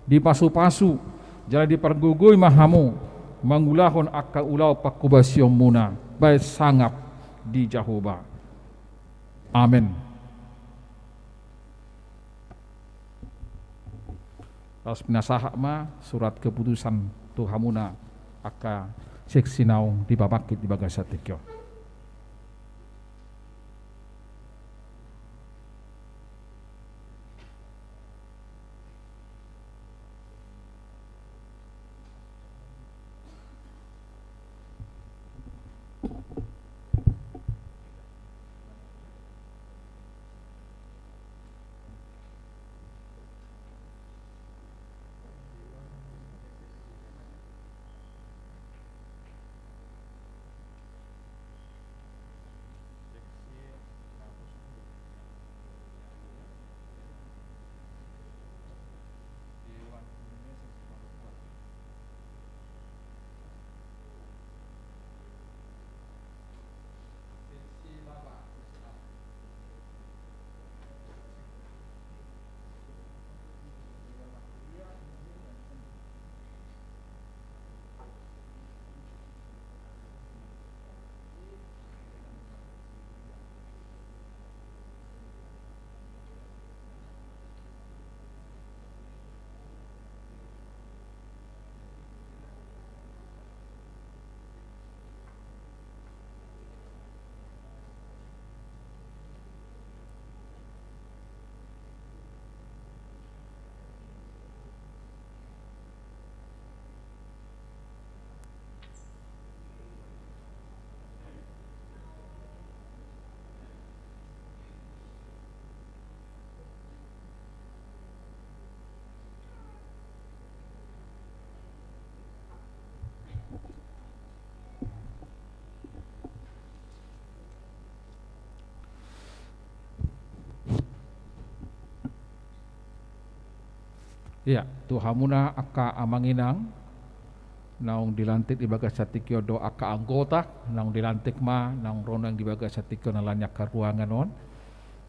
dipasu-pasu jala dipargogoi ma hamu mangulahon angka ulaon panghobasionmuna, baen sangap di Jahowa. Amen. Laos pinasahat ma surat keputusan tu hamuna angka seksi naung dipabangkit di bagasan tingki on. Ia, tu hamuna angka amang inang, naung dilantik di bagasan tingki on dohot angka anggota, naung dilantik ma, naung ro nang di bagasan tingki on alani angka ruangan on.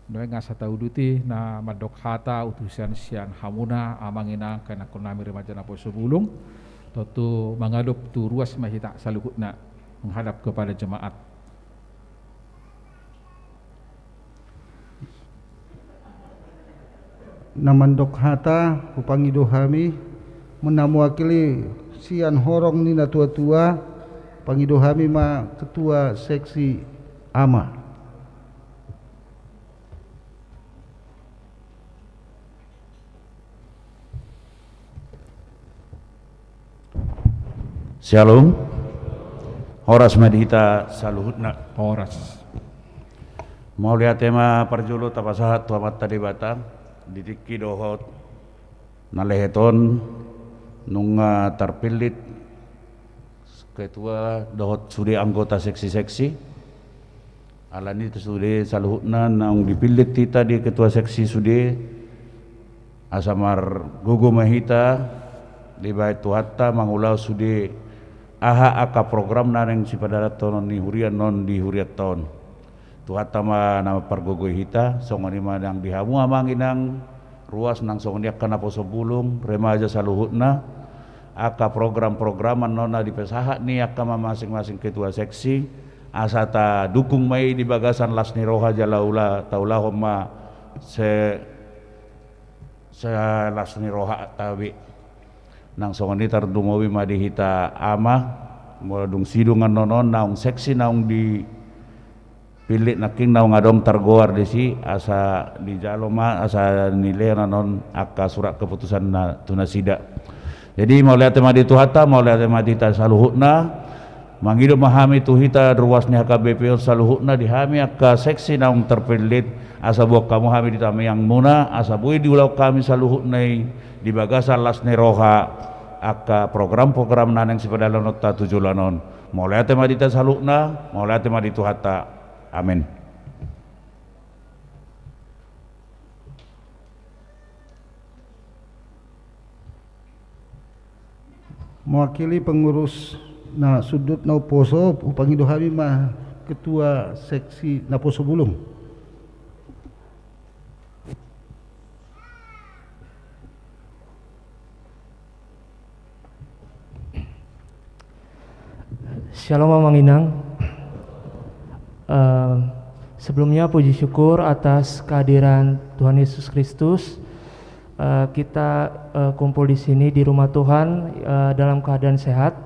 Nuaeng asa tauduti na mandok hata utusan sian hamuna amang inang angka ianakkon nami remaja naposo bulung. Tontu mangalap tu ruas ma hita saluhutna menghadap kepada jemaat. Na mandok hata hupangido hami, na mewakili sian horong ni natuatua, pangido hami ma ketua seksi ama. Syalom. Horas ma di hita saluhutna. Horas. Mauliate ma parjolo tapasahat tu Amanta Debata di tingki dohot na lehet on, nunga tarpillit ketua dohot sude anggota seksi-seksi. Alani i sude saluhutna naung dipillit hita di ketua seksi sude, asa margogo ma hita dibahen Tuhanta mangulahon sude aha angka program na naeng sipadalanhonon ni huria on di hurianta on. Tuhanta ma na mampargogoi hita, songon i ma nang di hamu amang inang, ruas nang songon i angka naposo bulung, remaja saluhutna, angka program-program annon na dipasahat ni angka ma masing-masing ketua seksi, asa tadukung ma i di bagasan las ni roha jala ula taulahon ma se-, selas ni rohanta be. Nang songon i tarlumobi ma di hita ama, molo dung sidung annon on naung seksi naung di pillit nangkin naung adong targoar disi, asa dijalo ma, asa nilehon annon angka surat keputusan na tu nasida. Jadi, mauliate ma di Tuhanta, mauliate ma di hita saluhutna, mangido ma hami tu hita ruas ni H K B P on saluhutna di hami angka seksi naung terpillit, asa boan hamu hami di tangiangmuna, asa boi diulahon hami saluhutna i di bagasan las ni roha angka program-program na naeng sipadalanhononta tu joloan on. Mauliate ma di hita saluhutna, mauliate ma di Tuhanta. Amen. Mewakili pengurus na sundut na umposo, hupangido hami ma ketua seksi naposo bulung. Syalom, Amang Inang. Eh, sebelumnya, puji syukur atas kehadiran Tuhan Yesus Kristus. Eh, kita, eh, kumpul di sini, di rumah Tuhan, eh, dalam keadaan sehat.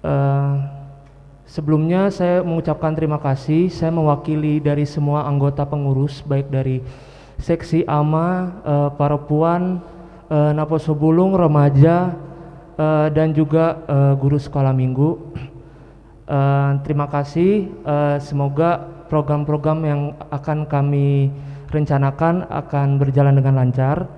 Eh, sebelumnya, saya mengucapkan terima kasih. Saya mewakili dari semua anggota pengurus, baik dari seksi ama, eh, parapuan, eh, naposo bulung, remaja, eh, dan juga, eh, guru sekolah minggu. Eh, terima kasih. Eh, semoga program-program yang akan kami rencanakan akan berjalan dengan lancar.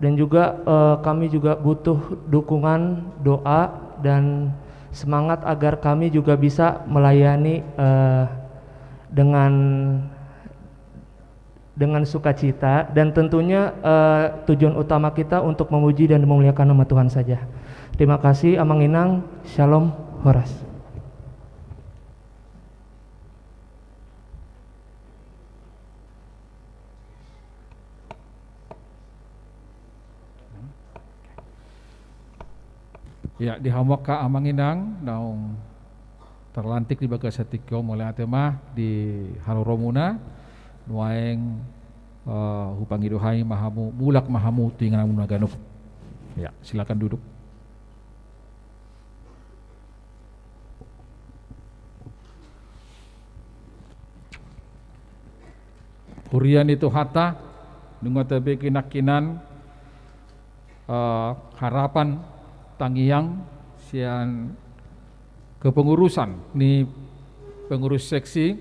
Dan juga, eh, kami juga butuh dukungan, doa, dan semangat agar kami juga bisa melayani, eh, dengan dengan sukacita, dan tentunya, eh, tujuan utama kita untuk memuji dan memuliakan nama Tuhan saja. Terima kasih, Amang Inang. Syalom, horas. Ya, di hamu angka Amang Inang naung terlantik di bagasan tingki on, mauliate ma di haroromuna. Nuaeng, eh, hupangido hami ma hamu, mulak ma hamu tu ingananmuna ganup. Ya, silakan duduk. Huria ni Tuhanta, nunga tabege nangkinan, eh, harapan tangiang sian kepengurusan ni pengurus seksi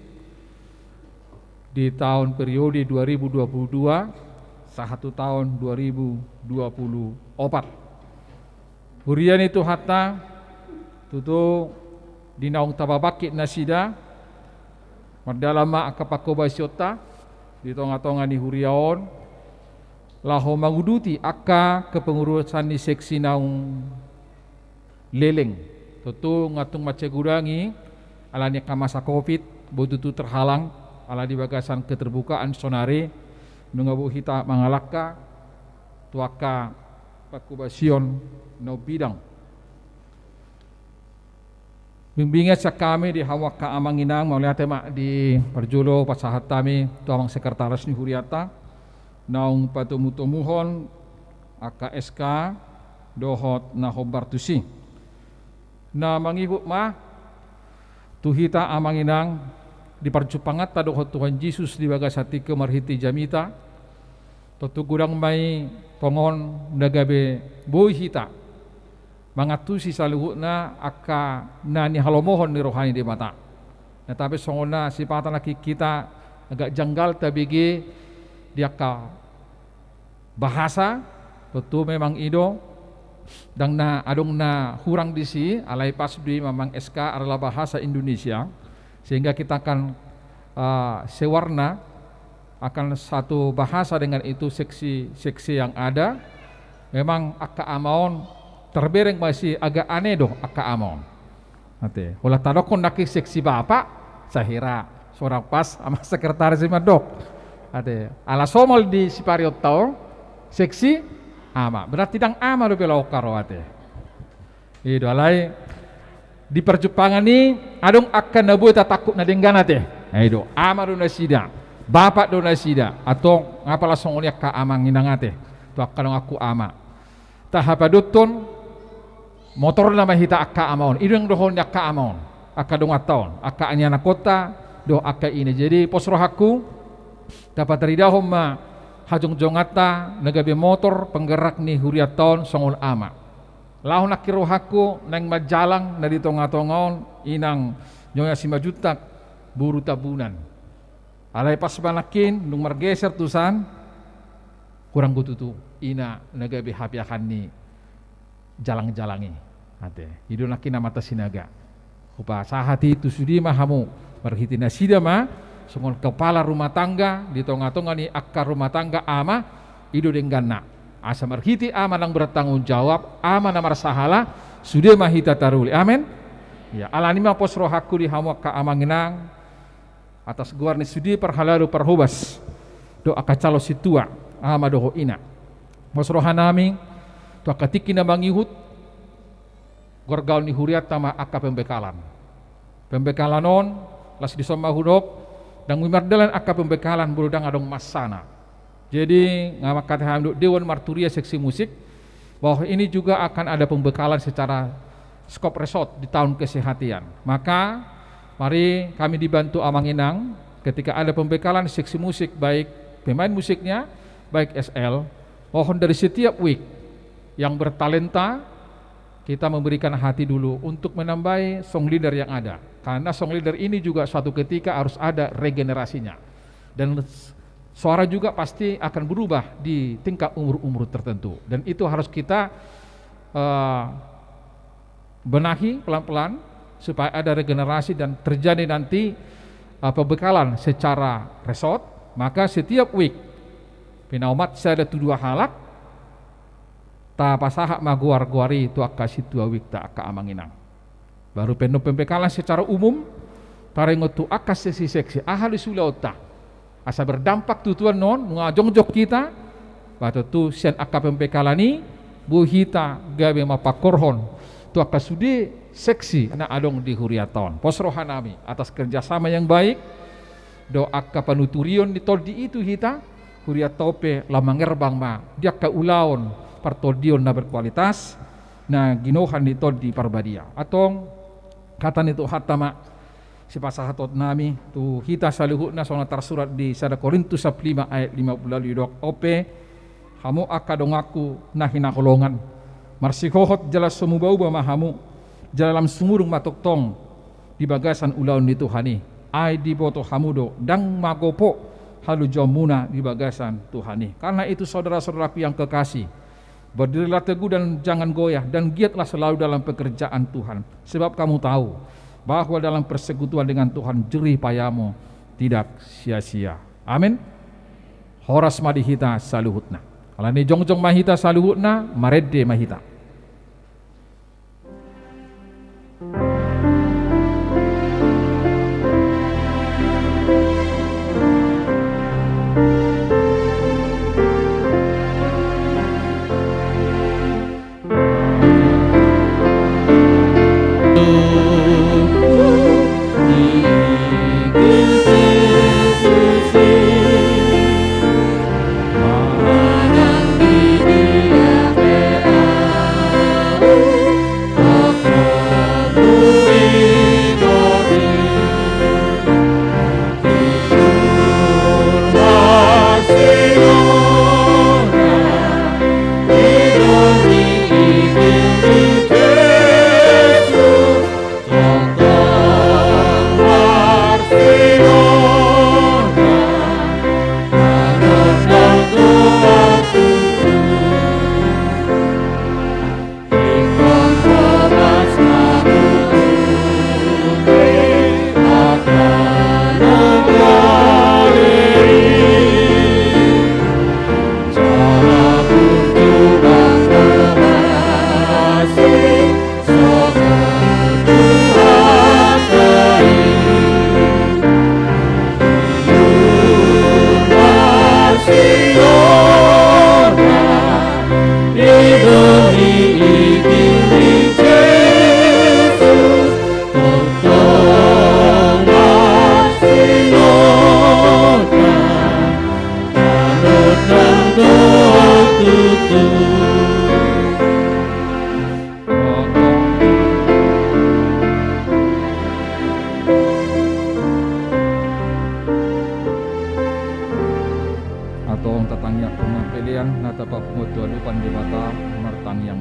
di taon periode dua ribu dua puluh dua sahat tu taon dua ribu dua puluh opat. Huria ni Tuhanta, tutu di naung tapabangkit nasida, mardalan ma angka pangkobasionta di tonga-tonga ni huria on, laho manguduti angka kepengurusan ni seksi naung leleng. Tontu nga tung mansai godang i, alani angka masa covid, boi tutu terhalang. Ala di bagasan keterbukaan saonari, nunga boi hita mangalangka tu angka panghobasion na umbidang. Bimbingan sian hami di hamu angka amang inang, mauliate ma di parjolo pasahat hami tu amang sekretaris ni hurianta, naung patomutomuhon angka S K dohot na hombar tusi. Na mangihut ma tu hita amang inang, di parjumpanganta dohot Tuhan Jesus di bagasan tingki marhite jamita, tontu godang ma i tongon na gabe boi hita mangantusi saluhutna angka na nihalomohon ni roha ni Debata. Na tapi songon na sipata nangkin hita agak janggal tabege di angka bahasa, tontu memang i do, ndang na adong na hurang disi, alai pas do i memang S K adalah bahasa Indonesia, sehingga kita akan, eh, sewarna, akan satu bahasa dengan itu seksi-seksi yang ada. Memang angka ama on terbereng masih agak aneh do angka ama on. Ate, holan tadokkon nangkin seksi bapa, sahira so ra pas amang sekretaris i mandok. Ate, ala somal di siparionta on, seksi ama. Berarti ndang ama dope laho ro ate. I do alai di parjumpangan i adong angka na boi tatangkup na denggan ate. I do, ama do nasida, bapa do nasida, antong nga pala songon i angka amang inang ate, tu angka donganku ama. Tahapadothon motorna ma hita angka ama on, i do naeng dohonon ni angka ama on, angka donganta on, angka anakhonta dohot angka ina. Jadi pos rohangku, tapataridahon ma hajongjonganta na gabe motor penggerak ni hurianta on songon ama. Laho nangkin rohangku naeng manjalang na di tongatonga on inang Nyonya Simanjuntak boru Tambunan. Alai pas ma nangkin dung margeser tusan, hurang do tutu ina na gabe hapeahan ni jalangjalang i. Ate, i do nangkin Amanta Sinaga. Hupasahat i tu sude ma hamu, marhite nasida ma songon kepala rumah tangga di tongatonga ni angka rumah tangga ama, i do dengganna. Asa marhite ama na bertanggung jawab, ama na marsahala, sude ma hita taruli. Amen. Ya, alani ma pos rohangku di hamu angka amang inang, atas goar ni sude parhalado parhobas dohot angka calon sintua, ama dohot ina. Pos rohanami tu angka tingki na mangihut, goargaon ni hurianta ma angka pembekalan. Pembekalan on, las dison ma hudok, ndang boi mardalan angka pembekalan molo ndang adong mansana. Jadi nga mangkatai hami dohot Dewan Marturia Seksi Musik bahwa ini juga akan ada pembekalan secara skop resort di tahun kesehatan. Maka mari kami dibantu amang inang, ketika ada pembekalan seksi musik, baik pemain musiknya, baik S L, mohon dari setiap wig yang bertalenta, kita memberikan hati dulu untuk menambahi song leader yang ada. Karena song leader ini juga suatu ketika harus ada regenerasinya. Dan s-, suara juga pasti akan berubah di tingkat umur-umur tertentu. Dan itu harus kita, eh, benahi pelan-pelan supaya ada regenerasi dan terjadi nanti, eh, pembekalan secara resort. Maka setiap wig, pinaomat sada tu dua halak, tapasahat ma goar-goar i tu angka sintua wigta angka amang inang. Baru pe annon pembekalan secara umum, taringot tu angka seksi-seksi, aha do sulaonta. Asa berdampak tutu annon, nunga jongjong hita, ba tontu sian angka pembekalan i, boi hita gabe mapangkorhon tu angka sude seksi na adong di hurianta on. Pos rohanami atas kerjasama yang baik, dohot angka panuturion ni Tondi i tu hita, hurianta on pe laho mangerbang ma di angka ulaon partondion na berkualitas, na ginohan ni Tondi Parbadia. Antong, hata ni Tuhanta ma sipasahatonnami tu hita saluhutna, songon na tarsurat di sada Korintus sampulu lima ayat lima pulu ualu, didok on pe, hamu angka donganku na hinaholongan, marsihohot jala so mubauba ma hamu, jala lam sumurung ma tongtong di bagasan ulaon ni Tuhan i. Ai diboto hamu do, ndang magopo halojaonmuna di bagasan Tuhan i. Karena itu, saudara-saudaraku yang kekasih, berdirilah teguh dan jangan goyah, dan giatlah selalu dalam pekerjaan Tuhan. Sebab kamu tahu bahwa dalam persekutuan dengan Tuhan, jerih payahmu tidak sia-sia. Amin. Horas ma di hita saluhutna. Alani jongjong ma hita saluhutna, marende ma hita.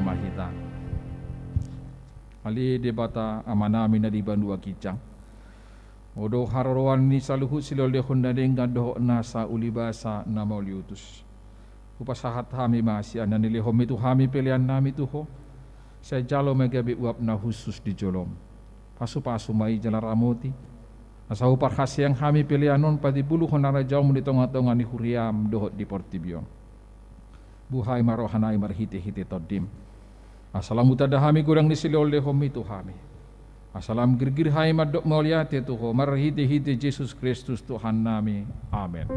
Ma hita. Ale Debata Amanami na di banua ginjang, Ho do haroroan ni saluhut silehonlehon na denggan dohot nasa ulibasa na mauliutus. Hupasahat hami ma sian na nilehonMi tu hami peleannami tu Ho. Sai jalo ma gabe uap na hushus di joloM. Pasupasu ma i jala ramoti, asa huparhaseang hami pelean on patimbulhon harajaonMu di tongatonga ni huriaM dohot di portibi on. Buhai ma rohanami marhitehite TondiM, asa lam hutanda hami godang ni silehonlehonMi tu hami, asa lam girgir hami mandok mauliate tu Ho marhitehite Jesus Kristus Tuhannami. Amen.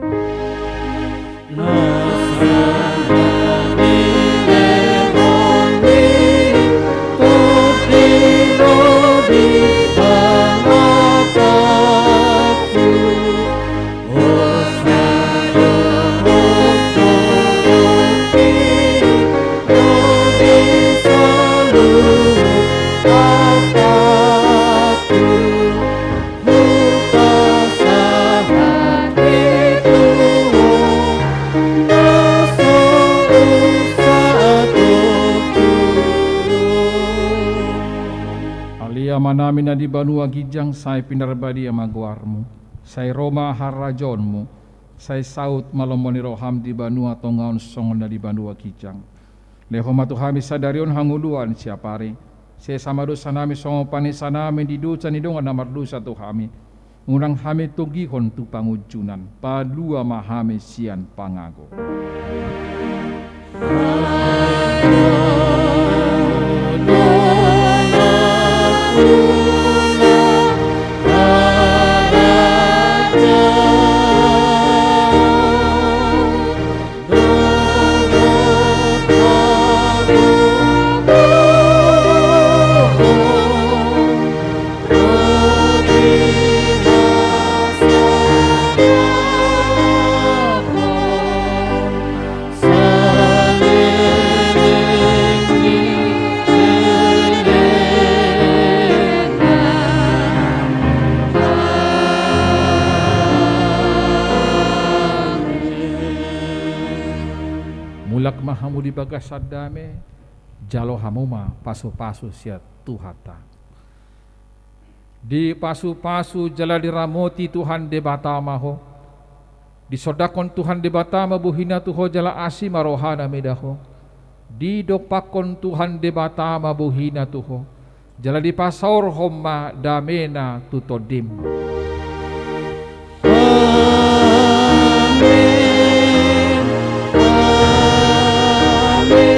Ale Amanami na di banua ginjang, sai pinarbadia ma goarMu, sai ro ma harajaonMu, sai saut ma lomo ni rohaM di banua tonga on songon na di banua ginjang. Lehon ma tu hami sadari on hangoluan siapari. Sesa ma dosanami songon panesanami di dosa ni dongan na mardosa tu hami. Unang hami togihon tu pangunjunan. Palua ma hami sian pangago. Mulak ma hamu di bagasan dame, jalo hamu ma pasupasu sian Tuhanta. Dipasupasu jala diramoti Tuhan Debata ma ho. Disondangkon Tuhan Debata ma bohina tu ho jala asi ma rohana mida ho. Didompakkon Tuhan Debata ma bohina tu ho, jala dipasaorhon ma damena tu tondim. Amen. Amen. Amen.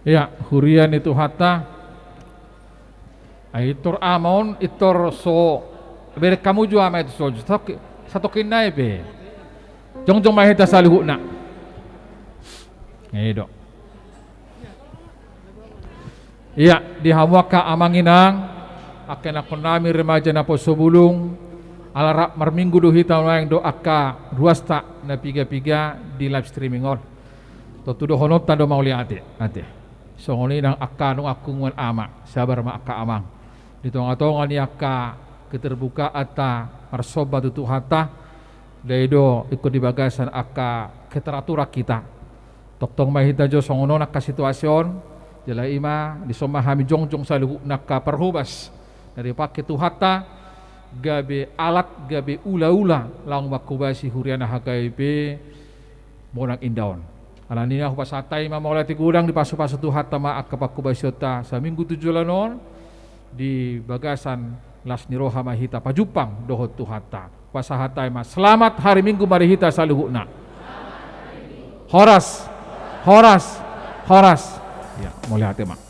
Ia, huria ni Tuhanta. Ai, pintor ama on, pintor so bereng hamu jo ama i tu son. Satok-, satokkin nai pe. Jongjong ma hita saluhutna. Edo. Ia, di hamu angka amang inang, angka ianakkonnami remaja naposobulung, ala rap marminggu do hita nuaeng dohot angka ruasta na piga-piga di live streaming on. Tontu dohononta do mauliate, ate. Songon i nang angka nunga hubungan ama, sabar ma angka amang. Di tonga-tonga ni angka keterbukaanta marsomba tu Tuhanta, dai do ingkon di bagasan angka keteraturan hita. Tongtong ma hita jo songon on angka situasi on, jala i ma dison ma hami jongjong saluhutna angka parhobas na dipangke Tuhanta, gabe alat, gabe ula-ula, laho manghobasi huria na H K I P Monang Indah on. Alani na hupasahat hami ma mauliate godang, dipasu-pasu Tuhanta ma angka panghobasionta saminggu tu joloan on, di bagasan las ni roha ma hita pajumpang dohot Tuhanta. Hupasahat hami ma, selamat hari Minggu ma di hita saluhutna. Horas, horas, horas. Ia, mauliate ma.